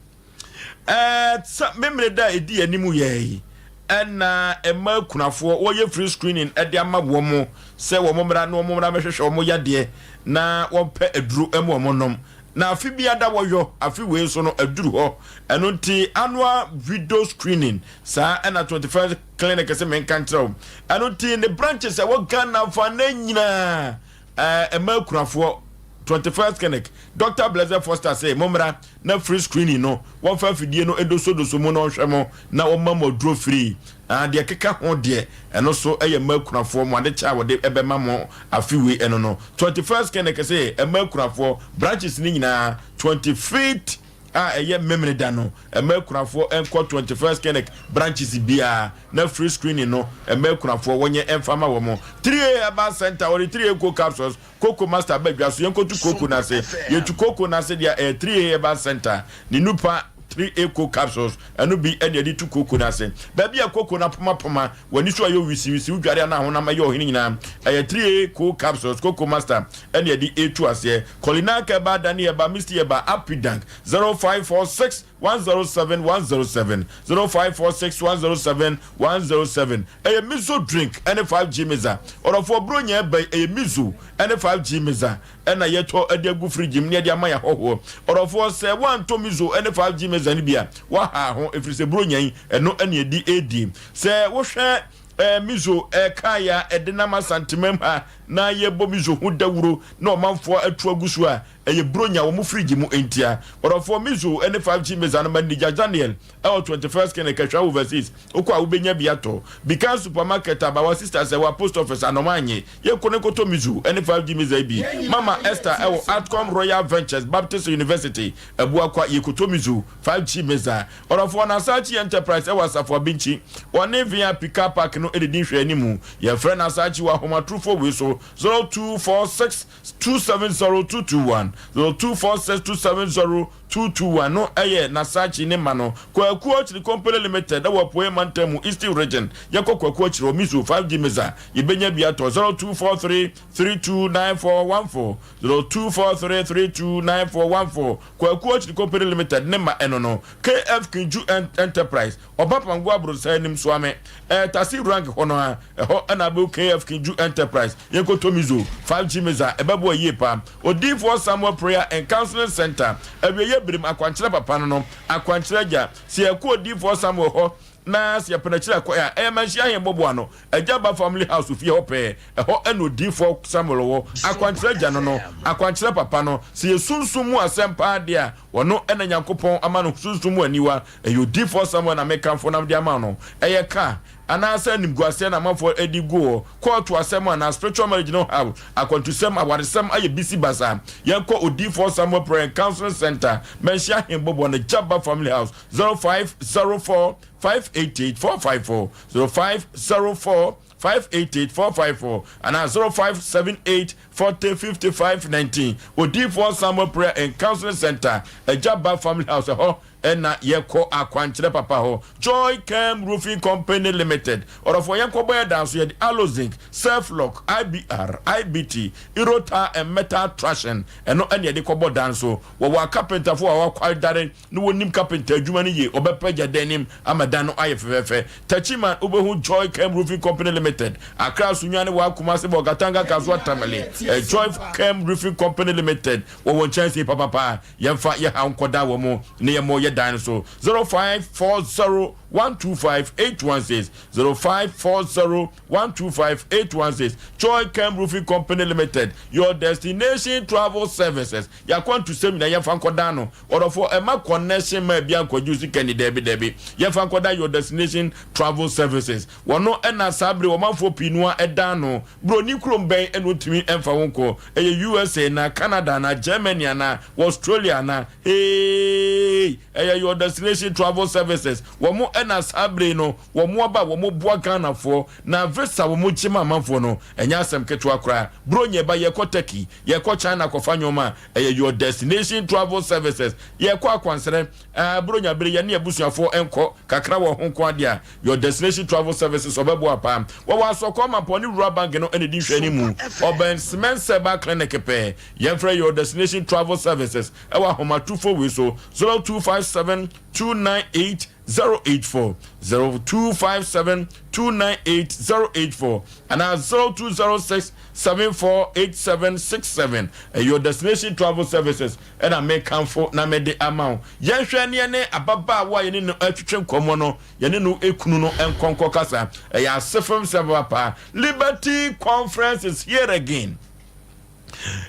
Ɛɛ sɛ Memeneda a ɛdi anim yɛ yi ɛna ɛma akunafoɔ wɔyɛ free screening ɛde ama wɔn sɛ wɔn mmra na wɔn mmra mɛhwehwɛ wɔn yadeɛ na wɔmpɛ aduro ɛmu wɔn nom na afe biada wɔyɔ afe wei nso no aduru hɔ ɛno nti annual video screening saa ɛna 21st clinic sɛ menka nkyerɛ wo ɛno nti ne branches ɛwɔ Ghana fa ne nyinaa Ɛɛ mmaa akunafoɔ, 21st Clinic, Doctor Blessed Foster se mommra na free screening no, wɔmfa afidie no dosodoso mu na ɔnhwɛ mo na wɔmma mo aduro free. Ah, deɛ ɛkeka ho deɛ, ɛno so yɛ mmaa akunafoɔ mo adekyɛ a wɔde bɛma mo afe wei ɛno no. 21st Clinic se mmaa akunafoɔ branches no nyinaa, 25th a ɛyɛ Memeneda no, mma akunafoɔ nkɔ 21st Clinic branches biara na free screening no mma akunafoɔ wɔnyɛ mfa ma wɔn. 3A Herbal Center wɔde 3A Cocoa Capsules, Cocoa Master ba dwa so, yɛnkɔtu cocoa no ase. Yɛtu cocoa no ase deɛ a ɛyɛ 3A Herbal Center ne nupa 3A Cocoa Capsules, ɛno bi na yɛde tu cocoa no ase. Baabi a cocoa no apomapoma, w'ani so ayɛ wisiwisi, wodware a na ahonam ɛyɛ ɔhene nyinaa, ɛyɛ 3A Cocoa Capsules, Cocoa Master ɛna yɛde retu aseɛ. Kɔlinaa Kɛba, Dani Ɛba, Misty Ɛba, Apidank, 0546 107 107, 0546 107 107. Ɛyɛ Mizo drink ɛne 5G Miza. Ɔdɔfoɔ Buronya ɛba yi, ɛyɛ Mizo ɛne 5G Miza ɛna yɛtɔ ɛde agu fridge mu na yɛde ama yɛn ahɔhoɔ. Ɔdɔfoɔ sɛ woantɔ Mizo ɛne 5G Miza no bi a, woaha ho ɛfiri sɛ Buronya yi ɛno ɛna yɛde redi. Sɛ wohwɛ ɛɛ Mizo ɛkaeɛ a ɛdenam Asantemam ha na yɛbɔ Mizo ho dawuro na ɔmanfoɔ atu agu so a, ɛyɛ Buronya wɔn fridge mu ntia. Ɔdɔfoɔ, Mizo ne 5G Meza no ma Nija Daniel ɛwɔ 21st Clinic, Ahwea Overseas. Wokɔ a wobɛnya bi atɔ. Bikan Supermarket, Abawa Sisters ɛwɔ Post Office, Anoma Anye. Yɛnkɔ na nkɔtɔ Mizo ne 5G Meza yi bi. Mama Esther ɛwɔ Atcom Royal Ventures, Baptist University, Abuakwa. Yɛkɔtɔ Mizo, 5G Meza. Ɔdɔfoɔ, Nasachi Enterprise ɛwɔ Asafo Abinkyi. Wɔne VIP Car Park no didi nhwɛanimu. Yɛfrɛ Nasachi wɔ ahomatorofo wei so, 0246 270 221, 0246 270 221 no yɛ Nasachi ne mma no. Kwaku Akyiri Company Limited wɔ Apueɛ Mantam mu, Eastern Region. Yɛkɔ Kwaku Akyiri hɔ, Miso 5G Meza, yɛbɛnya bi atɔ, 0243 329414, 0243 329414. Kwaku Akyiri Company Limited ne mma ɛno no. KF Kinju Enterprise, Ɔba Pango Aborosan anim Suame, ɛɛ Tasi Rank hɔ no ara, ɛhɔ na abɛwu KF Kinju Enterprise, yɛnkɔtɔ Mizo, 5G Miza, ɛbɛboa yie paa. Odiyifoɔ Samuel Prayer and Counseling Center, Awieeɛ Birim Akwankyerɛ Papa no no, Akwankyerɛ Agya, sɛ yɛkɔ Odiyifoɔ Samuel hɔ na sɛ yɛpɛ n'akyiri akwan a, ɛyɛ Manhyia Ahemmɔboa no, Agya Ba Family House fie hɔ pɛɛ, ɛhɔ na Odiyifoɔ Samuel wɔ, Akwankyerɛ Agya no no, Akwankyerɛ Papa no, sɛ yɛ sunsum mu asɛm paa deɛ a, Ɔno na Nyankopɔn ama no sunsum mu aniwa. Ɛyɛ odiyifoɔ Samuel na mekamfo nam de ama no. Ɛyɛ ka anaasɛ animguaseɛ na amanfoɔ de gu hɔ, kɔɔto asɛm anaa spiritual marriage no haw, akwantusɛm, awaresɛm ayɛ bisi basa. Yɛnkɔ Odiyifoɔ Samuel Prayer and Counseling Center, Manhyia Ahenbɔbɔ no, Jabba Family House, 0504 588 454, 0504 588 454 anaa 0578 40 55 19. Odiyifoɔ Samuel Prayer and Counseling Center, Agya Ba Family House, ɛhɔ na yɛkɔ akwankyerɛ papa hɔ. Joy Chem Roofing Company Limited, ɔdɔfoɔ yɛnkɔbɔ yɛ dan so, yɛde Aloe Zinc, Surflock, IBR, IBT, Euro Tar and Metal Trashing, ɛno na yɛde kɔbɔ dan so. Wɔwɔ akapentafoɔ a wɔakwadare na wɔnim kapenta adwuma no yie, wɔbɛpagya dan no mu ama dan no ayɛ fɛfɛɛfɛ. Techiman, wobɛhu Joy Chem Roofing Company Limited, Accra, Sunyani, Wa, Kumasi, Bolgatanga, Kasoa, Tamale. Eh, Joy Chem Roofing Company Limited wɔ wɔn nkyɛnsee papapa. Yɛmfa yɛ haw nkɔda wɔn na yɛmmɔ yɛ dan no so. 0540 125 816, 0540 125 816. Joy Chem Roofing Company Limited, your destination travel services. Y'akwantusɛm nyinaa yɛmfa nkɔdan no. Ɔdɔfoɔ, ɛmma connection man biara nkɔgye wo sika nni, daabi daabi. Yɛmfa nkɔdan Your Destination Travel Services. Wɔno na saa bere ɔmanfoɔ pii no ara dan no. Buroni kurom bɛn na ɔntumi mfa wo nkɔ? Ɛyɛ USA anaa Canada anaa Germany anaa Australia anaa? Heeii! Ɛyɛ Your Destination Travel Services. Wɔn ɛna saa bere yi no wɔn aba a wɔn boa Ghanafoɔ na visa wɔn gye ma amanfoɔ no ɛnyɛ asɛm ketewa koraa. Bronya ɛba yɛkɔ Turkey, yɛkɔ China kɔfa nnoɔma a ɛyɛ your destination travel services. Yɛkɔ akwansrɛ, ah, Bronya bere yɛne abusuafoɔ nkɔ kakra wɔ ho nko adeɛ a your destination travel services ɔbɛboa paa. Wɔwɔ Asɔkɔɔ Mampɔn ne Rural Bank no ɛna ɛdi nhwɛanimu. Ɔbɛn Cement Sɛba Clinic pɛɛ. Yɛmfrɛ your destination travel services ɛwɔ ahomatufo wei so 0257 298 084 0257 298 084 anaa 0206 748767. Ɛyɛ your destination travel services ɛna mekamfo na mede ama wo. Yɛnhwɛ ne yɛne ababaawa a yɛne no atwitwe nkɔmmɔ no, yɛne no ekunu no nkɔnkɔ kasa. Ɛyɛ asefem sɛ papa. Liberty Conference is here again.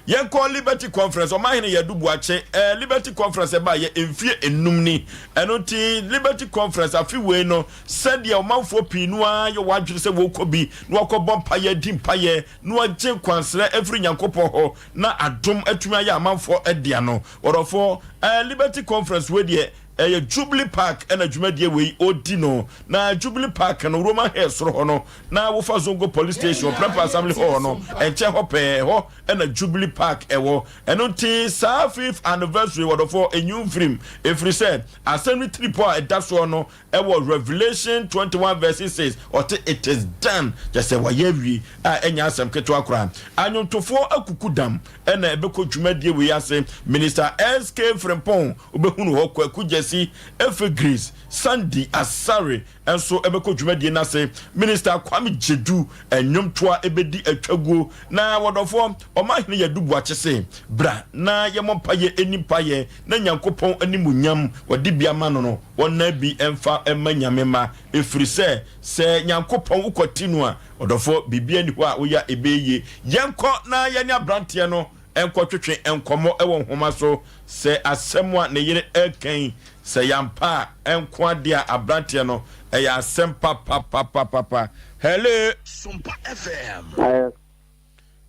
Yɛnkɔ Liberty Conference, Ɔmanhene Yadu Boakye, eh, Liberty Conference ɛbaa yɛ mfie enum ni. Ɛno nti Liberty Conference afe wei no, sɛdeɛ ɔmanfoɔ pii no ara yɛ wɔn adwene sɛ wɔrekɔ bi na wɔakɔbɔ mpaeɛ, adi mpaeɛ na wɔagye nkwansrɛ afiri Nyankopɔn hɔ na adom atumi ayɛ amanfoɔ dea no. Ɔdɔfoɔ, eh, Liberty Conference wei deɛ ɛyɛ Jubilee Park ɛna dwumadie wei ɔdi no. Na Jubilee Park no, Roman Hill soro hɔ no, na wofa Zongo Police Station, Prempeh Assembly Hall no nkyɛn hɔ pɛɛ, hɔ na Jubilee Park wɔ. Ɛno nti saa fifth anniversary wɔdɔfoɔ ɛnyi mfirim, ɛfiri sɛ asɛm no tiripɔ a ɛda soɔ no wɔ Revelation 21 verse 6, ɔte it is done, kyerɛ sɛ wɔayɛ awie a ɛnyɛ asɛm ketewa koraa. Anwontofoɔ akuku dam na ɛbɛkɔ dwumadie wei ase. Minister SK Frimpong wobɛhunu hɔ, Kwaku Gyasi, Efe Grace, Sandy Asare, nso bɛkɔ dwumadie no ase. Minister Kwame Gyedu nnwomtoa bɛdi atwaguo. Na wɔdɔfoɔ, Ɔmanhene Yadu Boakye se, Bra na yɛmmɔ mpaeɛ nni mpaeɛ na Nyankopɔn animuonyam wɔde bi ama no no, wɔnna bi mfa mma Nyame mma. Ɛfiri sɛ, sɛ Nyankopɔn wokwati no a, ɔdɔfoɔ, biribiara nni hɔ a woyɛ a ɛbɛyɛ yie. Yɛnkɔ na yɛne aberanteɛ no nkɔtwetwe nkɔmmɔ wɔ nhoma so. Sɛ asɛm a ne yere reka yi, sɛ ɛyɛ ampa a, ɛnko adeɛ a aberanteɛ no, ɛyɛ asɛm papapapapapa. Hello. Sompa FM.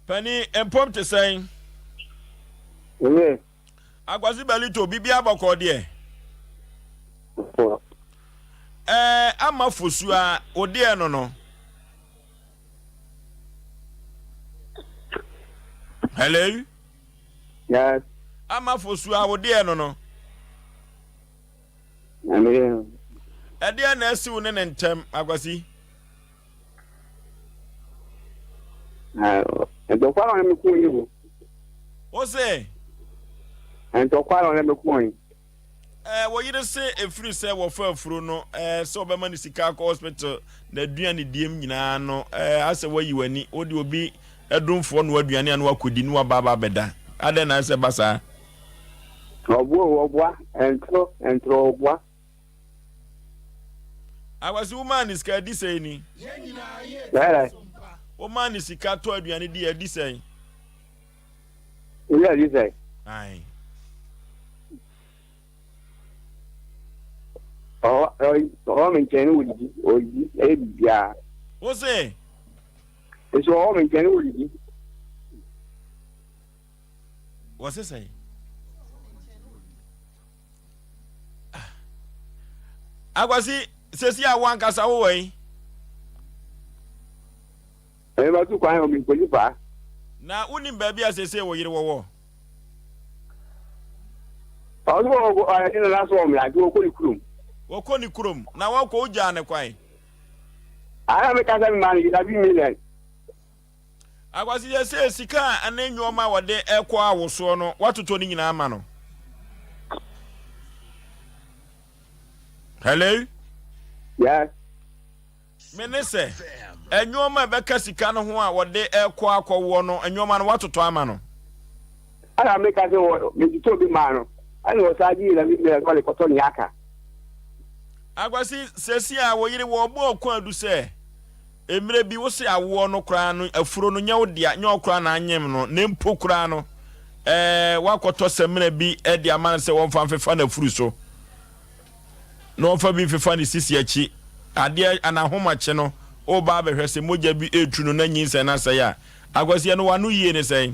Panin, mpom te sɛn? Oye. Akwasi Balito, biribiara bɔkɔɔ deɛ? Bɔkɔɔ. Ɛɛ, ama Fosuaa, wo deɛ no no? Hello? Yes. Ama Fosuaa, wo deɛ no no? Ɛdeɛ na asi wo ne ne ntɛm, Akwasi? Ntɔkwa na ɔne me ko yi o. Wo se? Ntɔkwa na ɔne me ko yi. Ɛɛ, wo yere se ɛfiri sɛ wɔfa afuro no, ɛɛ, sɛ ɔbɛma no sika akɔ hospital, n'aduane diem nyinaa no, ɛɛ, asɛ woayi w'ani, wode obi domfoɔ noa aduane a na wakɔdi na waba aba abɛda. Adɛn na ayɛ sɛ ɛba saa? Ɔboa o, ɔboa. Ɛntorɔ, ɛntorɔ, ɔboa. Akwasi, womaa ne sika adi sɛn ni? Ɛɛ. Womaa ne sika tɔ aduane di adi sɛn? Ebi adi sɛn? Ae. Ɔwɔ me nkyɛn ne wɔdidi, ɔdidi, ɛyɛ biribiara. Wo se? Nso ɔwɔ me nkyɛn ne wɔdidi. Wɔ se sɛn? Akwasi, sɛsi a wo ankasa wowɔ yi? Ɛbɛ tu kwan omi nkoli fa. Na wonim baabi a sɛsɛ wo yere wɔwɔ? Ɔno wɔ ɔyɛ ne nana so ɔmla nti wɔkɔ ne kurom. Wɔkɔ ne kurom na wɔkɔ wogyaa ne kwan. Ara mi kasa mi ma no yira bi million. Akwasi yɛ sɛ sika a ne nneɛma a wɔde ɛkɔ awosoɔ no watotɔ ne nyinaa ama no. Hello? Yes. Me ne sɛ, nneɛma a ɛbɛka sika no ho a wɔde rekɔ akɔwoɔ no, nneɛma no woatotɔ ama no? Ɛna meka sɛ wɔ metotɔ bi maa no, ɛna ɔsan gye na mebɛɛ sɛ ɔde kɔtɔ nea aka. Akwasi, seesei a wo yere wɔrebɔ ɔko adu sɛ mmerɛ bi wo se awoɔ no koraa no afuro no nyɛ wo dea, nyɛ wo koraa na anyem no, na mpo koraa no ɛɛ woakɔtɔ samina bi de ama no sɛ wɔmfa mfefa n'afuru so. na ɔmfa bi mfefa ne sisi akyi. Adeɛ anaa ahomakye no, woreba abɛhwɛ sɛ mogya bi retu no na nyinsɛn no asɛe a, Akwasi, ɛno w'ano yie ne sɛn?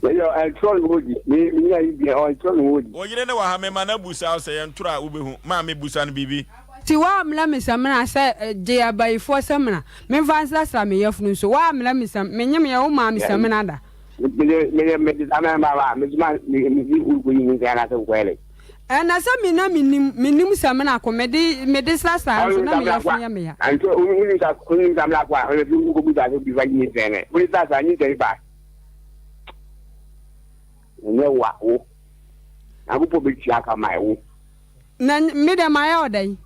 Meyɛ ɛntorɔ ne hɔ di. Me me nya yi deɛ ɔntorɔ ne hɔ di. Wo yere ne wɔ ha mema no abusa wo sɛ yɛntorɔ a wobɛhu. Maame busa no biribi. Nti woammrɛ me samina sɛ gye abayifoɔ samina memfa nsrasra me yafunu nso woammrɛ me sam menyem yɛ womaa me samina da. Mede mede mede samina ma wa me soma me me di wo yi nsa na sɛ wokɔyɛ dɛ. Ɛna sɛ me na menim menim samina ko mede mede srasra nso na me yafunu yɛ me ya. Nti wonim sa wonim samina ko a ɔyɛ fi wokɔbu sa sɛ bi fa yi nsa nɛ wode srasra nyinsɛn ba. Ɛnyɛ wo a, wo. Nyankopɔn bɛtua ka ma wo. Na me dɛ mayɛ wo dɛn?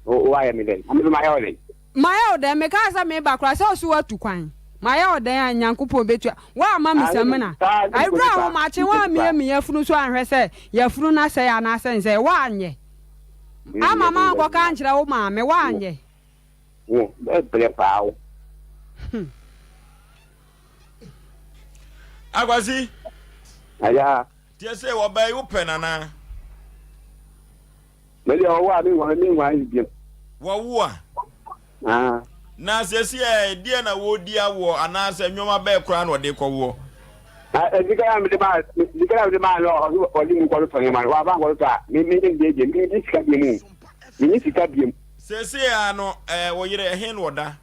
Wo woayɛ me dɛn? Na me nso mayɛ wo dɛn? Mayɛ wo dɛn? Mekaa sɛ mereba koraa sɛ ɔso woatu kwan. Mayɛ wo dɛn a Nyankopɔn bɛtua? Woamma me samina. Ɛberɛ a ahomakye woammie me yafunu so anhwɛ sɛ yafunu no asɛe anaasɛ nsɛe. Woanyɛ. Amma mankɔka ankyerɛ wo maame. Woanyɛ. Wo, bɛbrɛ paa wo. Hmm. Akwasi. Aya. Tiɛ sɛ wɔbaa yi wopɛ nana. Mɛ deɛ ɔwɔ a mi nwa mi nwa yi biam. Wɔwo a. Ah. Na sɛsi ɛ deɛ na wɔredi awoɔ anaasɛ nneɛma bɛɛ koraa na ɔde kɔwoɔ. Sika na mede maa sika na mede maa no ɔde ɔde mu kɔtotɔ nneɛma no wafa nkɔtotɔ a me me ne deɛ me ne sika biem o me ne sika biem. Sɛsi a no ɛɛ wo yere ɛhe na ɔda.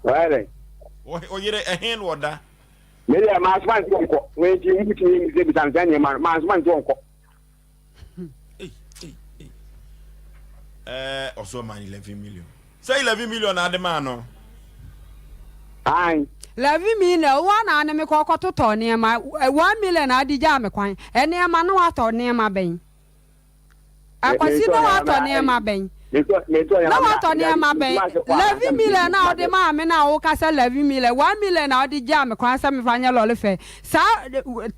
Wɔyɛ dɛ. Wo yere ɛhe na ɔda. Me deɛ maa soma nti ɔnkɔ wɔn nti mu tumi mu sɛ bisa nsa nneɛma no maa soma nti ɔnkɔ. Ɛɛ ɔsɔ maa 11 million sɛ 11 million na ade maa no. Ayi. 11 million wɔn na ane me kɔ kɔtotɔ nneɛma 1 million na ade gyaa me kwan nneɛma no watɔ nneɛma bɛn. Akwasi na watɔ nneɛma bɛn? Na watɔ nneɛma bɛn? Levy million na ɔde maa me na woka sɛ levy million, 1 million na ɔde gyaa me kwan sɛ mefa nyɛ lɔre fɛ. Saa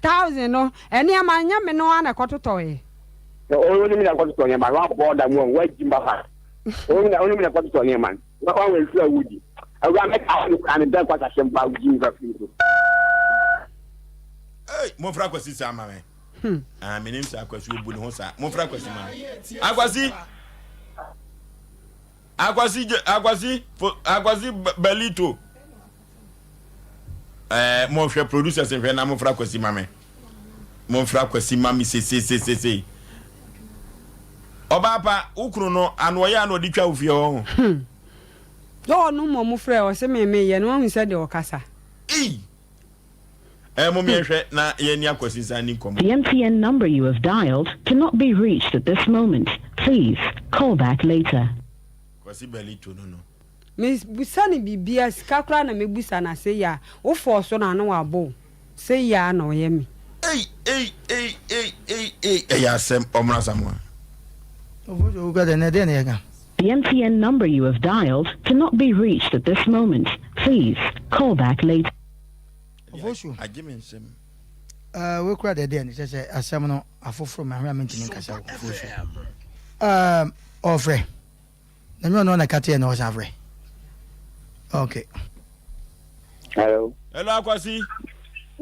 thousand no, nneɛma nyɛ me no ara na ɛkɔtotɔeɛ. Wo ne me na ɛkɔtotɔ nneɛma no, woabɔ da mu a, woagyi mma fa. Wo ne me na ɛkɔtotɔ nneɛma no, woahu nsuo a wodi. Awura mɛka wo koraa mebɛn kwasasɛm paa wogyi me fa firi so. Hey, momfra Akwasi saa ma me. Hmm. Ah, menim sɛ Akwasi obu ne ho saa. Momfra Akwasi ma me. Akwasi! Akwasi, Akwasi, Akwasi Belito. Eh, monhwɛ producers nhwɛ na momfra Akwasi ma me. Momfra Akwasi ma me sesesesese. Ɔbaa pa, wo kunu no, ano ɔyɛ ano ɔde twa wo fie hɔ ho. Hmm. Dɛ ɔno mmom frɛ ɔse me meyɛ no wahu sɛ deɛ ɔkasa. Ei! Eh, mom yɛnhwɛ na yɛne Akwasi nsan nni nkɔmmɔ. The MTN number you have dialed cannot be reached at this moment. Please call back later. Kwasi Belito no no. Me busa no biribiaa sika koraa na me busa no a sei a wo fɔɔso no a na wabɔ wo sei aa na ɔyɛ me. Ei ei ei ei ei ei ɛyɛ asɛm ɔmmra Asamoah. Ofosu owuka dɛ nɛ dɛn na yɛka. The MTN number you have dialed cannot be reached at this moment. Please call back later. Ofosu. Agye me nsam. Uh, wei kura deɛ deɛ ne kyɛ sɛ asɛm no afoforo mahwɛ a mentumi nkasa wo Ofosu. Um, ɔfrɛ. Na nyɛ ɔno na ɛka teɛ na ɔsan frɛ. Okay. Hello. Hello Akwasi.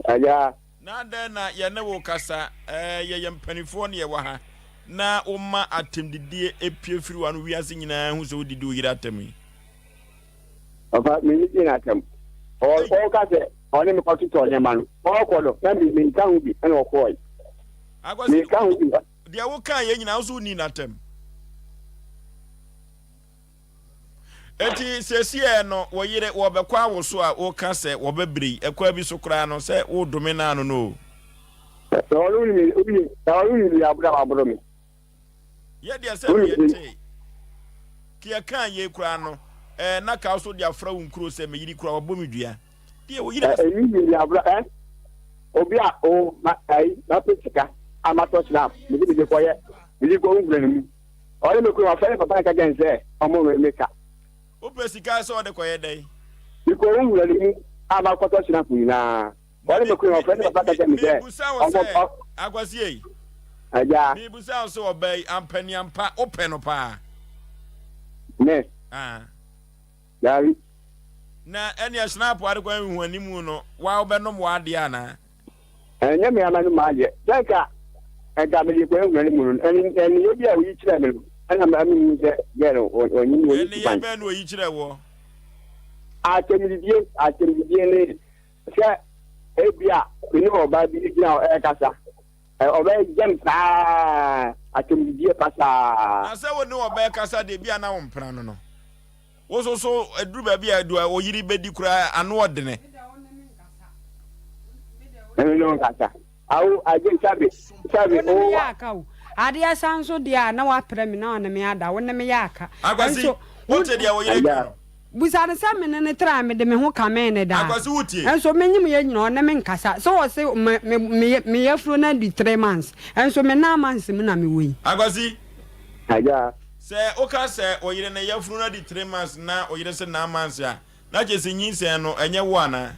Aja. Na adɛn na yɛne wo kasa? Ɛɛ, yɛyɛ mpanimfoɔ na yɛwɔ ha, na woma atɛmdidie pue firi w'ano, wiase nyinaa hu sɛ wodidi wo yere atɛm yi. Ɔfa, mennidi no atɛm. Ɔka sɛ ɔne me kɔtotɔ nneɛma no, ɔrekɔ no, na menka ho bi, ɛna ɔkɔɔe. Akwasi, Menka ho bi. Deɛ wokaa yɛ nyinaa, wo nso wonnii no atɛm. Enti seesei no, wo yere, wɔbɛkɔ awo so a woka sɛ wɔbɛbrɛ yi, ɛkwan bi so koraa no, sɛ wodome no ano no o. Na ɔno nim, nim, na ɔno nim deɛ aboro a waboro me. Yɛ deɛ sɛ no yɛntee. Ke yɛkaa yei koraa no, ɛɛ, na ka wo so de afra wo nkuro sɛ me yere koraa wabɔ me dua. Deɛ wo yere. Ɛyi nim deɛ aboro, ɛ, obi a o, ma, ɛyi, mapɛ sika a matɔ snap, mede mede kɔyɛ, mede kɔ nwura no mu. Ɔne me koe, wafrɛ ne papa na ka kyerɛ no sɛ ɔmmɔ me me ka. Wopɛ sika sɛ ɔde kɔyɛ dɛn? Mekɔɔ wo wura no mu a makɔtɔ hyinafo nyinaa. Ɔne me koe, wafrɛ ne papa ka kyerɛ me sɛ Mebusa wo ɔmmɔ sɛ, ɔ. Akwasi ei. Agya. Mebusa wo sɛ ɔbaa yi, ampaniampa, wopɛ no paa? Me? Ah. Daabi. Na ɛnea hyinapo ade kwan hu anim no, wa wobɛnom w'adeɛ anaa? Ɛnyɛ me ara m'anom adeɛ. Sɛ anka anka mede kɔ nwura no mu no, ɛne nneyɛɛ bi a oyi kyerɛɛ me no, ɛna ma mehu sɛ gɛɛ no ɔnye me ɔnni Nneyɛɛ suban. bɛn na oyi kyerɛɛ woɔ? Atɛmdidie, atɛmdidie ne sɛ. Ebia me ne ɔbaa bi gyina hɔ ɛrekasa. Ɔbɛyɛ me saa atɛmdidie pasaa. Na sɛ wo ne ɔbaa kasa deɛ ebia na wo mpena no no. Wo nso so ɛduru baabi a deɛ ɔyere bɛdi koraa ano ɔdene. Ɛne no nkasa. Awo agye sabe sabe Wo ne me o. yɛ aka o. Adeɛ sa nso deɛ a na waprɛ me na ɔne me ada. Wo ne me yɛ aka. Akwasi, Nso wo wote deɛ wo yere ka no? Bisa no sɛ me ne no tra a mede me ho kamee no daa. Akwasi wotie? Nso menyem yɛ nyina ɔne me nkasa. Sɛ ɔse me me me me yafuro no adi three months. Nso me nine months mu na mewɔ yi. Akwasi. Agya. Sɛ woka sɛ wo yere no yafunu no adi three months na wo yere se nine months a, na kyerɛ sɛ nyinsɛn no ɛnyɛ wo anaa?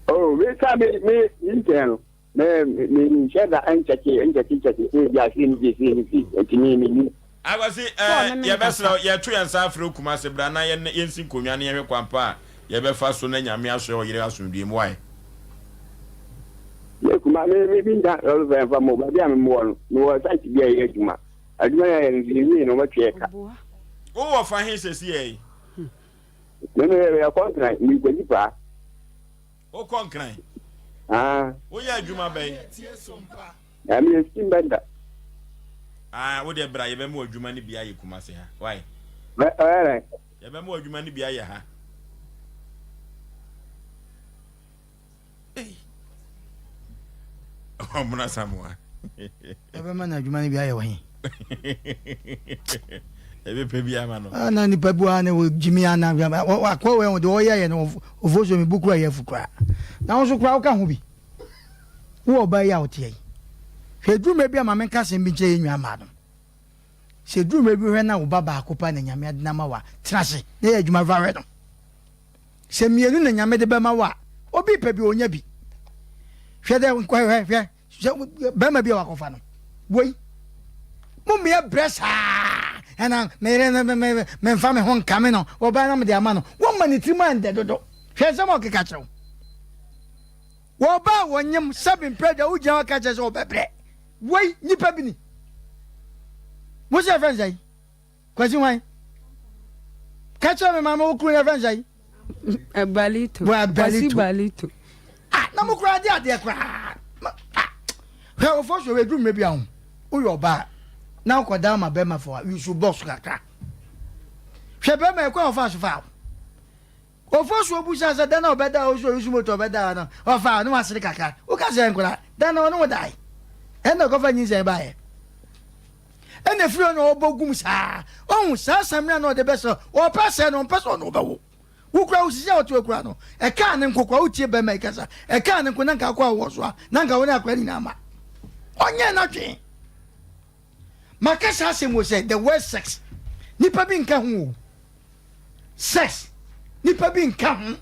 Oh, me sa me me nyinsɛn no, me me nhyɛ da nkyɛke nkyɛke nkyɛke sɛ ebi a sei ne sei sei ne sei, nti me me nim. Akwasi, Sɛ eh, ɔne me yɛbɛsrɛ wo, nkasa. yɛto yɛn nsa afrɛ wo Kumasi bra na yɛn yɛnsi nkonnwa na yɛnhwɛ kwan pa a yɛbɛfa so na Nyame asoɛ ɔyere asomdwoe mu, wai? Me kuma me me bi nka lɔre fɛn fa mo baabi a me wɔ no me wɔ site bi a yɛ adwuma adwuma yɛ yɛ no yɛ wie no wɔbɛtwe yɛ ka. Wo wɔ fa he sɛsi yɛ yi? Me me yɛ kɔ nkran me kɔ paa. Wo kɔ nkran? Ah. Wo yɛ adwuma bɛn? Na me yɛ steam bender. Ah wo deɛ bra yɛ bɛ mo adwuma no bi ayɛ Kumasi ha wai? Ɔyɛ dɛn? Yɛ bɛ mo adwuma no bi ayɛ ha. Ɔmona Samoa. Ɛbɛma no adwuma no bi ayɛ wɔ he? Ɛbɛpɛ bi ama no. Ah, na nipa bi wa ne wɔ gyimi ana akɔ wɔ ɛho deɛ ɔyɛ yɛ no ɔfo so mi bu kura yɛ afu kura. Na wo nso kura woka ho bi. Wo ɔbaa yi a woteɛ yi. Hwɛ duru mmerɛ bi a ma menka asɛm bi nkyerɛ yɛn nua mmaa no. Sɛ duru mmerɛ bi hwɛ na wo ba baako pa na nyame ade no ama wo a, tena ase na yɛ adwuma fa hwɛ no. Sɛ mienu na Nyame de bɛma wo a, obi pɛ bi onya bi. Hwɛ dɛ hwɛ hwɛ hwɛ bɛrima bi a wakɔfa no. Wei. Mo mmea brɛ saa. Ɛna me yere no me me memfa me ho nkame no. Wɔbaa na mede ama no. Wɔma ne tirim andɛ dodo. Hwɛ nsɛm a ɔkeka kyerɛ wo. Wɔbaa wɔnyem sɛbe mprɛ da wogyina hɔ ka kyerɛ sɛ ɔbɛbrɛ. Wei nipa bi ni. Mo sɛ yɛfrɛ no sɛn? Kwasi hwan? Ka kyerɛ me maame wo kunu yɛfrɛ no sɛn? Eh, Balito. Wa Kwasi Balito. Balito. Ah, na mo koraa de adeɛ koraa. Ah, hwɛ ofo so edu mmerɛ bi a ho. Woyɛ ɔbaa na wokɔda ma bɛrima fo a, you should box kakra. Hwɛ bɛrima ɛkwan a ɔfa so fa wo. Ofosu obusa sɛ, Dɛn na ɔbɛda a osu osu moto ɔbɛda no ɔfa a ne wasere kakra. Woka sɛ nkora, dɛn na ɔne wo dae? Ɛnna ɔkɔfa nyinsɛn baeɛ. Ɛnna efiri hɔ na ɔbɔ gum saa. Ɔhu saa samina na ɔde bɛsɛ ɔpɛ sɛ no ɔmpɛ sɛ ɔne ɔbɛwo. Wokura wo sisi a ɔte okura no. Ɛkaa ne nko kwa wotie bɛrima yi kasa. Ɛkaa ne nko na nka akɔ awɔ so a na nka wo ne akora nyinaa ma. Ɔnyɛ n'adwene. Maka saa asɛm wɔ sɛ the word sex nipa bi nka ho o. Sex nipa bi nka ho.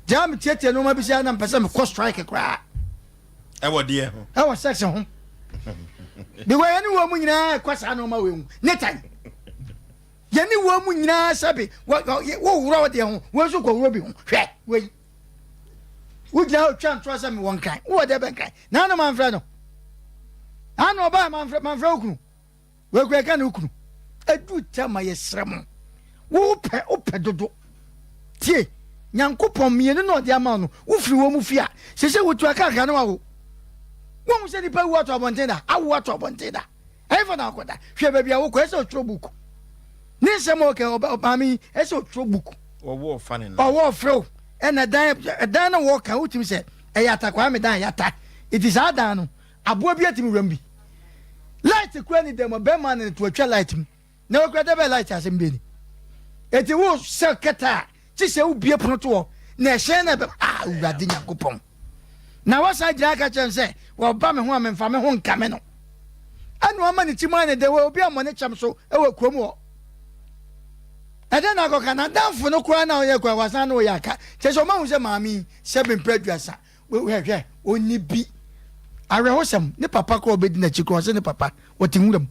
Gyaa me tietie nneɛma bi sɛ na mpɛ sɛ mekɔ strike koraa. Ɛwɔ deɛ ho. Ɛwɔ sex ho. Because yɛne wɔn mu nyinaa ɛkɔ saa nneɛma wɔ ehu ne tan. Yɛne wɔn mu nyinaa sɛbi wɔworɔ wɔ deɛ ho wɔn nso kɔworɔ bi ho hwɛ wei. Wogyina hɔ twa ntorɔ sɛ mewɔ nkran wowɔ deɛ bɛnkran na ano manfrɛ no ano ɔbaa manfrɛ manfrɛ wo kunu. Wei kura ɛka ne wo kunu. Edu tɛ ma yɛsrɛ mo. Wo pɛ wopɛ dodo. Tie, Nyankopɔn mmienu na ɔde ama wo no, wofiri wɔn mu fi a, sese wotu akakra na wawo. Wohu sɛ nipa wu ato abɔnten da, awo ato abɔnten da. Ɛhefa na akɔda? Hwɛ baabi a wokɔ, ɛsɛ ɔtwerɛ book. Ne nsɛm a ɔka ɔmaame yi, ɛsɛ ɔtwerɛ book. Ɔwɔ ɔfa ne nan. Ɔwɔ ɔfrɛ wo. Ɛna dan ɛdan na wɔka wotumi sɛ ɛyɛ atakwaa me dan yata. Eti saa dan no Aboa bi atumi wuram bi. Light kura ni dɛm bɛrima ne to atwa light mu. Na okura dɛ bɛ light asɛm bɛ ni. Eti wo sɛ kɛtɛ a kye sɛ wo bie pono to hɔ na ɛhyɛn na ɛbɛ ah awurade nyankopɔn. Na wasan gyina aka kyerɛ sɛ wɔba me ho a memfa me ho nka me no. Ɛna wama ne ti mu ayɛ ne dɛ wɔ obi ammɔ ne kyɛm so wɔ kurom hɔ. Ɛdɛn na akɔka na danfo no koraa na ɔyɛ koraa wasan na ɔyɛ aka kyerɛ sɛ ɔma hu sɛ maame yi sɛ bempɛ aduasa Hwɛ, hwɛ, ɔnni bi. Awerɛhosɛm, ne papa koraa ɔbɛdi n'akyi koraa, ɔsɛ ne papa, ɔte nwura mu.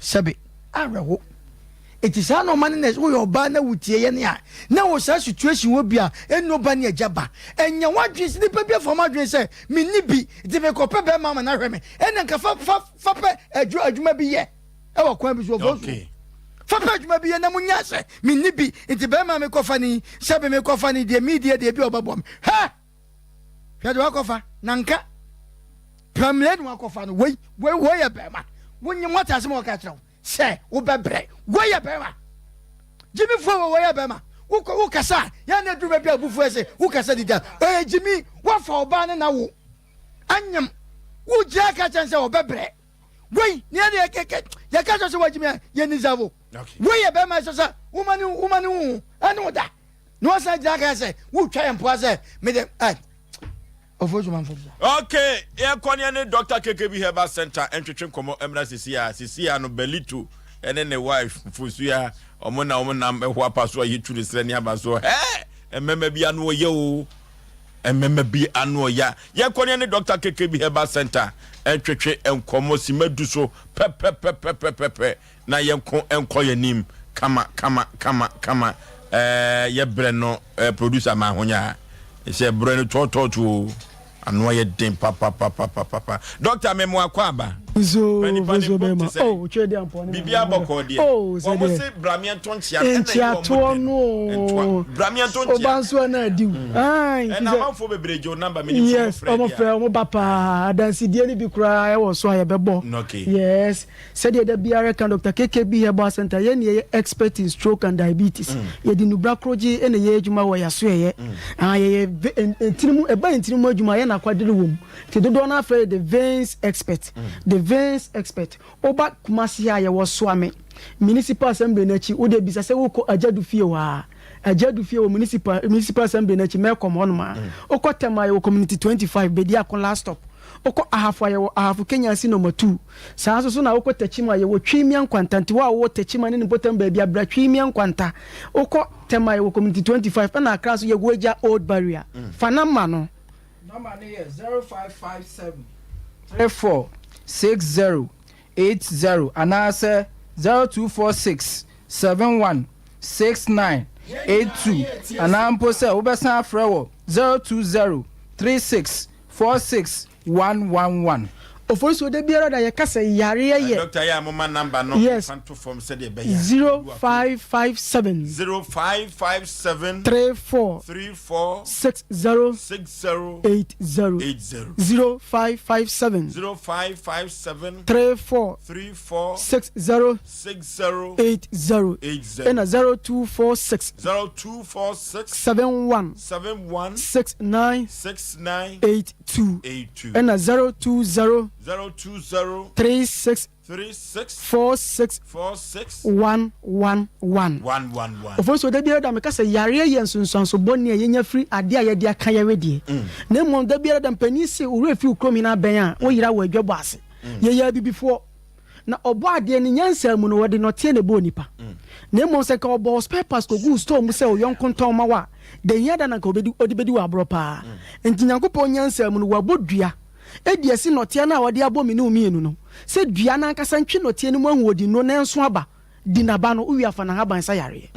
Sɛbe, awerɛho. Eti saa na ɔma ne na woyɛ ɔbaa na wotie yɛn a, na wɔ saa situation wɔ bi a, ɛnni ɔba ne agya ba. Ɛnyɛ w'adwene sɛ nipa bi afa m'adwene sɛ menni bi, nti mekɔpɛ bɛrima ama no ahwɛ me. Ɛna nka fa fa fa pɛ adwuma bi yɛ ɛwɔ kwan bi so ɔfɔ so. Fa pɛ adwuma bi yɛ na munya sɛ menni bi nti bɛrima a mekɔfa no yi sɛbe mekɔfa no yi deɛ medie deɛ bi a ɔbɛboa me. Hwɛ! Hwɛ deɛ wakɔfa na nka pramire na wakɔfa no wei wei wei yɛ bɛrima. Wonyim wate asɛm a wɔka kyerɛ wo sɛ wobɛbrɛ wei yɛ bɛrima. Gyimifoɔ wɔ wei yɛ bɛrima. Wokɔ wokasa a yɛn na aduru baabi a abufuo ɛsɛ wokasa dida ɛyɛ gyimi wafa ɔbaa ne na wo anyam wogyina ka kyɛn sɛ ɔbɛbrɛ. Wei ne yɛde yɛka kyerɛ sɛ wagyimi a yɛni safo. Wei yɛ bɛrima ɛsɛ sɛ woma ne woma ne wo ɛne wo da. Na wasan gyina ka sɛ wotwa yɛn mpoa sɛ mede ɛ ɔfo soma mfo sa. Okay, yɛnkɔ ne ɛne Dr. KKB Herbal Center ntwetwe nkɔmmɔ mmra sisi a sisi a no Belito ɛne ne wife Mfosua ɔmo na ɔmo nam ɛho apa so a yɛtu ne serɛ ne aba so hɛ mmɛma bi ano ɔyɛ o. Mmɛma bi ano ɔya. Yɛnkɔ ne yɛne Dɔkta KKB Herbal Centre ntwetwe nkɔmmɔ simma du so pɛpɛpɛpɛpɛpɛ na yɛnko nkɔ yɛn anim kama kama kama kama. Ɛɛ yɛbrɛ no ɛɛ producer ma ahonya sɛ brɛ no tɔɔtɔɔto o. Ano ayɛ den papapapapapa. Dɔkta me mo akɔ aba. Nso Panipa ne nso mpom te bɛma sɛ oh twɛ di ampɔ ne biribi maame abɔkɔɔ deɛ. oh sɛ Wɔn deɛ se brameɛ nto nkyea no ɛna ɛyɛ wɔn nkyea dɛ no no. Ntoa o brameɛ nto oba nkyea. nso ɛna adiw ayi Ɛna ti sɛ amanfoɔ bebree gye wo number menim sɛ wɔn yes frɛ wɔn deɛ frɛ a. wɔn ba paa adansidie no bi koraa ɛwɔ so a yɛbɛbɔ Okay. yes sɛdeɛ da biara ka Dr. KKB Herbal Center yɛn na yɛyɛ expert in stroke and diabetes yɛde nnubra korogye ɛna yɛyɛ adwuma wɔ yɛasoɛyɛ ah yɛyɛ ve- en- ntini mu ɛba ntini mu adwuma yɛn na akwadere wɔ mu nti dodoɔ no afrɛ yɛ the veins expert the veins expert woba Kumasi a yɛwɔ Soame municipal assembly no akyi wode bisa sɛ wokɔ Agyadu fie hɔ a Agyadu fie wɔ municipal municipal assembly no akyi mɛkɔm hɔnom a wokɔ Tema yɛwɔ community 25 Bediako last stop wokɔ Ahafo a yɛwɔ Ahafo Kenyasi number 2 saa nso so na wokɔ Techiman a yɛwɔ Twimia Nkwanta nti wo a wowɔ Techiman ne ne mpɔtam baabi a bra Twimia Nkwanta wokɔ Tema yɛwɔ community 25 ɛna Accra nso yɛwɔ Agya Old Barrier fa number no Nɔma no yɛ 0557 34 60 80 anaasɛ 0246 71 69 82 anaa mpo sɛ wobɛsan afrɛ wɔ 020 36 46 111. Oforisuo da biara da yɛka sɛ yareɛ yɛ. Doctor yɛ a moma number no Yes. mfa nto fam sɛdeɛ ɛbɛyɛ a. 0557. 0557. 34. 34. 60. 60. 80. 80. 0557. 0557. 34. 34. 60. 60. 80. 80. Ɛna 0246. 0246. 71. 71. 69. 69. 82. 82. Ɛna 020. 020. 36. 36. 46. 46. 111. 111. Ofosuo da biara da meka sɛ yareɛ yɛ nsunsuanso bɔne a yɛnya firi adeɛ a yɛde aka yɛn wedeɛ. Na mmom da biara da mpanin se wo werɛ fi wo kurom hene abɛn a, woyera wɔ adwabɔ ase. Yɛyɛ abibifoɔ. Na ɔbɔ adeɛ ne nyansa mu no ɔde nɔteɛ na ɛbɔɔ nipa. Na mmom sɛ nka ɔbɔɔ spare parts kɔguu store mu sɛ wo yɔnko ntɔn ma wo a, da hia da na nka ɔbɛdi ɔde bɛdi wo aborɔ paa. Nti Nyankopɔn nyansa mu no wabɔ dua de asi nɔteɛ no a ɔde abɔ me ne wo mmienu no, sɛ dua no ankasa ntwe nɔteɛ no mu ahoɔdennuro na ɛnso aba, di n'aba no, wowie a fa n'ahaban sa yareɛ.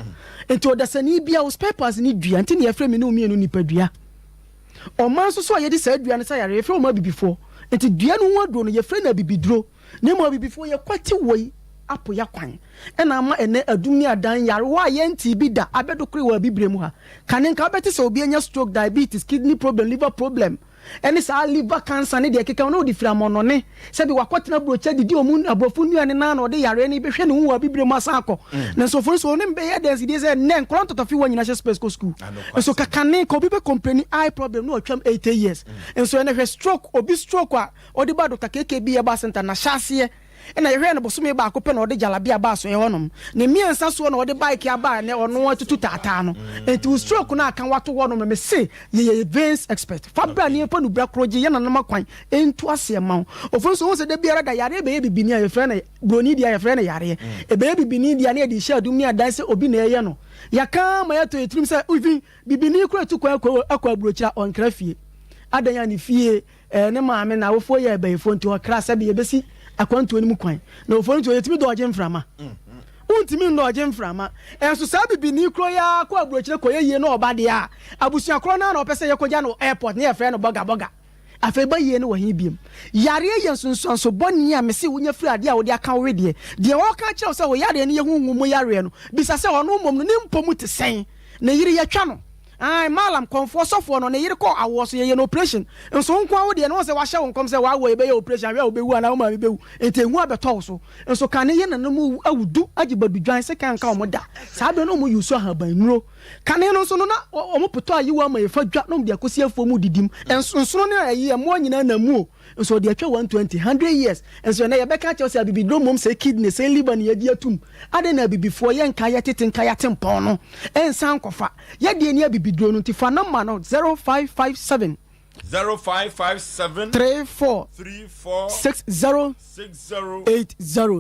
Nti ɔdasani biara wo spare parts ne dua, nti na yɛfrɛ me ne wo mmienu nipadua. Ɔman nso so a yɛde saa dua no sa yareɛ, yɛfrɛ wɔn abibifoɔ. Nti dua no ho aduro no, yɛfrɛ no abibiduro. Na mmom abibifoɔ, yɛkwati woi apo yɛakwan na ama ɛnnɛ adum ne adan nyarewa a yɛntee bi da abɛdokore wɔ abibire mu ha. Kane nka wobɛte sɛ obi anya stroke, diabetes, kidney problem, liver problem, ɛne saa liver cancer ne deɛ ɛkeka ho na ɔde firi amɔnɔne sɛbi wakɔtena aburokyɛ didi ɔmu aborɔfo nnuane no ara na ɔde yareɛ no bɛhwɛ ne ho wɔ abibire mu asan akɔ. Nanso ofori so ɔne bɛyɛ adansidie sɛ nnɛ nkwadaa ntɔtɔfewa nyinaa hyɛ space kɔ sukuu. Nso ka kane nka obi bɛ complaini eye problem na watwam 80 years. Nso ɛnɛ hwɛ stroke, obi stroke a ɔde baa Dɔkta KKB Herbal Centre n'ahyɛaseɛ na yɛhwɛɛ no bosome baako pɛ na ɔde jalabia baa asoɛeɛ hɔnom. Ne mmiɛnsa soɔ na ɔde bike aba a ɛnɛ ɔno atutu taataa no. Enti wo stroke no aka wato hɔnom no, mese yɛyɛ veins expert. Fa bra na yɛmfa nubra korɔgye yɛn nananom akwan ntu aseɛ mma wo. Ofori nso wohu sɛ da biara da yareɛ bɛyɛ bibini a yɛfrɛ no buroni deɛ a yɛfrɛ no yareɛ. Ɛbɛyɛ bibini deɛ a na yɛde rehyɛ adum ne adan sɛ obi na ɛreyɛ no. Yɛaka ara ma yɛatɔ yɛn tirim sɛ even bibini koraa tu kwan kɔ akɔ aburokyire a ɔnkra fie. Adɛn a ne fie Ɛɛ, ne maame, n'awofoɔ yɛ abayifoɔ nti ɔkra sɛbe yɛbɛsi akwantuo no mu kwan. Na ofoɔ no nti yɛtumi dɔɔgye mframa. Wontumi nnɔɔgye mframa. Ɛnso saa bibini korɔ yi ara kɔ aburokyire kɔyɛ yie na ɔba deɛ a, abusua korɔ no ara na ɔpɛ sɛ yɛkɔgya no wɔ airport na yɛfrɛ no bɔga bɔga. Afei ba yie no wɔ he biom? Yareɛ yɛ nsunsuanso bɔne a mese wonya firi adeɛ a wode aka wo wedeɛ. Deɛ ɔreka akyerɛ wo sɛ wo yareɛ no yɛ honhom mu yareɛ no, bisa sɛ ɔno mmom no ne mpɔ mu te sɛn? Ne yere yɛtwa no. Ae, Mallam, kɔmfoɔ sɔfoɔ no, ne yere kɔɔ awoɔ so, yɛyɛ no operation. Nso wo nko ara wo deɛ no, woahu sɛ wahyɛ wo nkɔm sɛ w'awoɔ yɛbɛyɛ operation, ahwɛ a wobɛwu anaa wo maame bɛwu, enti ehu abɛtɔ wo so. Nso kane yɛ nananom awu du agye badudwan sekan anka wɔn da. Saa berɛ no wɔn use ahaban nnuro. Kane no nso no na wɔn potɔ ayewa ama efa dwa na wɔn de akɔsi afuo mu didi mu. Nsono ne ayi mmoa nyinaa nam mu o. Nso ɔde atwa 120, hundred years. Nso ɛnɛ yɛbɛka akyerɛ wo sɛ abibiduro mmom sɛ kidney, sɛ liver ne yɛgye atum. Adɛn na abibifoɔ yɛnka yɛtete nka yɛatempɔn no nsan nkɔfa. Yɛdeɛ ne abibiduro no nti fa number no 0557. 0557. 34. 34. 60. 60. 80.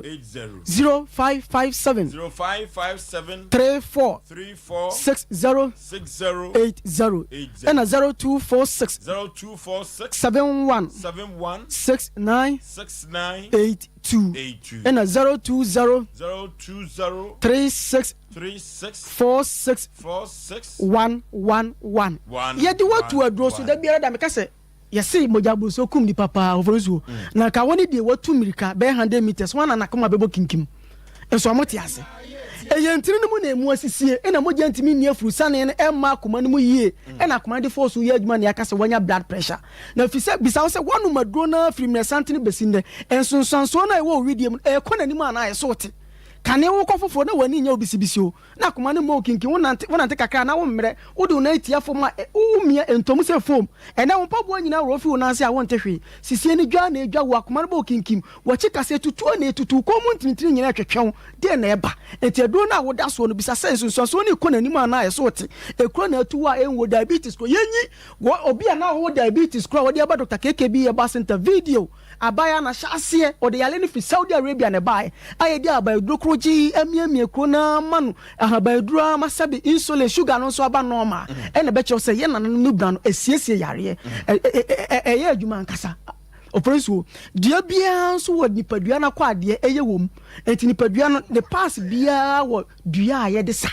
80. 0557. 0557. 34. 34. 60. 60. 80. 80. Ɛna 0246. 0246. 71. 71. 69. 69. 82. 82. Ɛna 020. 020. 36. 36. 46. 46. 111. 1, Yɛde wo ato aduro so da biara da meka sɛ yɛse mogya aborosuo kum nipa paa ɔforo nsuo na nka wɔne deɛ watu mmirika bɛyɛ 100 meters wɔn na nakoma bɛbɔ kinkim nso ɔmo te ase ɛyɛ ntini no mu na emu asisie ɛna mogya ntumi nni afurusane no ɛmma akoma no mu yie ɛna akoma no de force yɛ adwuma na yɛaka sɛ wanya blood pressure na fi sɛ bisa wo sɛ woanom aduro no ara firi mmerɛsantene bɛsi nnɛ nsunsuansoɔ no a ɛwɔ wo wedeɛ mu no ɛrekɔ n'anim anaa ɛso te kane wokɔ foforɔ na w'ani nyɛ wo bisibisi o Na akoma no mmɔ wo kinkin, wonante, wonante kakra a na wommrɛ, wode wo nan tia fam a, womia, ɛntɔ mu sɛ foam. Ɛnnɛ wo mpaboa nyinaa worɔ fi wo nan ase a wonte hwee. Sisie no dwa na edwa wo, akoma no bɔ wo kinkim, w'akyi kasa etutu a na etutu, wo kɔn mu ntinintini nyinaa ɛtwetwe wo. Deɛn na ɛba? Enti aduro no a woda soɔ no, bisa sɛ nsunsuansoɔ no rekɔ n'anim anaa ɛso rete? Ekuro na atu wo a ɛnwuo, diabetes kuro. Yɛnyi wɔ obi a na ɔwɔ diabetes kuro a wɔde aba Dr. KKB Herbal Center video. Abaayewa no ahyɛaseɛ, ɔde yare no firi Saudi Arabia na ɛbaeɛ, a yɛde ahaban-aduro koro gyee amiamia kuro no ara ma no ahaban-aduro ara ma sɛbe insulin, sugar no nso aba normal, ɛna ɛbɛkyerɛ wo sɛ yɛn nananom no bra no ɛsiesie yareɛ, ɛyɛ adwuma ankasa. Ɔfrɛ nsuo. Dua biara nso wɔ nipadua no akwadeɛ ɛyɛ wɔ mu. Enti nipadua no ne parts biara wɔ dua a yɛde sa.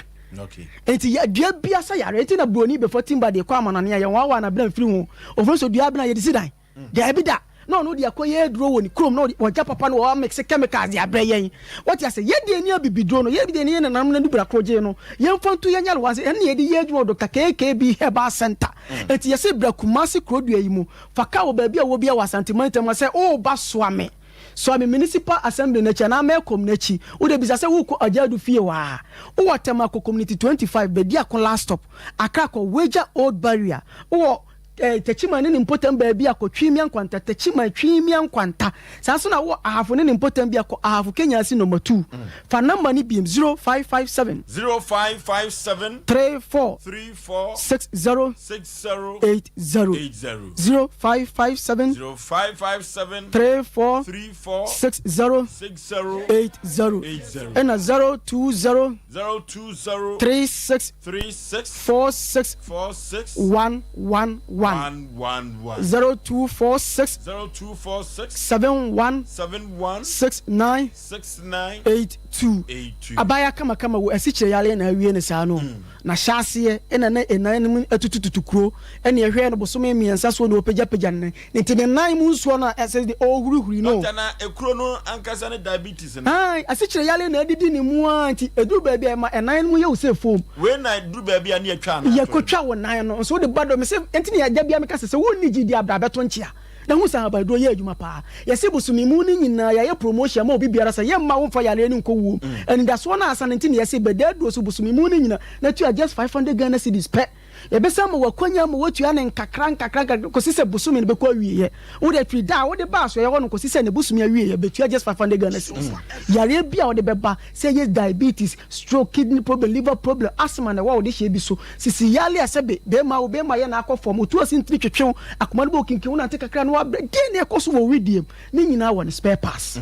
Enti yɛ dua biara sa yareɛ. Enti na buroni bɛfa timba de kɔ amanɔne a yɛnwaawaa no abena mfiri ho. Ɔfrɛ nsuo dua abena yɛde si dan. Daabi da! Na ɔno de akɔyɛ aduro wɔ ne kurom na ɔgya papa no ɔamix chemicals de abrɛ yɛn. Wote ase? Yɛn deɛ ni abibiduro no, yɛn deɛ ni yɛn nananom no anibra korɔgyee no, yɛmfa nto yɛn nyarewa ase, ɛno na yɛde yɛ adwuma wɔ Doctor KKB Herbal Centre. Enti yɛse bra Kumasi kurodua yi mu, fa car wɔ baabi a wowɔ biara wɔ Asante mantam ha sɛ woreba Soame, Soame Municipal Assembly no akyi anaa Melcom no akyi. Wode bisa sɛ worekɔ Agya Adu fie hɔ a. Wowɔ Tema kɔ Community 25, Bediako last stop, Accra kɔ Weija Old Barrier. Wowɔ. Eh, Techiman ne ne mpɔtam baabi a kɔ Twimia Nkwanta, Techiman, Twimia Nkwanta. Saa nso na wɔ Ahafo ne ne mpɔtam bi a kɔ Ahafo Kenyasi nɔma 2. Fa nɔma no biem, 0557. 0557. 34. 34. 60. 60. 80. 80. 0557. 0557. 34. 34. 60. 60. 80. 80. Ɛna 020. 020. 36. 36. 46. 46. 1 1 1. 1 1 1. 0246. 0246. 71. 71. 69. 69. 82. 82. Abaayewa kamakama wɔ asikyire yareɛ na awie no saa no. Na hyɛ aseɛ ɛna na ɛnan no mu atutututu kuro ɛna ɛhwɛɛ no bosome mmiɛnsa soɔ na ɔpagyapagya ne nan nti ne nan mu nsuo no a ɛsɛ de ɔrehurihuri no. Doctor na ekuro no ankasa ne diabetes no. Ae, asikyire yareɛ na adidi ne mu ara nti ɛduru baabi a ɛma ɛnan no mu yɛ wo sɛ foam. Wei na ɛduru baabi a ne yɛtwa anaa to no. Yɛkɔtwa wo nan no nso wode ba dɔ me se nti na da biara meka sɛ sɛ wonni gyidie a bra bɛto nkyea na hu sɛ ahabanduro yɛ adwuma paa. Yɛse bosome mu no nyinaa yɛayɛ promotion ama obi biara sɛ yɛmma wo mfa yareɛ no nkɔ wuom. Anidasoɔ no asa no nti na yɛse bɛda aduro so bosome mu no nyina na tua just 500 Ghana cedis pɛ. Yɛbɛsan ama wo akwanya ama woatua no nkakra nkakra nkakra kɔsi sɛ bosome no bɛkɔ awieɛ. Wo deɛ firi da a wode baa asoɛeɛ hɔ no kɔsi sɛ ne bosome awieɛ bɛtua just 500 Ghana cedis. Yareɛ bi a wode bɛba, sɛ ɛyɛ diabetes, stroke, kidney problem, liver problem, asthma na ɛwɔ a wode hyɛ bi so, sisi yareɛ a sɛbe bɛrima wo bɛrima yɛ na akɔ fam, otu ase ntini twetwe wo, akoma no bɔ wo kinkin, wonante kakra na woabrɛ, deɛn na ɛkɔ so wɔ wo wedeɛ mu? Ne nyinaa wɔ ne spare parts.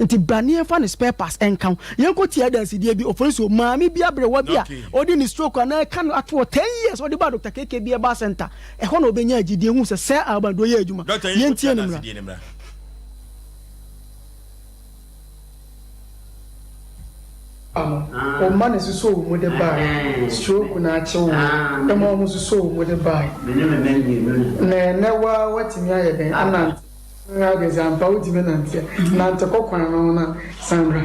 Nti bra ne yɛmfa ne spare parts nka ho. Yɛnkɔ tie adansedie bi, Ofosuo, maame bi aberewa bi a ɔde ne stroke anaa ɛka no ato hɔ 10 years ɔde baa Doctor KKB Herbal Center. Ɛhɔ na ɔbɛnyaa gyidie huu sɛ sɛ abanduro yɛ adwuma. Doctor, yɛnkɔ tie Yɛntie no mmra. adansedie no mmra. Wo mma na ɛsosɔɔ wo mu de bae. Stroke na akye wo ma wɔn sosɔɔ wo mu de bae. Na ɛnnɛ wo ara woatumi ayɛ dɛn anante? Woyɛ adwene sɛ ampa wotumi nante a, nante kɔ kwan no ho na san bra.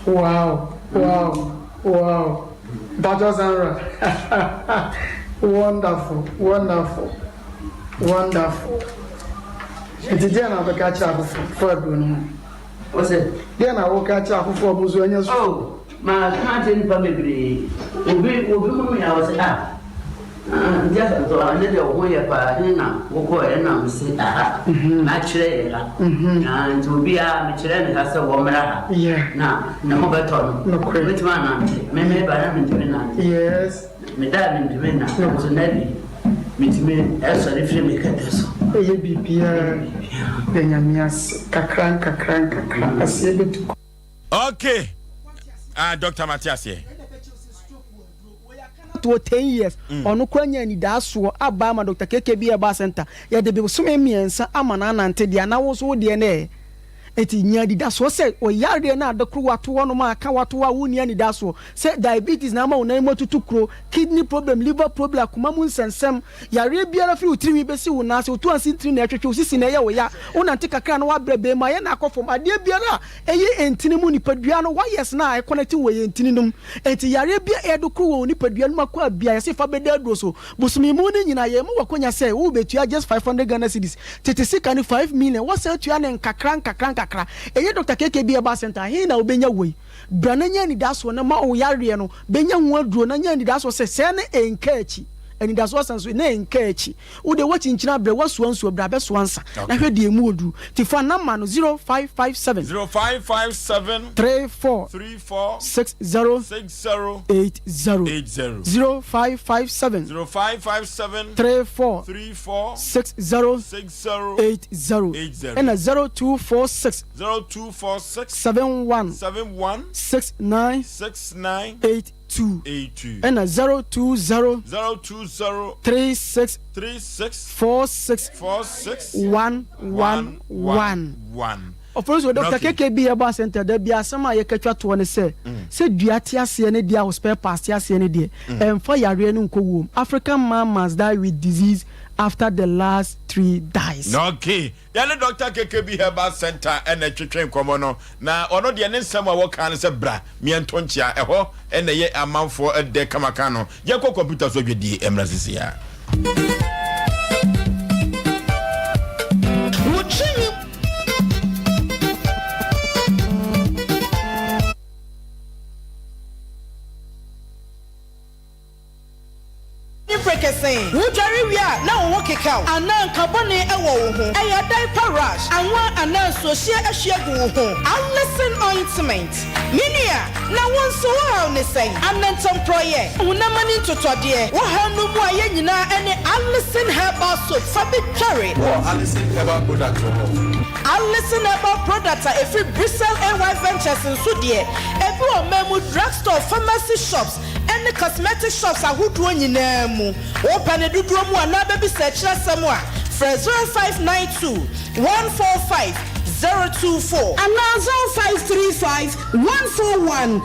Wow, wow, wow. Mpakyɛw san bra. Wonderful, wonderful, wonderful. Nti deɛ na wobɛka akyerɛ afoforo fa aduro no ho? Ɔsɛ. Deɛ na woka akyerɛ afoforo a wɔn nso anya stroke? Oh, maka akyerɛ nnipa bebree. Obi obi hu me a ɔsɛ ah, ah nti asantɔ ɛnɛ deɛ wo ho yɛ paa ɛne na wokɔɔ ɛna mese aha makyerɛ yɛ ha. Na nti obiara mekyerɛ ne ha sɛ wɔmmra ha. Na ne ho bɛtɔ no. Mɛtumi anante. Me meba na mentumi nante. Yes. Meda a mentumi nna, nanso nnɛ de, metumi sɔre firi me kɛtɛ so. Yɛ biribiara da Nyame ase kakra nkakra nkakra aseɛ bɛtu kwan. Okay ah doctor mate aseɛ. Toɔ 10 years ɔno koraa nya anidaasoɔ aba ama Doctor KKB Herbal Center yɛde bosome mmiɛnsa ama no anante deɛ ana wo nso wo deɛ no ɛ? Enti nya anidasoɔ sɛ ɔyareɛ no a ade koro ato hɔnom a aka wo ato hɔ a wonni anidasoɔ sɛ diabetes na ama wo nan mu atutu kuro, kidney problem, liver problem, akoma mu nsɛnsɛm, yareɛ biara firi wo tirinwi bɛsi wo nan ase, wo to ase ntini na ɛtwetwe, wo sisi na ɛyɛ wo ya, wonante kakra a na woabrɛ, beemaeɛ na akɔ fam, adeɛ biara a ɛyɛ ntini mu nipadua no wires no a ɛconnect wɔ yɛn ntini no mu. Enti yareɛ biara a ɛde koro wɔ wo nipadua no mu akɔ a biara yɛse fa bɛda aduro so. Bosome mu no nyinaa yɛma wo akwanya sɛ wo bɛtua just 500 Ghana cedis, tete sika no 5 million, woasan atua no nkakra nkakra nkakra. Ɛyɛ Doctor KKB Herbal Centre, he na wobɛnya woi? Bra na nya anidasoɔ na ma wo yareɛ no bɛnya ho aduro na nya anidasoɔ sɛ sɛɛ no ɛnka akyi. Anidasoɔ asan so na ɛnka akyi. Wo deɛ woakyinkyini abrɛ, woasoa nsuo, bra bɛsoa nsa na hwɛ deɛ ɛmu ɔduru. Nti fa number no 0557. 0557. 34. 34. 60. 60. 80. 80. 0557. 0557. 34. 34. 60. 60. 80. 80. Ɛna 0246. 0246. 71. 71. 69. 69. 82. 82. Ɛna 020. 020. 36. 36. 46. 46. 1 1 1. 1. Ɔfei nso, Dɔkta KKB Herbal Centre da bi asɛm a yɛka twa toɔ ne sɛ, sɛ dua te aseɛ ne deɛ a wo spare parts te aseɛ ne deɛ, ɛmfa yareɛ no nkɔ wuom. African man must die with disease after the last tree dies. Okay, yɛne Dɔkta KKB Herbal Centre na ɛtwetwe nkɔmmɔ no, na ɔno deɛ ne nsɛm a wɔka ne sɛ bra meɛnto nkyea, ɛhɔ na ɛyɛ amanfoɔ dɛ kamaka no. Yɛnkɔ kɔmputa so adwadie mmra sisi a. Wo tirinwi. Ne prekese. Wodware wie a na wo ho keka wo anaa nka bɔne wɔ wo ho? Ɛyɛ diaper rash, anwa anaa nsuohyeɛ ahwie agu wo ho? Allicin ointment. Me nua, na wo nso wo haw ne sɛn? Anantomprɔeɛ, honam ani ntotɔdeɛ, wo haw no mu ayɛ nyinaa ne Allicin herbal soap fa bi tware. Wowɔ Allicin herbal product wɔ hɔ? Allicin herbal product a ɛfiri Bristol AY Ventures nso deɛ, ebi wɔ ɔman mu drugstore, pharmacy shops, ne cosmetic shops ahodoɔ nyinaa mu. Wopɛ no dodoɔ mu anaa bɛbisa akyiri asɛm a, frɛ 0592 145 024. Anaa 0535 141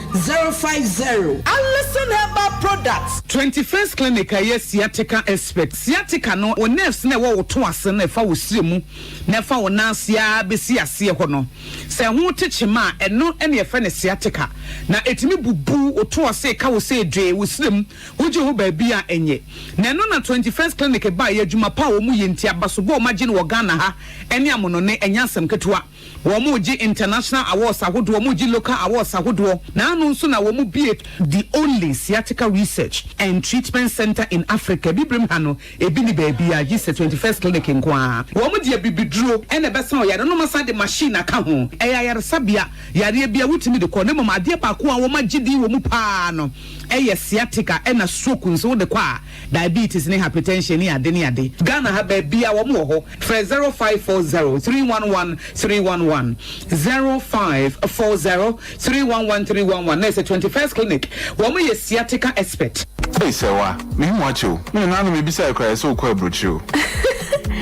050. Allicin Herbal Products. 21st Clinic a ɛyɛ sciatica expert. Sciatica no, wo nerves no a ɛwɔ wo to ase no a ɛfa wo srɛ mu na ɛfa wo nan ase ara bɛsi aseɛ hɔ no, sɛ ɛho te kyema a, ɛno na yɛfrɛ no sciatica. Na ɛtumi bubu wo to ase, ka wo sɛ dwee, wo srɛ mu, wogye ho baabi a ɛnyɛ. Na ɛno na 21st Clinic baeɛ, adwuma pa a wɔyɛ nti, abasobɔ a wɔagye no wɔ Ghana ha ne amonɔne, ɛnyɛ asɛm ketewa. Wɔregye international awards ahodoɔ, wɔregye local awards ahodoɔ. Naano nso na wɔbue the only sciatica research and treatment centre in Africa. Abibirem ha no, ebi nni baabiara gye sɛ 21st Clinic nko ara. Wɔde abibiduro na ɛbɛsa ɔyare no na wɔasan de machine aka ho. Ɛyɛ ayaresabea, yareɛ biara wotumi de kɔ na mmom adeɛ baako a wɔagye din wɔ mu pa ara no yɛ sciatica ɛna stroke nso wode kɔ a, diabetes ne hypertension ne ade ne ade. Ghana ha baabiara wɔn wɔ hɔ. Frɛ 0540 311 311, 0540 311 311 na ɛsɛ 21st Clinic. Wɔn yɛ sciatica expert. Ei Sɛwa, mehu wo akyɛ o. Me nananom mebisae koraa yɛsɛ wokɔ aburokyire o.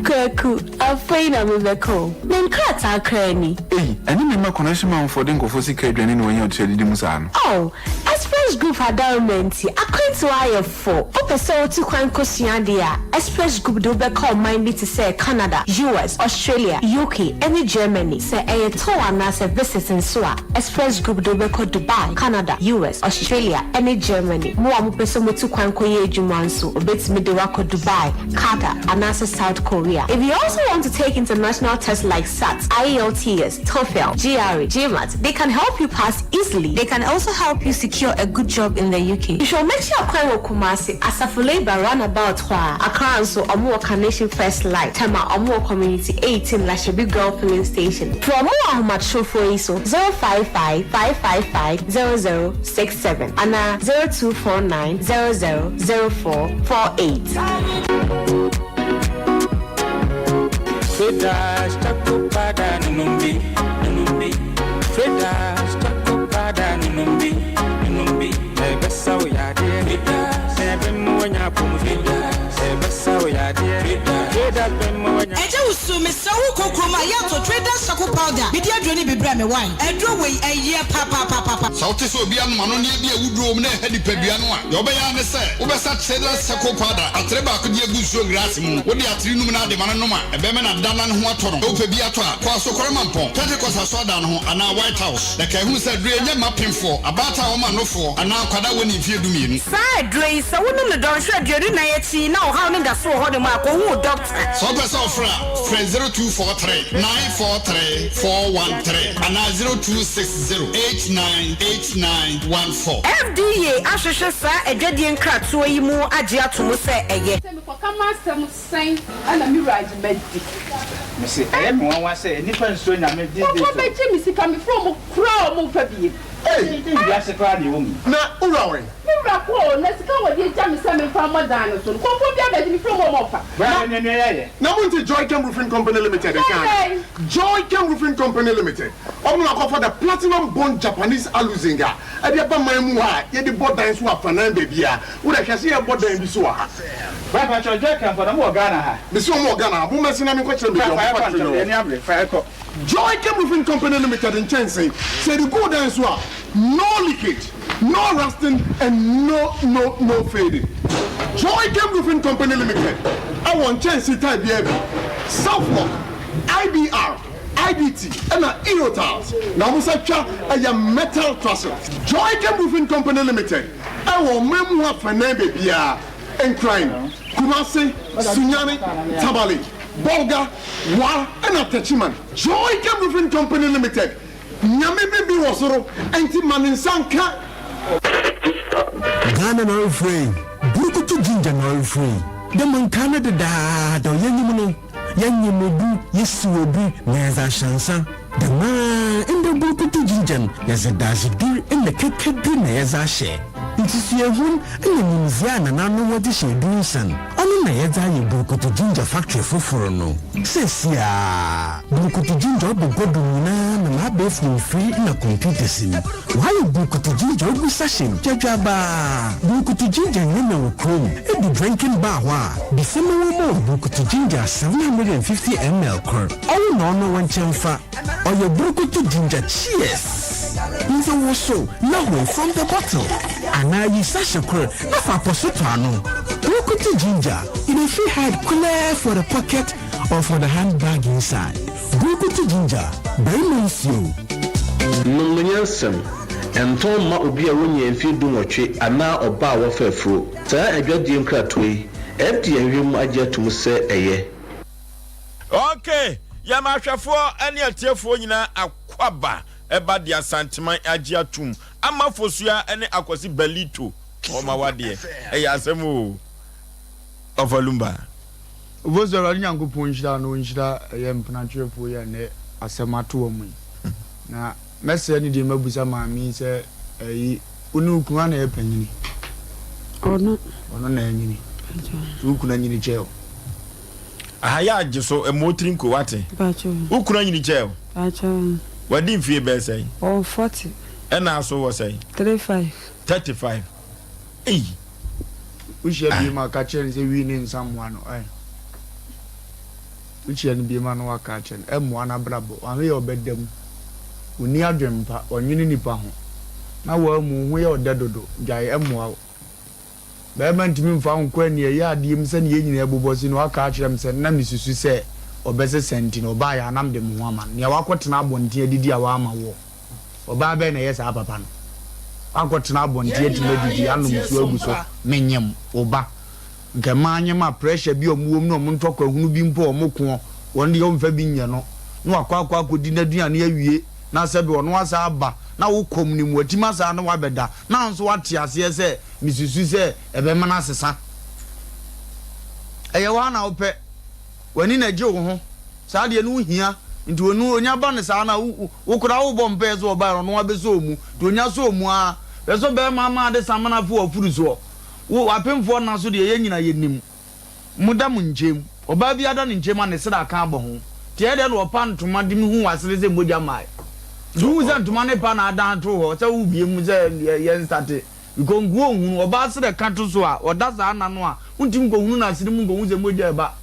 Kwaku, afei na mebɛka o. Me nkrataa koraa ni. Ei, ɛne me mma connection manfoɔ de nkurɔfoɔ sika aduane na wɔanya ɔte adidi mu saa no. Oh, Express Group adaworoma nti, akwantuo ayɛ fo. Wopɛ sɛ wotu kwan kɔsua adeɛ a, Express Group de wo bɛkɔ ɔman bi te sɛ Canada, US, Australia, UK, ne Germany. Sɛ ɛyɛ tour anaasɛ visit nso a, Express Group de wo bɛkɔ Dubai, Canada, US, Australia, ne Germany. Mo a mopɛ sɛ motu kwan kɔyɛ adwuma nso, wɔbɛtumi de wo akɔ Dubai, Qatar, anaasɛ South Korea. If you also want to take international tests like SAT, IELTS, TOEFL, GRE, GMAT, they can help you pass easily. They can also help you secure a good job in the UK. Hwehwɛ wɔn akyi akwan wɔ Kumasi, Asafo Labour roundabout hɔ ara. Accra nso, wɔn wɔ Carnation First Light, Tema, wɔn wɔ Community 18, Lashibi Girl Filling Station. Frɛ wɔn wɔ ahomatrofoɔ yi so, 055 555 0067 anaa 0249 00 0448. Traders, choco powder, nunumbi, nunumbi. Traders, choco powder, nunumbi, nunumbi. Ebesa wo yade. Traders, ebe mu wanya pomu. Traders, ebesa wo yade. Traders, be mu wanya. Agya Wusu, mesrɛ wo kɔ kurom a yɛ tɔ Traders Charcoal Powder mede aduro no bi brɛ me wai. Aduro wei ɛyɛ papaapapapa. Sɛ wote sɛ obi anom anonneɛ bi a awuduro wom na ɛha nipadua no a, deɛ wobɛyɛ ara ne sɛ wobɛsa Traders Charcoal Powder atere baako de agu nsuo glaase mu. Wode atere num na ade ma no nom a, ɛbɛma no ada na ne ho atɔ no. Sɛ wopɛ bi atɔ a, kɔ Asokore Mampɔn, Pentecost Asɔredan no ho anaa White House. Na kae hunu sɛ aduro yi nyɛ mma apemfoɔ, abaatan a wɔma nofoɔ, anaa nkwadaa a wɔnnii mfeɛ dumienu. Saa aduro yi, sɛ wonom no dɔnhwere 24 akyi na ɔhaw no da so wɔ hɔnom a, kɔhu wo dɔkta. Sɛ wopɛ sɛ wofrɛ a, frɛ 0243 943 413 anaa 0260 898914. FDA ahwehwɛ saa adwadie nkratoɔ yi mu agye ato mu sɛ ɛyɛ. Sɛ mekɔka m'asɛm sɛn na me wura agye madi. Mese ɛyɛ me nwanwa sɛ nnipa nsuro Nyame these days Nkurɔfoɔ o. bɛgye me sika mefrɛ wɔn koraa a wɔn mfa biem. Ei! Dɛn wiase koraa na yɛwɔ mu yi. Na wo wura wɛn? Me wura kɔ o, na sika a wɔde agya me sɛ memfa mmɔ dan no so no, nkurɔfoɔ bi abɛgye mefrɛ wɔn a wɔmfa. Bra na nea nea yɛayɛ. Na monte Joychem Roofing Company Limited nka ana? Joychem Roofing Company Limited, wɔn na wɔakɔfa the Platinum Bond Japanese Aluzinc a ɛde aba man mu ha a yɛde bɔ dan so afanan baabiara. Wo deɛ hwɛ sɛ yɛbɔ dan bi so wɔ ha. Bra pakyɛw Joychem fo na mo wɔ Ghana ha? Mese wɔn wɔ Ghana ha, mommɛse na menkɔkyerɛ baabi a Bra wɔn fa yɛkɔ factory no ntɛm, wɔ. yɛn ani abere, fa yɛkɔ. Joychem Roofing Company Limited nkyɛnsee, sɛ yɛde gu wo dan so a, no leakage, no rusting and no no no fading. Joychem Roofing Company Limited wɔ nkyɛnsee type biara bi, Southlock, IBR, IDT ɛna Aerotiles, na wɔn nsa twa ɛyɛ metal trusses. Joychem Roofing Company Limited wɔ ɔman mu afanan baabiara, Nkran, Kumasi, Sunyani, Tamale, Bolga, Wa ɛna Techiman. Joychem Roofing Company Limited Nyame bi bi wɔ soro nti ma ne nsa nka. Ghana na ɔrefrɛ yi, Burukutu Ginger na ɔrefrɛ yi. Dɛ ma nkaa no dedaada yɛnyim no, yɛnyem obi, yesiw obi na yɛdze ahyɛ nsa. Dɛm ara ndɛ Burukutu Ginger no, yɛdze dadzedur na kɛkɛdur na yɛdze ahyɛ. Nsusuehun na nyimdzee a nananom wɔdze hyɛ edur nsa no, ɔno na yɛdze ayɛ Burukutu Ginger factory fofor no. Seseiara, Burukutu Ginger ɔbɔ gua do nyina nam abaɛfor mfir na computers mu. Wɔayɛ Burukutu Ginger ogu sachet mu dwadwaabaa. Burukutu Ginger nnyɛ na wɔ kurom. Edu drinking bar hɔ a, bisa ma wɔmma wo Burukutu Ginger 750 ml kor. Ɔwo na ɔno wo nkyɛn fa. Ɔyɛ Burukutu Ginger Cheers! Ndze wosow na how from the bottle anaa yi sachet kor na fa apɔso tɔ ano. Burukutu Ginger, e dey fit hide kulɛɛ for the pocket or for the handbag inside. Burukutu Ginger, barima nsuo. Nom no nyansam. Ɛntɔn mma obi a wonyaa mfeɛ dunwɔtwe anaa ɔbaa a wafa afuro. Saa adwadie nkratoɔ yi, FDA nhwehwɛ mu agye ato mu sɛ ɛyɛ. Ok, yɛma ahwɛfoɔ ne atiefoɔ nyinaa akwaba ɛba de Asanteman agye atum ama Fosua ne Akwasi Balito ɔma wadeɛ ɛyɛ asɛm oo Ɔfa Lumba. Ofosu Awurade Nyankopɔn nhyira no ɔnhyira ɛyɛ mpenatwerefoɔ yi a nnɛ asɛm ato wɔn yi na mɛsrɛ no deɛ mabusa maame yi sɛ ɛyi wo ne wo kunu hwan na ɛyɛ panyini? Ɔno. Ɔno na anyini nti wo kunu anyini kyɛɛ wo? Aha yɛ agye so ɛmɔ tiri nko wate. Wo kunu anyini kyɛɛ wo? Wadi mfie bɛyɛ sɛn? Ɔwɔ 40. Ɛna aso wɔ sɛn? 35. 35. Ei. Wohyia biem a ka kyerɛ no sɛ wii ne nsa mmoa no ɛ. Wokyia no biom a na waka akyerɛ no, ɛmmoa n'abrabɔ, wame yɛ ɔbɛda mu, ɔnni adwempa, ɔnnwene nnipa ho, na wammu, wo ho yɛ ɔdɛ dodo, gyae, ɛmmoa wo. Barima ntumi mfa wo nkɔ aniɛyɛ adeɛ mu sɛdeɛ yɛn nyinaa bobɔ so yi na waka akyerɛ me sɛ na mesusu sɛ ɔbɛsesa nti no ɔbaeɛ a na mede me ho ama no. Nea wakɔtena abɔnten adidi a wamma woɔ, ɔbaa bɛn na ɛyɛ saa papa no? Wakɔtena abɔnten atumi adidi, anom nsuo agu so, menyem wo ba. Nka mmaa nyem a pressure bi a wɔn wɔ mu ne wɔn ntɔkwa hunu bi mpo a wɔn koɔ, wɔn deɛ wɔmfa bi nyɛ no, na wakɔ akɔ akɔdi n'aduane awie na sɛbe ɔno asan aba na wo kɔm no mu watumi asan ne wo abɛda na wo nso woate aseɛ sɛ mesusu sɛ ɛbɛma no asesa. Ɛyɛ wo ara na wopɛ, w'ani na ɛgye wo ho, saa deɛ no wohia, nti onu onya ba no saa na wo wo koraa wobɔ mpaeɛ sɛ ɔbaeɛ no ɔno abɛsɔ wo mu, nti onya sɔ wo mu ara, hwɛ sɛ ɔbarima ama ade samena afu w'afuru soɔ. Wo apemfoɔ nna so deɛ yɛn nyina yɛnim. Mo da mo nkyɛm. Ɔbaa biara da ne nkyɛm a ne srɛ aka abɔ ho. Nti ɛyɛ dɛn na ɔpa ntoma de me hu w'asene sɛ mogya mmae? Nti wohu sɛ ntoma no pa na adan to hɔ sɛ wobue mu sɛ yɛn state. Because nka wonhunu. Ɔbaa srɛ ka to so a, ɔda saa nna no a, wontumi nkɔhunu n'asene mu nkɔhu sɛ mogya reba.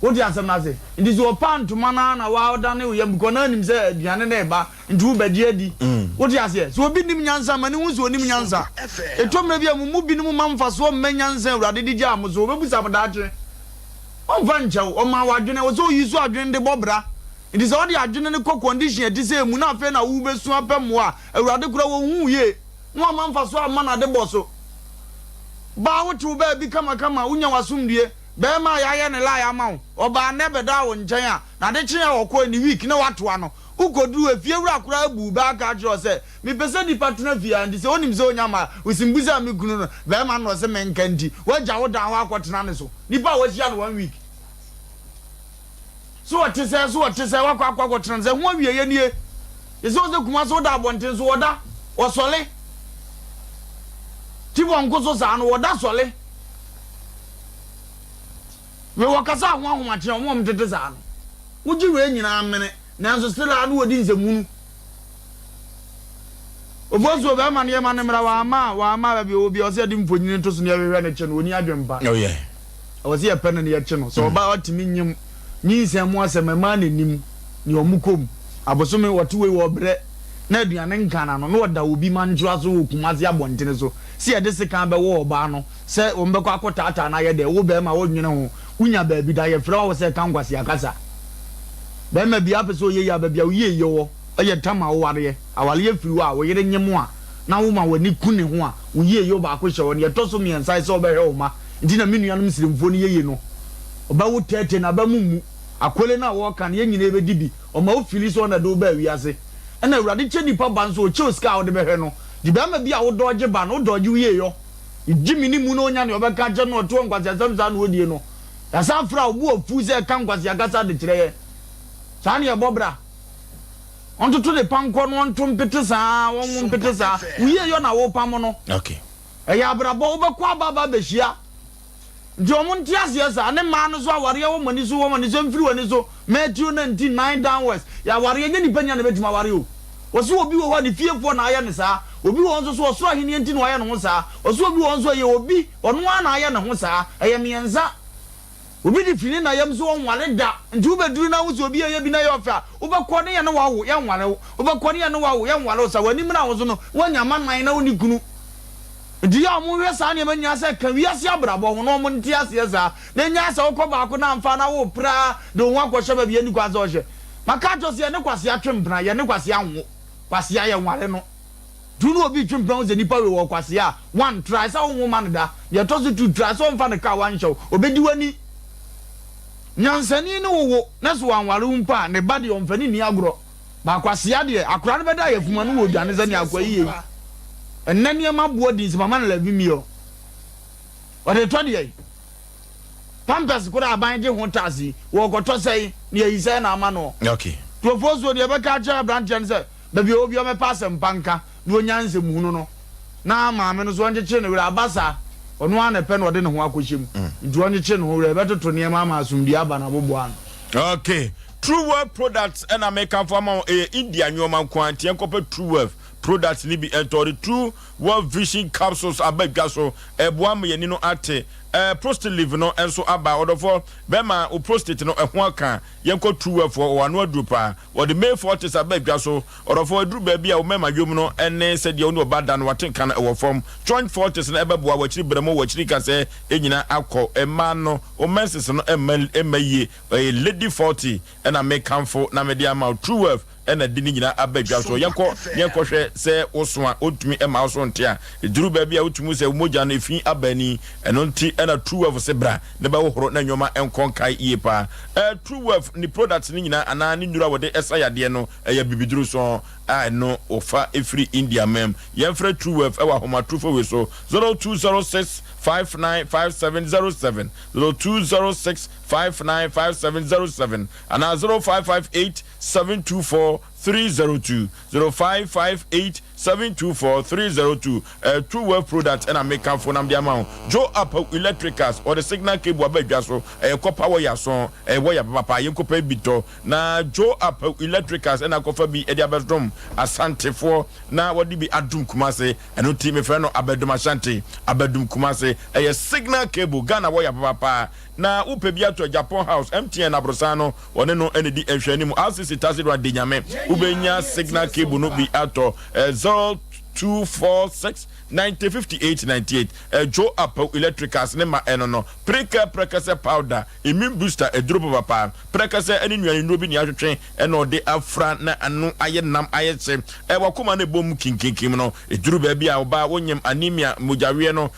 Wote asɛm no ase? Nti sɛ ɔpa ntoma no ara na woadane wo yam because na anim sɛ aduane no reba. Nti wo bɛgye adi. Wote aseɛ? Sɛ obi nim nyansa a, ma no nhu sɛ ɔnim nyansa. Ɛtɔ mmerɛ bi a, mo mu binom mma mfasoɔ mma nyansa a Awurade de gyaa mo so. Ɔbɛbusa mo daakye. Ɔmfa nkyɛ wo. Ɔmaa wo adwene. Ɛwɔ sɛ wo use adwene de bɔ bra. Nti sɛ wode adwene no kɔ condition a ɛte sɛ mu na afei na wobɛsu apɛ mmoa a, Awurade koraa ɔnhu wo yie. Na wamma mfasoɔ amma n'adebɔ so. Baa wote wo baabi kamakama, wonya w'asomdwie. Barima a yɛayɛ ne lie ama wo, ɔbaa nnɛ bɛdaa wo nkyɛn a, n'ade kyee a ɔkɔe ne week na woatoa no. Wokoduruu efiewura koraa buu bɛ aka akyerɛ wo sɛ, Mepɛ sɛ nnipa tena fie ha nti sɛ onim sɛ onya mma a, osimbu sɛ me kunu no, barima no na ɔse menka nti, woagya wo dan hɔ akɔtena ne so. Nipa a woahyia no one week. So ɔte sɛɛ, so ɔte sɛɛ, woakɔ akɔ akɔtena no sɛ ho awieɛ nie. Yɛsɛ wo sɛ Kumasi woda abɔnten so, wɔda, wɔsɔle. Tibɔnko so saa no, wɔda sɔle. Wei wɔkasa ho ahomakye a, wɔn a wɔtete saa no, wogye wei nyinaa mene. Nanso still a na wɔdi nsɛmhunu. Ofosuo bɛrima no yɛma no mmra wamma a wamma baabi ɔwɔ biara ɔsɛ yɛde mfonini to so na yɛhwehwɛ no kye no ɔni adwene pa. Oh yeah. Ɛwɔ sɛ yɛpɛ no na yɛkye no sɛ ɔba ɔtumi nyem nyinsɛn mu asɛm ɛmaa n'anim nea ɔmo kɔ mu abosome wɔte wei wɔ brɛ na aduane nka n'ano na ɔda obi mantwoa so wɔ Kumasi abɔntene so sɛ yɛde sekan bɛwɔ ɔbaa no sɛ wɔn bɛkɔ akɔtaataa no ayɛ dɛ wo bɛrima wodwene ho wonya baabi da yɛfrɛ wo sɛ ka nkwasea kasa. Bɛrima biara pɛ sɛ ɔyɛ yie a, baabi a wo yieyɛ wɔ yɛ tam a wowareɛ. Awareɛ firi hɔ a, wo yere nyem wo a, na woma w'ani ku ne ho a, wo yieyɛ baako hyɛ hɔ. Deɛ ɛtɔ so mmiɛnsa yɛ sɛ wobɛhwɛ wo mma. Nti na me nuanom Sremfoɔ no yɛye no. Ɔbɛwo tɛɛtɛ, n'aba mu mmu. Akole no a wɔreka no, yɛn nyinaa yɛbɛdi bi. Ɔma wo fili sɛ ɔno na ɛde wo baa wiase. Ɛna Awurade kyɛ nnipa ba nso, ɔkyɛ wo sika a wode bɛhwɛ no. Nti bɛrima bi a wodɔɔgye ba no, wodɔɔgye wo yieyɔ. Gye me ne mu na ɔnya nea ɔbɛka akyerɛ no na ɔte hɔ nkwaseasɛm saa na ɔdie no. Yɛasan afrɛ a wo bo afuw sɛ ɛka nkwasea kasa de kyerɛ yɛn. Saa na yɛbɔ bra. Ɔntoto ne pankɔ no ɔnto mpete saa, ɔnwo mpete saa. Wo yie yɔ na wopam no. Okay. Ɛyɛ abrabɔ, wobɛkɔ aba aba abɛhyia. Nti wɔn nte aseɛ saa. Ne mmaa no nso awareɛ wɔ mo ani so, wɔ mo ani so, mfiri w'ani so. Matthew 19, 9 downwards. Yɛ awareɛ, nyɛ nipa nyinaa na ɛbɛtumi aware o. Wɔse obi wɔ hɔ a ne fiefoɔ na ayɛ no saa. Obi wɔ hɔ nso so ɔsoro ahennie nti na wayɛ ne ho saa. Wɔse obi wɔ hɔ nso ɛyɛ obi, ɔno ara na ayɛ ne ho saa. Ɛyɛ mmiɛnsa. Obi de firi ne na yam sɛ ɔnware da. Nti wobɛduru na wohu sɛ obi reyɛ bi na ɛyɛ ɔfɛ a, wobɛkɔ ne yɛne wo awo, yɛnware wo. Wobɛkɔ ne yɛne wo awo, yɛnware wo. Saa w'ani mmra wo so no, woanya mma nnan na wonni kunu. Nti yɛ a wɔnhwɛ saa nneɛma nyinaa sɛ ɛka wiase abrabɔ ho na wɔnte aseɛ saa. Na ɛnyaa sɛ wokɔ baako na amfa na worepere ara de wo ho akɔhyɛ baabi a ɛnni kwan sɛ wohyɛ. Maka akyerɛ wo sɛ yɛne kwasea twe mpena, yɛne kwasea nwo. Kwasea yɛnware no. Nti wo ne obi retwe mpena hu sɛ nipa wei wɔ kwasea a, one, try sɛ wonwo ma no da. Deɛ ɛtɔ so two, try sɛ ɔmfa ne car wanhyɛ wo, ɔbɛdi w'ani. Nyansani ne wo wo, na sɛ wanware wo mpo a, ne ba deɛ ɔmfa no nni agorɔ. Ba kwasea deɛ, akwadaa no bɛda ayafuma no wɔ dwane sɛ nea akoa yi yɛ yi. Ɛnnɛ nneɛma boɔ den nti mama no 11 million. Ɔde tɔ deɛ? Pampers koraa aban gye ho tax yi, wɔrekɔtɔ sɛn na yɛayi sɛn na ama no? Okay. Tuofoɔ nso deɛ ɛbɛka akyerɛ aberanteɛ no sɛ baabi a ɔwɔ biara ɔmmɛpɛ asɛmpa nka na ɔnya nsɛmhunu no na maame no nso ɔnkyekyere ne werɛ. Aba saa, ɔno ara na ɛpɛ na ɔde ne ho akɔhyɛ mu nti ɔnkyekyere ne ho werɛ. Yɛbɛtoto nneɛma ama asomdwoeɛ aba n'aboboa ano. Okay. True Wealth Products ɛna mekamfo ama wo, ɛyɛ India nneɛma nko ara nti yɛnkɔpɛ True Wealth Products no bi ntɔ. Ɔde True World Vision Capsules aba dwa so, ɛboa ma yɛn ani no ate. Ɛɛ Prostilive no nso aba. Ɔdɔfoɔ, bɛrima wo prostate no ɛho aka. Yɛnkɔ Truewell foɔ, wɔwɔ ano aduro paa. Wɔde May Fortis aba adwa so. Ɔdɔfoɔ, ɛduru baabi a wo mmarima yom no ne sɛdeɛ wo ne ɔba da no w'atenka no ɛwɔ fam. Joint Fortis no ɛbɛboa w'akyiri berɛmo, w'akyiri kasɛɛ nyinaa akɔ. Mmaa no, wo menses no mma mma yie. Ɛyɛ Lady Forty na mekamfo na mede ama wo. Truewell na de ne nyinaa aba dwa so. Yɛnkɔ na yɛnkɔhwɛ sɛ wo so a ontumi mma wo so nte a. Eduru baabi a wotumi hu sɛ wo mogya no efi aba ani. Ɛno nti na Truewolf se bra na bɛhohoro na nneɛma nkɔ nkae yie paa. Ɛɛ Truewolf ne products no nyinaa anaa ne nnuru a wɔde sa yadeɛ no ɛyɛ abibiduro sɔnn a ɛno wɔfa firi India man mu. Yɛmfrɛ Truewolf wɔ ahomatorofo wei so, 0206 595707, 0206 595707 anaa 0558 724 302 0558 724 302 Ɛyɛ True Wealth product ɛna me kamfo nam de ama wo Joe Apawu Electricals ɔde signal cable aba dwa so ɛyɛ kɔpa wɔya so ɛyɛ wɔya papapa yɛn kɔpɛ bi tɔ na Joe Apawu Electricals ɛna akɔfa bi ɛde abɛdom Asantefoɔ na wɔde bi adom Kumase ɛno nti mefrɛ no Abɛdom Ashanti Abɛdom Kumase ɛyɛ signal cable Ghana wɔya papapa na wopɛ bi atɔ Japan House MTN aborosan no Wɔne no na ɛdi nhwɛanim. RCC Taxi Run de Nyame. Wobɛnya signal cable no bi atɔ. 0246 90 58 98. Joe Apaw Electricals ne ma ɛno no. Preka Prɛkɛsɛ Powder, Immune Booster, aduro papapa. Prɛkɛsɛ ne nnuane nnuro bi ne atwetwe na ɔde afra na ano ayɛ nam ayɛ hye. Wakoma no ɛbɔ mu kinkinkim no. Ɛduru baabi a ɔbaa wonyem anemia, mogyaweɛ no,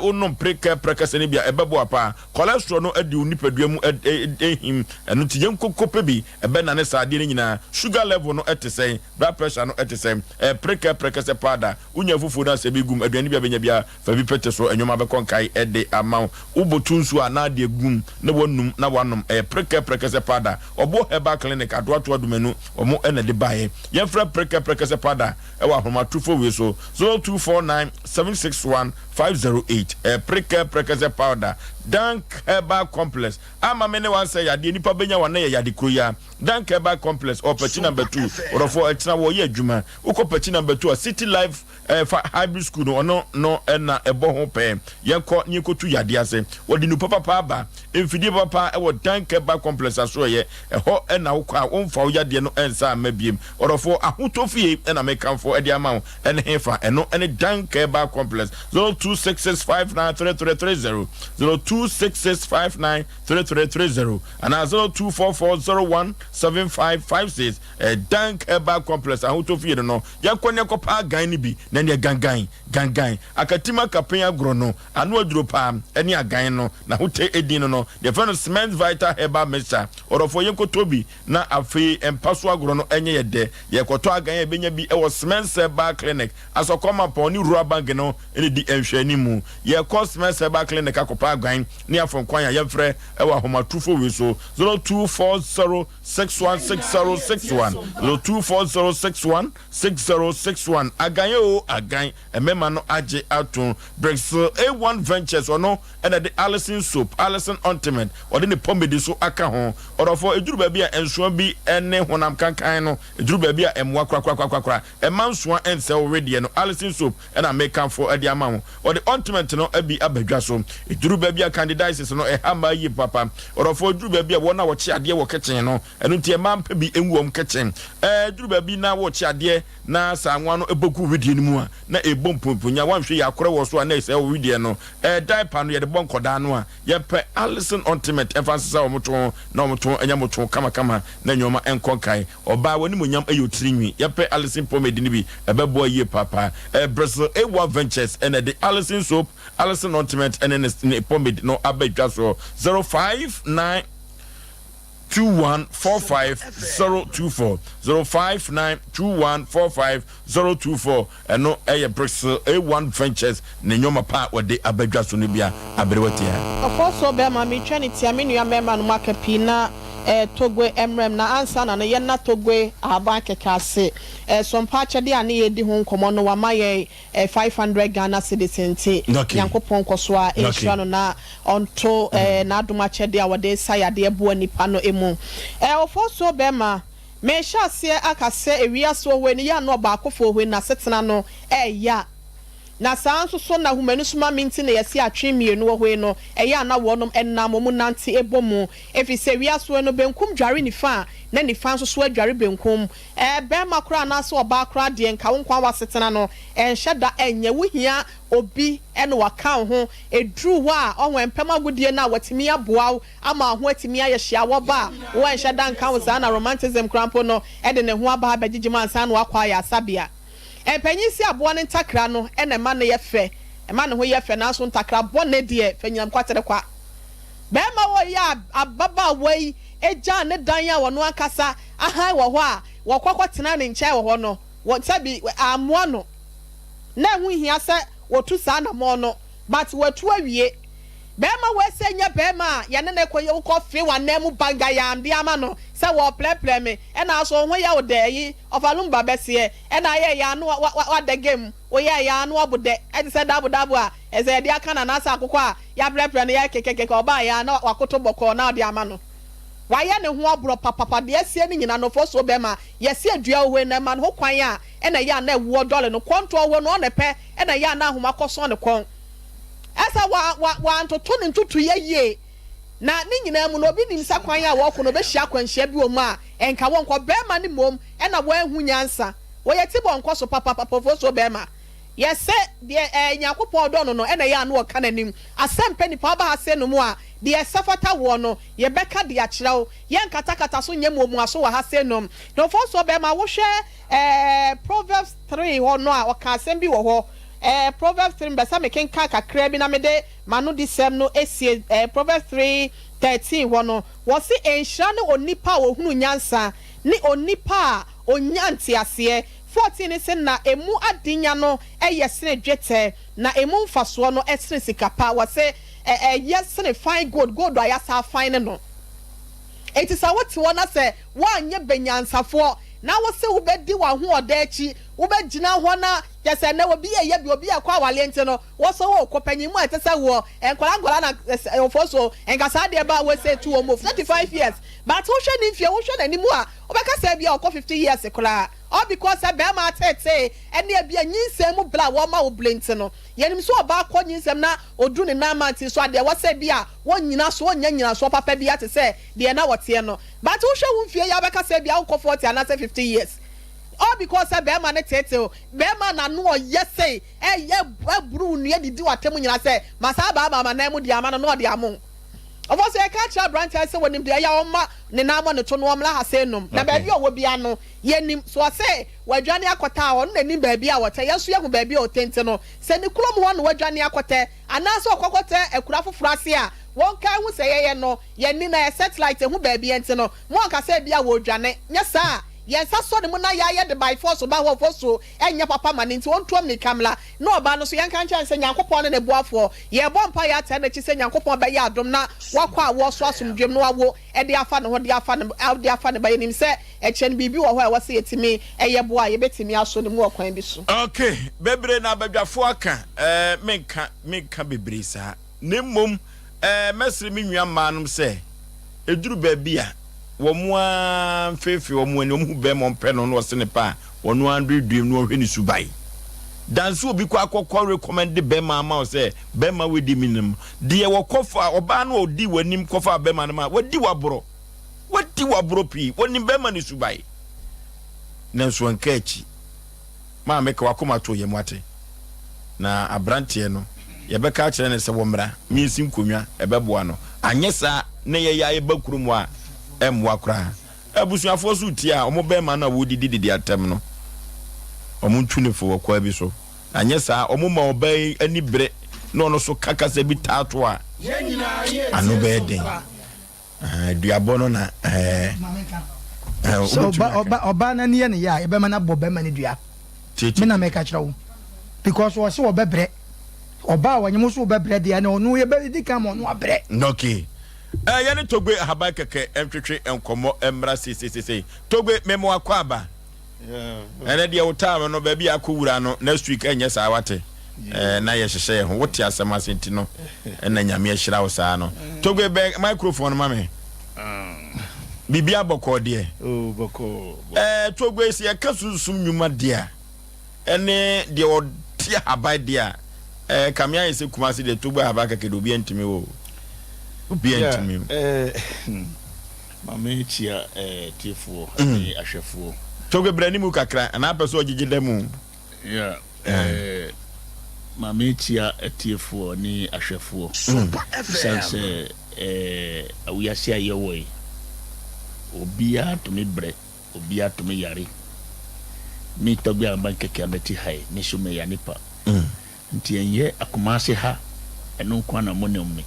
wonom preka prɛkɛsɛ no bi a ɛbɛboa paa. Cholesterol no adi wo nipadua mu ahim, ɛno nti yɛn koko pɛ bi ɛbɛnane saa adeɛ no nyinaa. Sugar level no te sɛn? Blood pressure no te sɛn? Ɛprekɛ prɛkɛsɛ powder, wonya fufuo no a sɛ bi gum, aduane bi a bɛnya biara fa bi pete so, nnoɔma bɛkɔ nkae de ama wo. Wobɔto nsuo a na adeɛ gum na woanum na woanom. Ɛyɛ prekɛ prɛkɛsɛ powder. Ɔboɔ Herbal Clinic, Adoato Adumanu, wɔn na ɛde baeɛ. Yɛmfrɛ prekɛ prɛkɛsɛ powder wɔ ahomatorofoɔ wei so, 0249 761 508 Ɛprekɛ prɛkɛsɛ powder Dank Herbal Complex ama me ne wansɛ yadeɛ nipa bɛnya wa na yɛ yade kuro yi a Dank Herbal Complex ɔwɔ Pakyi number 2 wɔdɔfoɔ ɛkyena wɔyɛ adwuma wokɔ Pakyi number 2 a City Life eh, fa Hybrid School no ɔno no ɛna ɛbɔ ho pɛɛ yɛnkɔ ne yɛnkɔtu yadeɛ ase wɔde nupa papa aba mfidie papa ɛwɔ Dank Herbal Complex asoɛyɛ ɛhɔ ɛna wokɔ a womfa wo yadeɛ no ɛnsa amma biem wɔdɔfoɔ ahotɔ fie ɛna mekamfo ɛde ama wo Ɛne hefa? Ɛno ne Dank Herbal Complex, 0266593330, 0266593330 anaa 0244017556. Ɛyɛ Dank Herbal Complex ahotɔ fie no no. Yɛnkɔ ne yɛnkɔpa agan no bi na neɛ gangan, gangan, akatim akapen agorɔ no, ano aduro paa ɛne agan no, n'ahotɛ edin no no, deɛ yɛfrɛ no Cement Vital Herbal Mixture. Ɔdɔfoɔ yɛnkɔtɔ bi Na afei mpa so agorɔ no nyɛ yɛ dɛ. Yɛkɔtɔ agan a yɛbɛnya bi wɔ Smens Herbal Clinic, Asɔkɔ Mampɔn ne Rural Bank no na ɛdi nhwɛanimu. Yɛkɔ Smens Herbal Clinic akɔpɛ agan ne afɔnkwan a yɛmfrɛ wɔ ahomatorofo wei so, 0240 616061, 0240 616061. Agan oo agan, mmarima no agye atom. Brixel A1 Ventures, ɔno na ɛde Alison Soap, Alison Ointment, ɔde ne pomade nso aka ho. Ɔdɔfoɔ, ɛduru baabi a nsoa bi ne honam kankan no, ɛduru baabi a ɛmmoa korakorakorakora. Mma nsoa nsɛe wo wedeɛ no. Alison Soap na mekamfo de ama wo. Ɔde ointment no bi aba dwa so. Ɛduru baabi a candidiasis no, ɛha mmaa yie papa. Ɔdɔfoɔ, ɛduru baabi a wɔn a wɔkye adeɛ wɔ kitchen no, ɛno nti mmaa mpɛ bi ngu wɔn kitchen. Ɛduru baabi na wɔrekye adeɛ na sɛ anwa no bɔ gu wedeɛ no mu a, na ɛrebɔ mpomponya. Woanhwɛ yie akorɛ wɔ so a na ɛsɛe wo wedeɛ no. Ɛɛ diaper no yɛde bɔ nkɔdaa no a, yɛpɛ Alison ointment ɛmfa nsesa wɔn to na wɔn to nyɛ mo to kamakama na nnoɔma nkɔ nkae. Ɔbaa w'animuonyam yɛ otiri nwi. Yɛpɛ Alison pomade no bi, ɛbɛboa yie paapa. Ɛɛ Bristle Ewa Ventures ɛna ɛde Alison soap, Alison ointment ɛne ne ne pomade no aba dwa soɔ. 059 2145024 0592145024 ɛno ɛyɛ Brixel A1 Ventures ne nneɛma pa a wɔde aba dwa so no bi a aberewa tia. Ɔfɔɔsoɔ bɛɛma, metwa ne tia me nua mɛɛma no mu aka pii na eh Togoe mmerɛm na ansa na no yɛnna Togoe ahaban kɛkɛ ase eh Sompa akyɛdeɛ a ne yɛredi ho nkɔmmɔ no wama yɛn eh 500 Ghana cedis nti Nyankopɔn nkɔso ara nhyira no na ɔnto eh n'adom akyɛdeɛ a ɔde sa yadeɛ boa nnipa no mu. Eh Ofosuo bɛɛma, merehyɛ aseɛ aka sɛ ewiase wɔ hɔ yi no yɛ a na ɔbaakofoɔ wɔ hɔ yi n'asetena no ɛɛya. Na saa nso so na Ahumanu-soma me nti na yɛse atwe mmienu wɔ hɔ yi no, ɛyɛ a na wɔnom nam, wɔn nante bɔ mu. Ɛfiri sɛ wiase wei no, benkum dware nifa a, na nifa nso so adware benkum. Ɛɛ, barima koraa anaasɛ ɔbaa koraa deɛ, nka wo nkoa w'asetena no, ɛnhyɛ da ɛnyɛ. Wohia obi na waka wo ho. Ɛduru hɔ a, ɔho, mpam agodie no a, watumi aboa wo ama wo ho atumi ayɛ hye. Awɔ ba a, wo ɛnhyɛ da nka wo saa na romantism koraa mpo no de ne ho aba abɛgyegye mu ansa na wakɔ ayɛ asabea. Mpanyin se aboa no ntakra no na ɛma no yɛ fɛ, ɛma ne ho yɛ fɛ, nanso ntakra bɔne deɛ, fa nyinam kwatere kwa. Barima wɔ yi a ababaawa yi gyaa ne dan a ɔno ankasa ahan wɔ hɔ a wɔkɔ kɔtena ne nkyɛn wɔ hɔ no, wɔ sɛbi ammoa no. Na ɛho nhia sɛ wɔtu saa anammɔn no, but wɔatu awie. Barima wei sɛ nyɛ barima a yɛne no kɔ yɛ wokɔ fe w'anan mu bangayaam de ama no sɛ wɔreplɛplɛ me, ɛna aso wo ho yɛ wo dɛ, ayi, Ɔfa lumba bɛseɛ ɛna ayɛ yaa no wa wa wadɛ game woyɛɛ yaa no wabo dɛ ɛte sɛ dabo dabo a ɛsɛ yɛde aka no anaasɛ akokɔ a yaprɛprɛ no yɛ kekekeke ɔbaa yaa na wakoto bɔkɔɔ na ɔde ama no wayɛ ne ho aborɔ papapa deɛ asie no nyina no fosuo bɛma yɛse adua ohoe na ɛma no ho kwan a ɛna ɛyɛ a na ɛwoɔ dɔle no kɔnto ɔhoe no ɔna ɛpɛ ɛna ɛyɛ a na ahoma kɔsɔn ne kɔn ɛsɛ wa wa wantoto ne ntotoyɛ yie. Na ne nyinaa mu no, obi nim sɛ kwan a wɔkɔ no, obehyia akwanhyia bi wɔ mu a, ɛnka wɔnkɔ. Barima no mmom na wanhu nyansa. Wɔyɛ tibɔ nkɔso papapapa, ofosuo barima. Yɛ sɛ deɛ ɛɛ Nyankopɔn dɔ no no na ɛyɛ a na ɔka n'anim. Asɛm pɛ nipa woba ha sei nom a, deɛ ɛsɛ fata woɔ no, yɛbɛka de akyerɛ wo. Yɛnkatakata so nyɛ muamuaso wɔ ha sei nom. Na ofosuo barima, wohwɛ ɛɛ Proverbs three hɔ no a, ɔka asɛm bi wɔ hɔ. Ɛɛ Proverbs three, mepɛ sɛ mekenkan kakraa bi na mede M'anodisɛm no sie Proverbs 3:13 hɔ no, wɔse, Nhyira ne onipa a ɔhunu nyansa, ne onipa a ɔnya nteaseɛ. 14 no se, Na emu adenya no yɛ sene dwetɛ, na emu mfasoɔ no sene sika pa. Wɔse, Ɛyɛ sene fine gold, gold a yɛasa afine no. Enti sɛ wote hɔ na sɛ woanyɛ bɛnyansafoɔ, na wose wobɛdi w'ahoɔdɛ akyi, wobɛgyina hɔ na kyerɛ sɛ nnɛ obi reyɛ bi, obi rekɔ awareɛ nti no, Wo so wo kɔ panyin mu a ɛte sɛ woɔ nkwadaa nkwadaa na ɔfɔ so nka saa deɛ ba wei sɛ tu wɔn mu 35 years but wo hwɛ ne mfie wo hwɛ n'anim a wo bɛka sɛ ebia ɔkɔ 50 years koraa all because sɛ bɛɛma ateetee ɛne ebia nyinsɛn mu bla wɔma wo ble nti no yɛnim sɛ ɔbaa kɔ nyinsɛm na ɔduru ne nine months so a deɛ ɛwɔ sɛ ebia wɔnnyina so ɔnnya nyinasoɔ papa bia te sɛ deɛ na ɔteɛ no but wo hwɛ wo mfie yi a wobɛka sɛ ebia wokɔ 40 anaasɛ 50 years all because sɛ bɛɛma no teetee bɛɛma n'ano ɔyɛ sei Ɛyɛ buru wo nua didi w'atam nyinaa sɛ, Ma saa ababaa m'anan mu de ama no na ɔde ama wo. Ɔfɔ sɛ yɛka kyerɛ aberanteɛ sɛ wɔnim deɛ ɛyɛ a ɔmma ne nan mmɔ ne to na ɔmmra ha sɛ nnom. Na baabi a ɔwɔ biara no, yɛnim. So ɔsɛ wadwane akɔtɛ a, ɔno na nim baabi a ɔtɛ. Yɛn nso yɛahu baabi a ɔtɛ nti no, sɛ ne kurom hɔ na wadwane akɔtɛ, anaasɛ ɔkɔkɔtɛ akura foforɔ ase a, wɔnkae hu sɛ yɛyɛ no, yɛn ani no ayɛ satellite hu baabi a nti no, moanka sɛ ebia wɔredwane. Nyɛ saa a, yɛn nsa sɔ ne mu na yɛayɛ de by force ba hɔ fɔ so ɛnyɛ papa ma no nti ɔntu ammirika mmra, na ɔbaa no nso yɛnka nkyerɛ no sɛ Nyankopɔn ne ne boafoɔ, yɛrebɔ mpaeɛ ataa n'akyi sɛ Nyankopɔn bɛyɛ adom na wakɔ awoɔ so asomdwoeɛ mu na wawo de afa ne ho de afa ne de afa ne ba, yɛnim sɛ ɛkyɛ no biribi wɔ hɔ a ɛwɔ sɛ yɛtumi yɛ boa a yɛbɛtumi asɔ ne mu wɔ kwan bi so. Ok, bebree na abadwafoɔ aka, eh, menka, menka bebree saa, na mmom, eh, mɛsrɛ me nua mmaa nom sɛ, ɛduru baabi a, wɔn ara mfeefee wɔn ani, wɔn hu bɛrima ɔmpɛ no na ɔse ne pɛ a, wɔn ara duaduam na wɔhwɛ ne suban. Dan sɛ obi kɔ akɔkɔ recommend bɛrima ama wo sɛ bɛrima wei deɛ menim. Deɛ wɔkɔfa ɔbaa no a ɔdi w'anim kɔfa bɛrima no ma, wadi w'aborɔ. Wadi w'aborɔ pii. Wɔnim bɛrima no suban. Nanso ɛnka akyi. Maame ka w'akoma to yam wate. Na abranteɛ no yɛbɛka akyerɛ no sɛ wɔmmra mensi nkonnwa ɛbɛboa no. Anyɛ saa na yɛyɛ a yɛba kurom hɔ a ɛmmoa koraa. Abusuafoɔ nso retie a wɔn bɛrima no a wɔredidi didi atɛm no wɔn ntu no fo wɔ kwaa bi so. Anyɛ saa wɔn ma ɔbaa yi ani bere na ɔno nso ka kasa bi taa to a ano bɛyɛ den. Duabɔ no na ɛɛ. Sɛ ɔba ɔba ɔbaa n'ani yɛ ne yɛ a yɛbɛma no abɔ bɛrima no dua. Me na mɛka kyerɛ wo because ɔse ɔbɛbrɛ ɔbaa a ɔnyem wo so wobɛbrɛ deɛ na ɔno yɛbɛdi kan ma ɔno abrɛ. Okay. Eh, yɛne Togbe Ahaban kɛkɛ ntwetwe nkɔmmɔ mmra seiseiseisei. Togbe, mema wakɔ aba. Ɛnɛ deɛ wo time no baabi a akɔ wura no next week ɛnyɛ saa wate. Eh, na yɛhyehyɛ yɛn ho wote asɛm ase nti no ɛna Nyame ahyira wo saa no. Togbe bɛn microphone ma me. Biribi abɔkɔɔ deɛ. Oh, bɔkɔɔ. Eh, Togbe sɛ yɛka sunsum nnwuma deɛ a ɛne deɛ ɔte. Wote ahaban deɛ a, ɛɛ kame ayɛ sɛ Kumasi deɛ Togo ahaban kɛkɛ deɛ obiara ntumi wɔ o. Obiara ntumi o. Yeah, eh, ma me kyia eh, tiefoɔ ne ahwɛfoɔ. Togo brɛ ne mu kakra, anaa apɛ sɛ ɔgyegye da mu? Yeah, eh, ma me kyia atiefoɔ ne ahwɛfoɔ. Ɛsiane sɛ eh, awiase a yɛwɔ yi, obiara tumi brɛ. Obiara tumi yare. Me tɔgbe a mba kɛkɛ a mɛte ha yi, me so meyɛ nipa. Nti ɛnyɛ Akumasi ha ɛno nko ara na ɔmo nim me.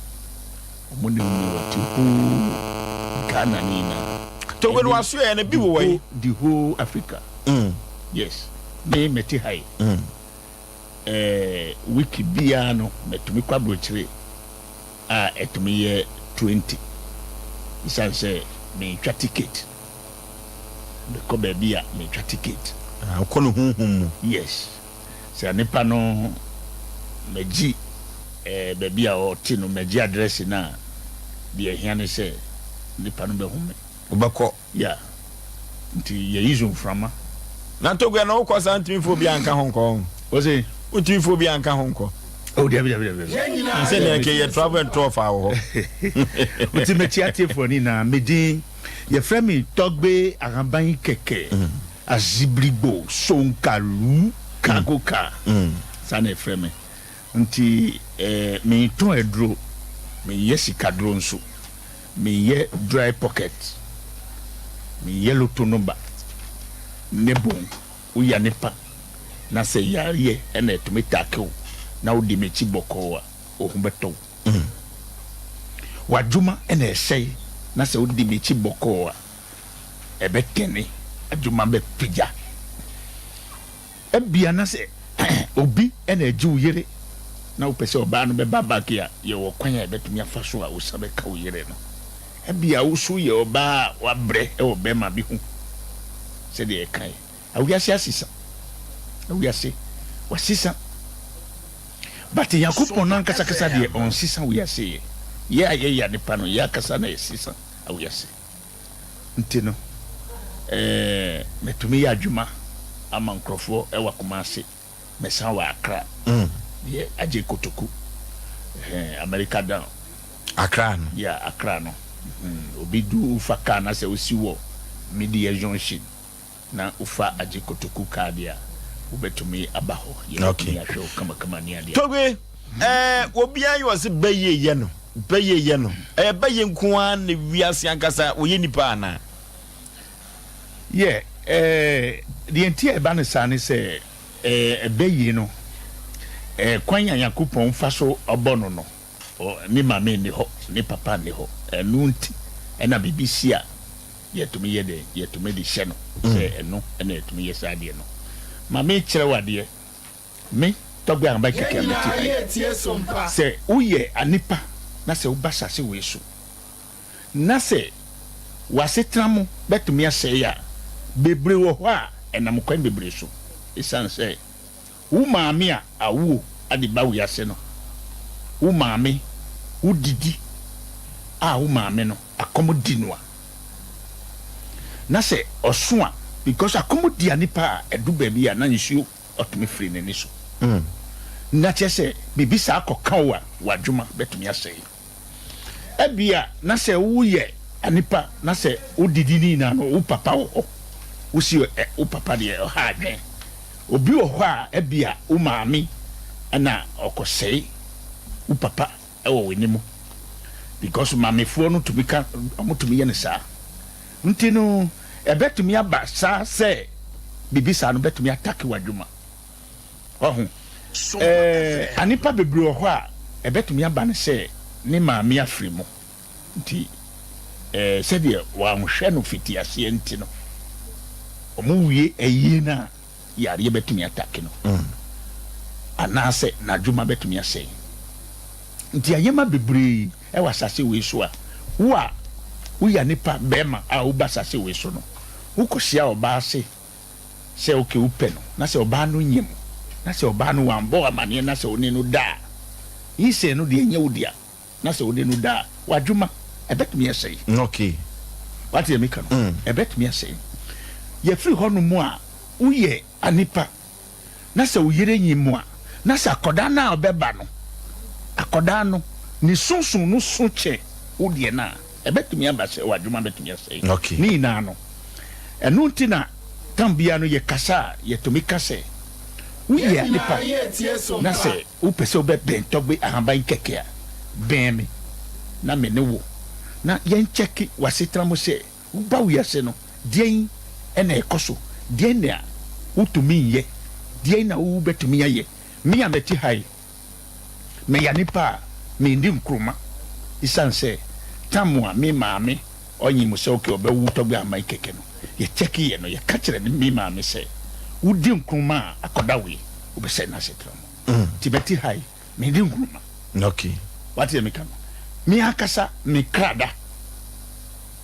Ɔmo nim me wɔ the whole Ghana ne nyinaa. Tɔgbe no wasoɛɛ no bi wɔ wɔ yi? The whole Africa. Yes. Me mɛte ha yi. Ɛɛ week biara no mɛtumi kɔ abrokyire a ɛtumi yɛ 20. Esiane sɛ mentwa ticket. Mekɔ baabi a metwa ticket. Ah, wokɔ no honhom mu? Yes. Sɛ nipa no magyi eh, baabi a ɔte no, magye address no a, deɛ ɛhia ne sɛ nipa no bɛhu me. Wobɛkɔ? Yeah. Nti yɛyi zo mframa. Na Togo no wokɔ saa ntumi fa obiara nka ho nkɔ ho? Wose? Wontumi fa obiara nka ho nkɔ? Oh, dabi, dabi, dabi. Sɛ nea ɛkɛ yɛ travel and tour fa wɔ hɔ. Nti mɛkyi atiefoɔ no nyinaa, me din Yɛfrɛ me Tɔgbe Ahaban Kɛkɛ, Azibrigbo, Sonkalu, Kagoka. Saa na yɛfrɛ me. Nti eh, mentɔn aduro, menyɛ sikaduro nso, menyɛ dry pocket, menyɛ loto number ne bon. Woya nipa na sɛ yareɛ na ɛtumi take wo na wodi m'akyi bɔkɔɔ a, wo ho bɛtɔ wo. W'adwuma na ɛsɛe na sɛ wodi m'akyi bɔkɔɔ a, ɛbɛtɛne, adwuma bɛpagya. Ebia na sɛ obi na agye wo yere na wopɛ sɛ ɔbaa no bɛba back a, yɛwɔ kwan a yɛbɛtumi afa so a wo sa bɛka wo yere no. Ebia wo nso woyɛ ɔbaa a wabrɛ wɔ bɛrima bi ho sɛdeɛ yɛkae. Awiase asesa. Awiase wasesa. But Nyankopɔn no ankasa kasa deɛ ɔnsesa wiase yɛ. Yɛ a yɛyɛ adepa no yɛ akasa na yɛsesa awiase. Nti no eh, mɛtumi yɛ adwuma ama nkorɔfoɔ ɛwɔ Kumasi, mɛsan wɔ Accra. Yɛ agye kotoku eh, America down. Accra no? Yeah, Accra no. Obi du wofa car na sɛ wosi wɔ Media Junction. Na wofa agye kotoku kaade a, wobɛtumi aba hɔ. Yɛbɛtumi ahwɛ wo kamakama ne adeade. Togbe, ɛɛ, obiara yɛ ɔse bɛyɛ yɛ no, bɛyɛ yɛ no. Ɛyɛ bɛyɛ nko ara na wiase ankasa wɔyɛ nipa anaa? Yɛ, ɛɛ, deɛ nti a ɛba no saa ne sɛ, ɛɛ, bɛyɛ no, ɛɛ, kwan a Nyankopɔn fa so bɔ no no, ɔ, ne maame nni hɔ, ne papa nni hɔ. Ɛno nti na biribi si a, yɛtumi yɛ dɛn? Yɛtumi de hyɛ no sɛ ɛno na yɛtumi yɛ saa adeɛ no. Ma menkyerɛ wo adeɛ, me Tɔgbe Ahambai Keke a mete ha yi, sɛ woyɛ anipa na sɛ woba asase wei so na sɛ w'asetena mu bɛtumi asɛe a, bebree wɔ hɔ a ɛnam kwan bebree so. Esiane sɛ Wo maame a awo de ba wiase no, wo maame, wo didi a wo maame no akɔm di no a, na sɛ ɔso a, because akɔm di a nipa a ɛdu baabi a na nsuo ɔtumi firi n'ani so. Na kyerɛ sɛ biribi saa kɔka wo a, w'adwuma bɛtumi asɛe. Ebia na sɛ woyɛ nipa na sɛ wodidi ne nyinaa no, wo papa wɔ hɔ. Wosi ɛ wo papa deɛ ɔha adwene. Obi wɔ hɔ a ebia wo maame na ɔkɔsɛe wo papa wɔ w'anim because maamefoɔ no tumi ka, wɔtumi yɛ no saa. Nti no ɛbɛtumi aba saa sɛ biribi saa no bɛtumi atake w'adwuma. Wahu? Ɛɛ, nnipa bebree wɔ hɔ a, ɛbɛtumi aba no sɛ ne maame afiri mu nti, ɛɛ, sɛdeɛ wɔanhwɛ no fitiaseɛ nti no, wɔwie ayie no a, yareɛ bɛtumi atake no, anaasɛ n'adwuma bɛtumi asɛe. Nti ayɛma bebree wɔ asase wei so a, wo a woyɛ nipa bɛrima a woba asase wei so no, wokɔhyia ɔbaa ase sɛ ok wo pɛ no na sɛ ɔbaa no nyem na sɛ ɔbaa no wanbɔ wo amaneɛ na sɛ wo ne no da a nyinsɛn no deɛ ɛnyɛ wo dea na sɛ wo ne no da a wadwuma ɛbɛtumi asɛe. Ok. Wate deɛ meka no? Ɛbɛtumi asɛe. Yɛfiri hɔ nom a woyɛ anipa na sɛ wo yere nyem a. Na sɛ akɔdaa no a ɔbɛba no, akɔdaa no ne sunsum no so kyɛ wo deɛ no a, ɛbɛtumi aba sɛ w'adwuma bɛtumi asɛe. Okay. Ne nyinaa no, ɛno nti na tam biara no yɛkasa a, yɛtumi ka sɛ, woyɛ nipa na sɛ wopɛ sɛ wobɛbɛn tɔgbe ahaban kɛkɛ a, bɛn me na me ne wo na yɛnkyɛke w'asetena mu sɛ woba wiase no, deɛn na ɛkɔ so, deɛn na wotumi nyɛ, deɛn na wobɛtumi ayɛ. Me a mete ha yi, mɛya nipa a mendi nkruma esiane sɛ tam a me maame ɔnye mu sɛ ok ɔbɛwo tɔgbe aman kɛkɛ no yɛ kyɛke yɛ no yɛka kyerɛ me maame sɛ wodi nkruma a akɔda wei wobɛsɛe n'asetra mu nti mɛte ha yi mendi nkruma. Ok. Wate deɛ meka no? Me ankasa me kra da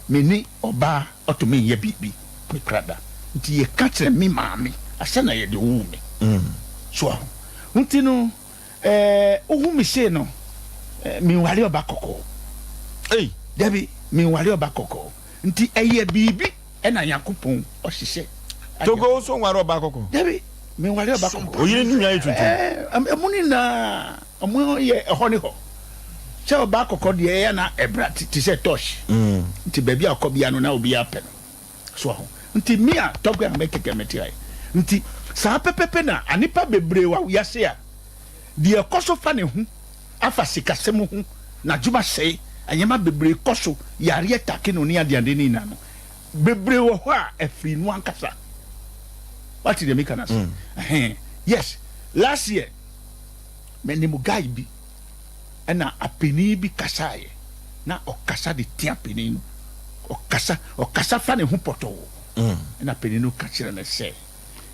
me ne ɔbaa ɔtumi nyɛ biribi me kra da nti yɛka kyerɛ me maame asɛ na yɛde woo me so aho nti no eh, wohu me sei no eh, menware ɔba kɔkɔɔ Ei. Dabi menware ɔba kɔkɔɔ nti ɛyɛ biribi ɛna Nyankopɔn ɔhyehyɛ Togo wo so nware ɔba kɔkɔɔ? Dabi menware ɔba kɔkɔɔ. Oyere ne nua yɛ tuntum? Eh, ɛmu no nyinaa ɔmo yɛ ɛhɔ ne hɔ sɛ ɔba kɔkɔɔ deɛ ɛyɛ na ɛbra te sɛ torch nti baabi a ɔkɔ bia no na obiara pɛ no so ho nti me a tɔgbe a mɛkɛkɛ mɛte ayɛ nti saa pɛpɛpɛ na anipa bebree wɔ wiase a deɛ ɛkɔ so fa ne ho afa sikasɛm ho n'adwuma sɛe nneɛma bebree kɔ so yareɛ take no ne adeade ne nyinaa no bebree wɔ hɔ a ɛfiri no ankasa wate deɛ meka no ase ɛhɛn yes last year menim guy bi ɛna apanin bi kasaeɛ na ɔkasa de tia panin no ɔkasa ɔkasa fa ne ho pɔtɔɔ ɛna panin no ka kyerɛ no sɛ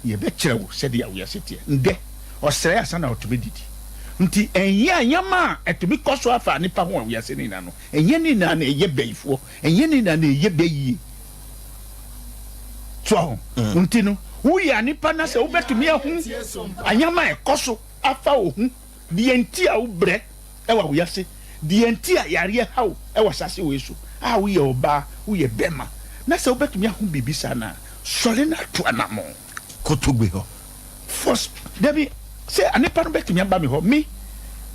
yɛbɛkyerɛ wo sɛdeɛ wiase teɛ ndɛ ɔsrɛ ansa na ɔtumi didi nti ɛnyɛ nneɛma a ɛtumi kɔ so afa nipa ho a wiase no nyinaa no ɛnyɛ ne nyinaa na ɛyɛ bɛyifoɔ ɛnyɛ ne nyinaa na ɛyɛ bɛyie so aho nti no woyɛ nipa na sɛ wobɛtumi ahu nneɛma a ɛkɔ so afa wo ho deɛ nti a wobrɛ wɔ wiase, deɛ nti a yareɛ ha wo wɔ asase wei so, a woyɛ ɔbaa, woyɛ bɛma, na sɛ wobɛtumi ahu biribi saa no a, sɔre na tu anammɔn. Kɔ Togbe hɔ. Fɔs, dabi, sɛ anipa no bɛtumi aba me hɔ, me,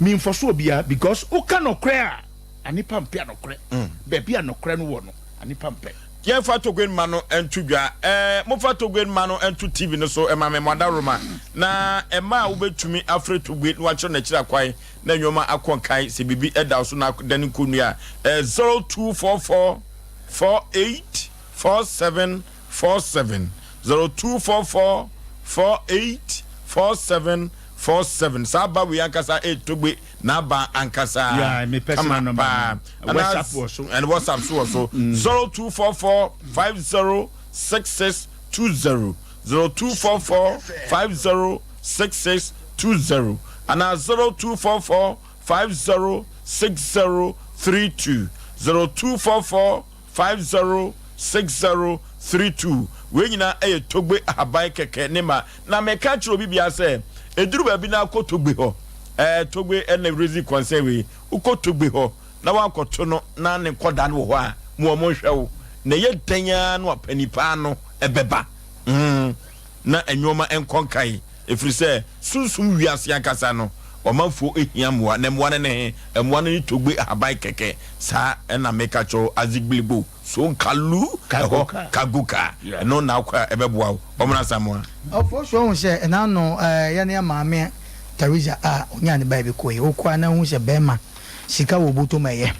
menfɔso obiara, because woka nɔkorɛ a, anipa mpɛ anɔkorɛ, baabi a nɔkorɛ no wɔ no, anipa mpɛ. Yɛmfa Togbe mma no nto dwa. Ɛɛ, momfa Togbe mma no nto TV no so mma me, mo adaworoma. Na mma a wobɛtumi afrɛ Togbe na wɔakyerɛ no akyiri akwan na nneɛma akɔ nkan, sɛ biribi da wo so na adane kɔnnua a, ɛyɛ 0244 48 47 47, 0244 48 47 47. Saa aba wei ankasa ɛyɛ Togbe n'aba ankasa Yeah, me personal kama number paa no. WhatsApp wɔ so. ɛne WhatsApp so wɔ so 0244 50 66 20 0244 50 66 20 anaa 0244 50 60 32 0244 50 60 32 Wei nyinaa yɛ Togbe ahaban kɛkɛ ne ma. Na meka kyerɛ obi biara sɛ, ɛduru baabi na akɔ Togbe hɔ, ɛɛ Togbe ɛna raise concern wei, wokɔ Togbe hɔ na woankɔto no na ne nkɔdaa no wɔ hɔ a, ma wɔn nhwɛ wo. Na ɛyɛ dɛn ara no a panin paa no bɛba. Mm, na nnoɔma nkɔ nkan, ɛfiri sɛ sunsum wiase ankasa no, ɔmanfoɔ hia mmoa, na mmoa no ne he? Mmoa no ne Togbe ahaban kɛkɛ. Saa na meka kyerɛ wo, Azigblibo. So nkalu ɛhɔ kagoka ɛno na akɔ a ɛbɛboa wo ɔmena Asamoah. Ɔfo so ohu sɛ ɛna ano yɛ ne maame Theresa a onyaa ne baabi kɔ yi okɔ a na ohu sɛ bɛɛma sika wɔ obotom ɛyɛ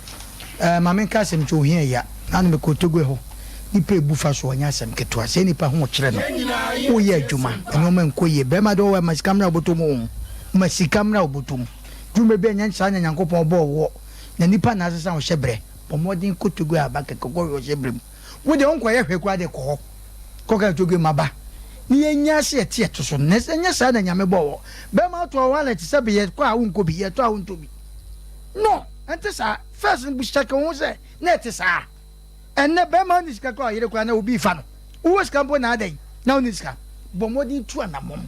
ɛɛ maame nka asɛm kyɛ ohia ya na ano mekɔ Togo ɛhɔ nipa ebu fa so ɔnyɛ asɛm ketewa sɛ nipa ho kyerɛ no woyɛ adwuma nneɛma nkɔ yie bɛɛma de ɔwɔ ma sika mmra obotom o ma sika mmra obotom dwuma bi ɛnyɛ saa na Nyankopɔn bɔɔ woɔ na nipa na asesa wo hyɛ brɛ Bɔ mmɔden kɔ Togo aba kɛkɛ kɔhwɛ ɔhyɛ berɛ mu. Wo deɛ wonkɔyɛ hwee koraa deɛ kɔ hɔ kɔka Togo mu aba ne yɛnya ase yɛte yɛto so no. Na ɛnyɛ saa na Nyame bɔɔ wɔ. Bɛrima wotɔ wallet sɛ be yɛkɔ a wonkɔ bi yɛtɔ a wontɔ bi. No ɛnte saa. First no check wo ho sɛ na ɛte saa. Ɛnnɛ bɛrima wonni sika koraa ɔyere koraa na obi refa no. Wowɔ sika mpo na adɛn na wonni sika. Bɔ mmɔden tu anammɔn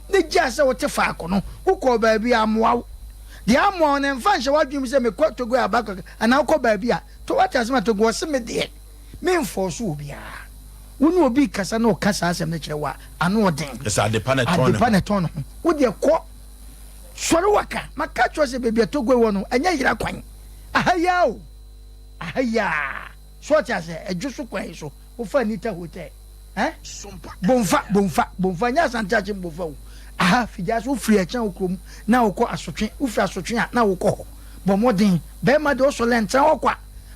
na gyaa sɛ wote faako no. Wokɔɔ baabi a ammoa wo. Deɛ ammoa wo no mfa nhyɛ w'adwene mu sɛ mekɔ Togo aba kɛkɛ anaa wokɔ baabi a to wate asɛm a Togo ɔse me deɛ memfɔɔso obiara. Wo ne obi rekasa na ɔka saa asɛm no kyerɛ wo a ano ɔden. Ɛsɛ adepa na ɛtɔn ne ho. Adepa na ɛtɔn ne ho. Wo deɛ kɔ. Sɔre waka. Maka akyerɛ wo sɛ baabi a Togo wɔ no, ɛnyɛ yera kwan. Aha yi ara o. Aha yi ara. So ɔte aseɛ? Ɛdwo so kwan yi so. Wofa Anita Hotel. Eh? Bomfa, Bomfa, Bomfa. Nyɛ Asante Akyem Bomfa o. Aha, Figya so wofiri Ɛkyɛn wo kurom na wokɔ Asotwe. Wofiri Asotwe a, na wokɔ hɔ. Bɔ mmɔden. Bɛrima deɛ wosɔre a, ntena hɔ kwa.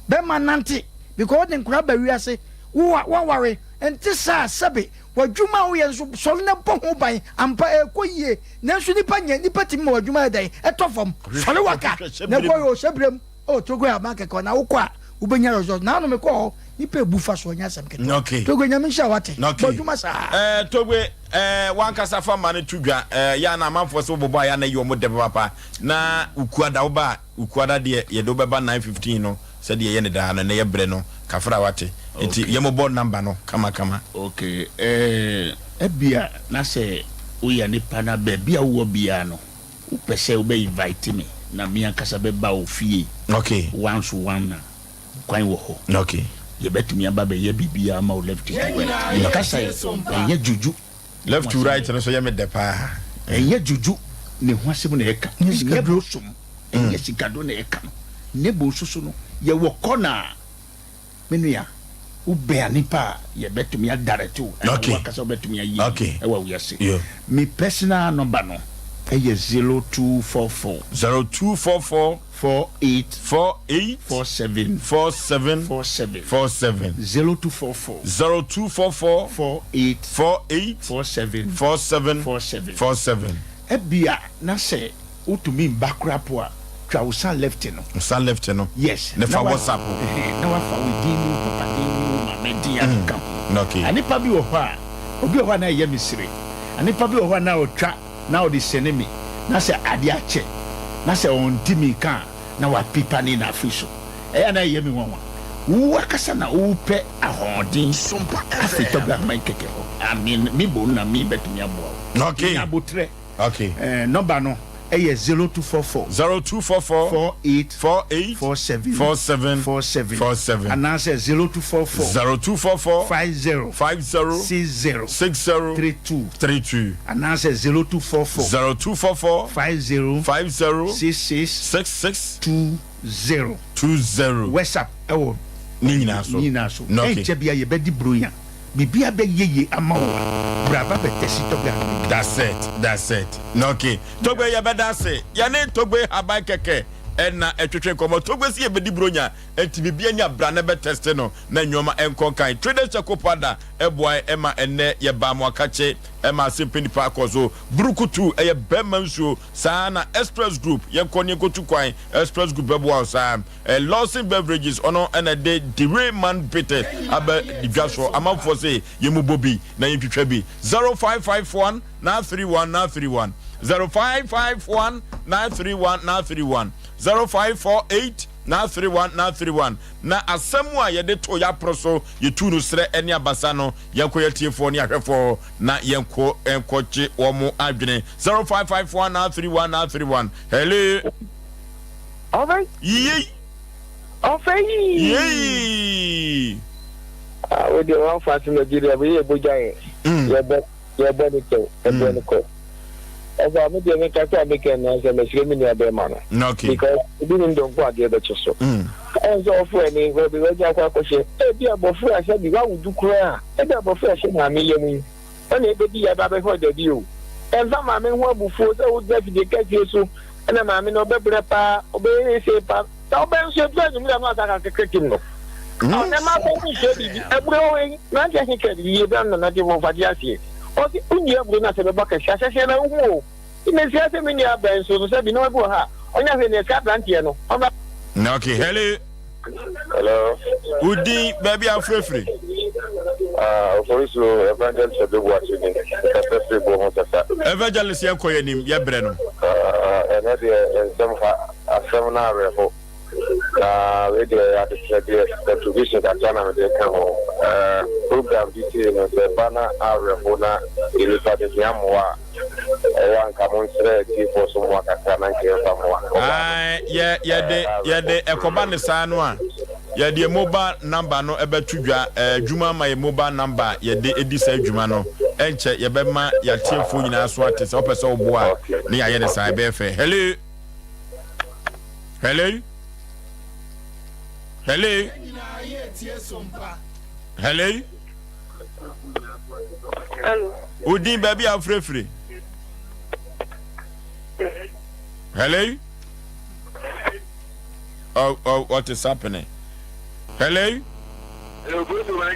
Bɛrima nante. Because wode nkwadaa ba wiase. Wo a, woaware. Nte saa, sɛbe. W'adwuma a woyɛ nso, sɔre na bɔ ho ban. Ampa, ɛrekɔ yie. Nanso nnipa nyɛ, nnipa tumi ma w'adwuma yɛ dɛn? Ɛtɔ fam. Sɔre waka na kɔ yɛ ɔhyɛ berɛ mu. Oh, Togo yɛ aban kɛkɛ, na wokɔ a, wobɛnya result. Naano mekɔɔ hɔ, nnipa ebu fa so, ɛnyɛ asɛm ketewa. Okay. Togo, Nyame nhyira wo ate. Okay. Bɔ adwuma saa. Eh, Togbe, eh, wankasa fa ma no to dwa. Eh, yɛ a na amanfoɔ sɛ wobɔbɔ a yɛ a na ɛyɛ wɔn dɛ papaapa. Na Wukuada woba a, Wukuada deɛ yɛde wo bɛba 9:15 no sɛdeɛ yɛyɛ no daa no, ɛnɛ yɛbrɛ no kafra wate. Nti Okay. yɛmobɔ number no kama kama. Okay, eh, ebia na sɛ woyɛ nipa na baabi a wowɔ biara no, wopɛ sɛ wobɛ invite me na me ankasa bɛba wo fie Okay. once one a, kwan wɔ hɔ. Okay. Yɛbɛtumi aba abɛyɛ biribiara ama wo left to right. Yɛkasa yi, ɛnyɛ juju. Left to right no nso yɛ me dɛ paa. Ɛnyɛ juju ne ho asɛm na yɛka, ɛnyɛ bosom, ɛnyɛ sikaduro na yɛka no. Ne bo nso so no, yɛwɔ kɔna a, me nua, wobɛn nipa a yɛbɛtumi adirect wo, ɛna Okay. wo ankasa wobɛtumi ayɛ Okay. ɛwɔ wiase. Yeah. Me personal number no ɛyɛ 0244. 0244. 48. 48. 47. 47. 47. 47. 0244. 0244. 48. 48. 47. 47. 47. 47. Ebia na sɛ wotumi mba koraa po a, twa wo sa left no. Wo sa left no. Yes. Ne fa Na wa- WhatsApp. Ɛhɛn, na wafa wo din ne wo papa din ne wo maame din akeka ho. Okay. Anipa bi wɔ hɔ a, obi wɔ hɔ a na ɛyɛ me sere. Anipa bi wɔ hɔ a na ɔtwa na ɔde sɛne me, na sɛ ade akyɛ na sɛ ɔnte me nka a, na wapepa ne na afiri so. Ɛyɛ a na ɛyɛ me nwanwa. Wo akasa na wopɛ ahoɔden afiri tɔbea ahoma yi kɛkɛ hɔ. Ah, me, me bom na me bɛtumi aboa wo. Okay. Nya abotrɛ. Okay. Eh, nɔmba no ɛyɛ 0244. 0244. 48. 48. 47. 47. 47. 47. Anaasɛ 0244. 0244. 50. 50. 60. 60. 32. 32. Anaasɛ 0244. 0244. 50. 50. 66. 66. 20. 20. WhatsApp ɛwɔ. Ne nyinaa so. Ne nyinaa so. Okay. Ɛnkyɛ bia yɛbɛdi bronya. Biribiara bɛyɛ yie ama wo a, bra ba bɛtɛsi Tɔgbe Ahmed. That's it, that's it. Okay. Tɔgbe yɛbɛda ase. Yɛne Tɔgbe Haban kɛkɛ ɛna ɛtwetwe nkɔmmɔ. Tɔgbe si yɛbɛdi bronya, ɛnti biribiara ni a bra na bɛtɛste no na nneɛma ɛnkɔ nkan. Traders Charcoal Powder ɛboae ɛma ɛnnɛ yɛbaa mo akakye ɛma asɛmpɛ nipa akɔ so. Burukutu ɛyɛ bɛrima nsuo. Saa na Express Group yɛnkɔ ne yɛnkɔtu kwan. Express Group bɛboa wo saa. Eh, Lawson Beverages ɔno ɛna ɛde Dewey Man Bitters aba dwa so. Amanfoɔ se yɛn bɔ bi na yɛntwitwa bi. 0551 931 931 0551 931 931 0548 931 931 Na asɛm a yɛde to yɛapono so yɛtu no serɛ ne abasa no yɛnkɔ yɛatiefoɔ ne ahwɛfoɔ na yɛnkɔ nkɔgye wɔn adwene. 0551 931 931 Hello. Ɔfɛ. Yiyei. Ɔfɛ yii. Yei. Ah, wo deɛ wɔn fa se Nigeria bɛ yɛ bogya yɛ. Yɛ bɔ yɛ bɔ ne kyɛw ɛbɔ ne kɔ. Ɔfa mi deɛ mi kasa mi kɛn na sɛ mɛsirɛ mi nua bɛrima no. Okay. Because ebi ni ndɔnko adeɛ bɛkye so. Ɛn sɛ ɔfo ɛni bɛbi wɛgye akɔ akɔhyɛ. Ebi abɔfra ahyɛ bi wawu du koraa. Ebi abɔfra ahyɛ maame yam yi. Ɛna ebedi yɛ ba bɛhwɛ ɔdabi o. Ɛnfa maame ho abufuo sɛ wogyina fidie kɛseɛ so ɛna maame no ɔbɛbrɛ paa ɔbɛyɛ sei paa na ɔbɛn nso edu anwummerɛ no asa kakra tim no. Ɔnɛ ma bɛ ho nhyɛ biribi aburo hɔ yi mmeranteɛ he ka biribi ebira no nana de wɔn fagye aseɛ ɔse wonni aburo no asɛ bɛbɔ kɛse ahyɛhyɛ na wohu o nti mesrɛ sɛ me nua bɛn so no sɛ bi nneɛma bi wɔ ha a ɔnyɛ hwee na ɛsɛ aberanteɛ no ɔmmra. Okay, hello. Hello. Wo din, baabi a wofirefiri? Ah, Oforisu Evangelist Obi Boakye ni. Kasa firi Bomu Sasa. Evangelist yɛn kɔ yɛn nim, yɛ brɛ no. Ah, ɛnɛ deɛ nsɛm ha, asɛm no awerɛho. Na wei deɛ ɛyɛ adekyerɛdeɛ, contribution kakra na mede ka ho. Eh, program bi sei no, sɛ ɛba na awerɛho na nnipa de hia mmoa a, Ɛyɛ a nka monsrɛ atiefoɔ so mmoa kakra na nka yɛmfa mmoa. Ae, yɛ, yɛde, yɛde ɛkɔba ne saa no a, Yɛde yɛn mobile number no bɛto dwa. Adwuma ama yɛn mobile number a yɛde di saa adwuma no. Ɛnkyɛ yɛbɛma yɛatiefoɔ nyinaa so ate sɛ wopɛ sɛ woboa a ne yɛayɛ no saa ɛbɛyɛ fɛ. Hello. Hello. Hello. Hello. Hello. Odin baabi a wofirefire. Hello. Oh, oh, what is happening? Hello? Hello, Bruce, my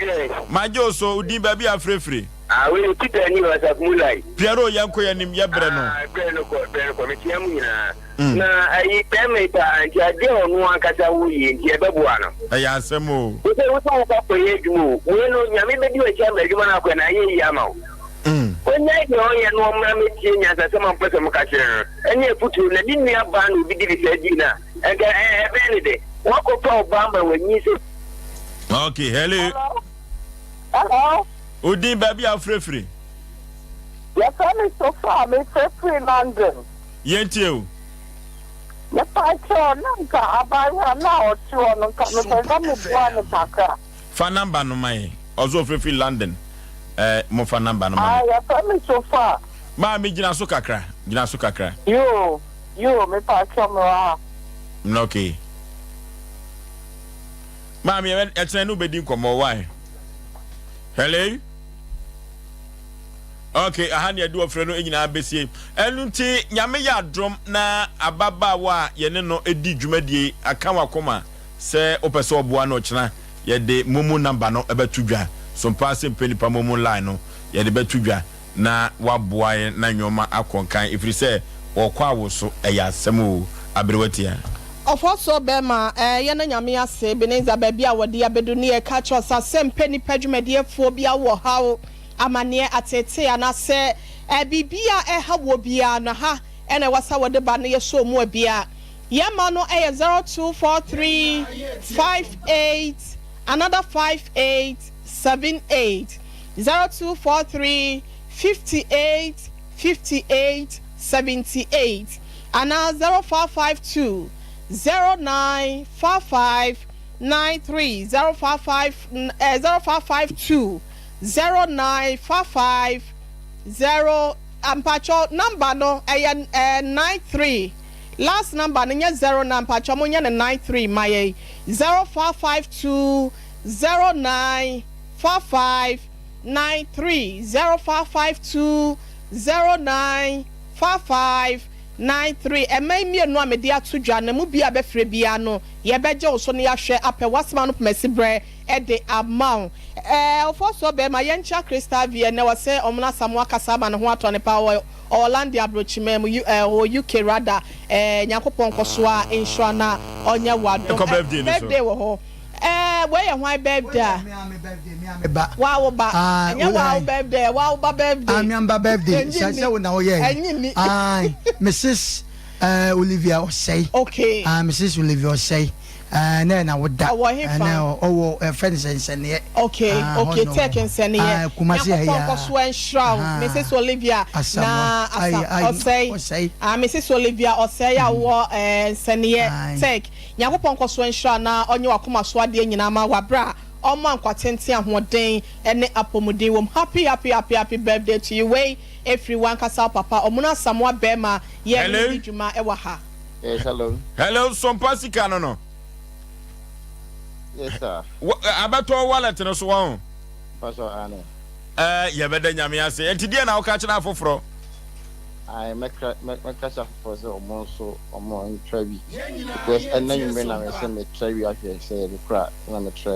Magye o so, odin baabi a frɛfiri. Ah, wei Peter ni Wasaf Mulai. Piero, yɛn kɔ yɛn nim, yɛ brɛ no. Ah, brɛ no kɔ, brɛ no kɔ, mekyia mu nyinaa. Mm. Na ayi bɛrima yi paa nti adeɛ a ɔno ankasa wo yie nti ɛbɛboa no. Ɛyɛ asɛm o. Wosɛ wosɛ wokɔ akɔyɛ adwuma o, wei no nyame bɛdi w'akyi ama adwuma no akɔ na ayɛ yie ama wo. Ɔnnyae deɛ ɔyɛ na ɔmmra mmɛtie nyansasɛm a mopɛ sɛ moka kyerɛ no, ɛne afotuo, na ne nua baa na obi di ne saa dii no a, anka ɛbɛyɛ ne dɛ. Woakɔfa ɔbaa ma wanyinsɛn. Okay, hello. Hello. Odin baabi a wofirefiri. Yɛfrɛ me Sofa, mefirefiri London. Yɛntie o. Mepa kyɛw, na nka abaayewa no a ɔte hɔ no, nka mepɛ sɛ meboa no kakra. Fa number no ma yɛn. Ɔsɛ ɔfrɛ London. Eh, mo fa number no ma me. Ah, yɛfrɛ me Sofa. Maame gyina so kakra, gyina so kakra. Yoo, yoo, me pa kyɛw me wɔ ha. Mm, okay. Maame, ɛkyerɛ no bɛdi nkɔmmɔ, why? Hello? Okay, aha ne yɛde ɔfrɛ no nyinaa bɛsie. Ɛno nti, Nyame yɛ adom na ababaawa a yɛne no di dwumadie aka wakoma sɛ wopɛ sɛ ɔboa no ɔkyena yɛde momo number no bɛto dwa. Sompa ase mpɛ nipa momo line no yɛde bɛto dwa na waboa yɛn na nnoɔma akɔ nkan ɛfiri sɛ ɔkɔ awoso ɛyɛ asɛm oo aberewa tia. Ɔfɔsoɔ bɛɛma ɛɛ yɛna Nyame ase Ebenezer baabi a wɔde abɛdu ne yɛka kyerɛ wo sɛ asɛm pɛ nipa dwumadie foɔ bi awɔ haw amaneɛ ateetee anaasɛ ɛɛ biribi a ɛha woɔ biara no ha ɛna ɛwɔ sɛ wɔde ba na yɛsɔ mu abia Yɛn ma no yɛ 0243 58 another 58 78 0243 58 58 78 anaa 0552 09 55 93 055 eh, 0552 09 55 0 Mpakyɛw number no ɛyɛ eh, 93 Last number no nyɛ zero na mpakyɛw mo nyɛ no 93 ma yɛn 0552 09 55 93 0552 09 55 93 Ɛmɛn mmienu a mede ato dwa no mu bi a bɛfrɛ biara no yɛbɛgye wo so na yɛahwɛ apɛ w'asɛm ano pomasi berɛ de ama wo. Ɛɛ Ofosuo bɛɛma yɛnkyea Crystal V ɛnɛ ɔsɛ Ɔmono Asamoah kasa ama ne ho atɔ no paa ɔwɔ Ɔɔlande abrokyiman mu, ɔwɔ UK rather, eh, Nyankopɔn nkɔso a nhyira na ɔnyɛ wo adom. Ɛkɔ birthday no so. Birthday wɔ hɔ. Eh, wei yɛ hwan birthday a? Me ba. Waa wo ba. Ah, Ɛnyɛ waa wo birthday, waa wo ba birthday. Ah, me ba birthday. Ɛnyi Sɛ ni. sɛ wo na woyɛ. Ɛnyi ni. Ah, Mrs. Eh, Olivia Osei. Okay. Ah, Mrs. Olivia Osei. Eh, na na woda. Ɔwɔ he fa? Na ɔwɔ ɛfɛ ne sɛ nsɛnneɛ. Okay, Ah, okay, hɔ Tech nom. nsɛnneɛ. Ah, Kumasi ha Nyankopɔn yi nkɔ ara. so nhyira wo, Ah, Mrs. Olivia. Asamoah. Na Ayi, Asa, ayi, Osei. Osei. Ah, Mrs. Olivia Osei a wowɔ eh, nsɛnneɛ Aye. Tech. Nyankopɔn nkɔ so nhyira wo na ɔnyɛ w'akoma so adeɛ nyinaa ma wo aberɛ a ɔma nkwa tenten, ahoɔden ne apɔmuden wom. Happy, happy, happy, happy birthday to you. Wei ɛfiri w'ankasa wo papa, Ɔmono Asamoah bɛɛma, yɛne no Hello. di dwuma wɔ ha. Yes, hello. Hello, Sompa sika no no. Yes, sir. Abɛtɔ wallet no so wɔn. Pastor Ane. Ɛɛ yɛbɛda nyame ase. Enti deɛ na woka kyerɛ afoforɔ? Ayi mɛka mɛka kyerɛ afoforɔ sɛ ɔmo nso ɔmo ntra bi because ɛnna nwumire na mɛ sɛ mɛtra bi ahwɛ sɛ yɛde kora na mɛtra.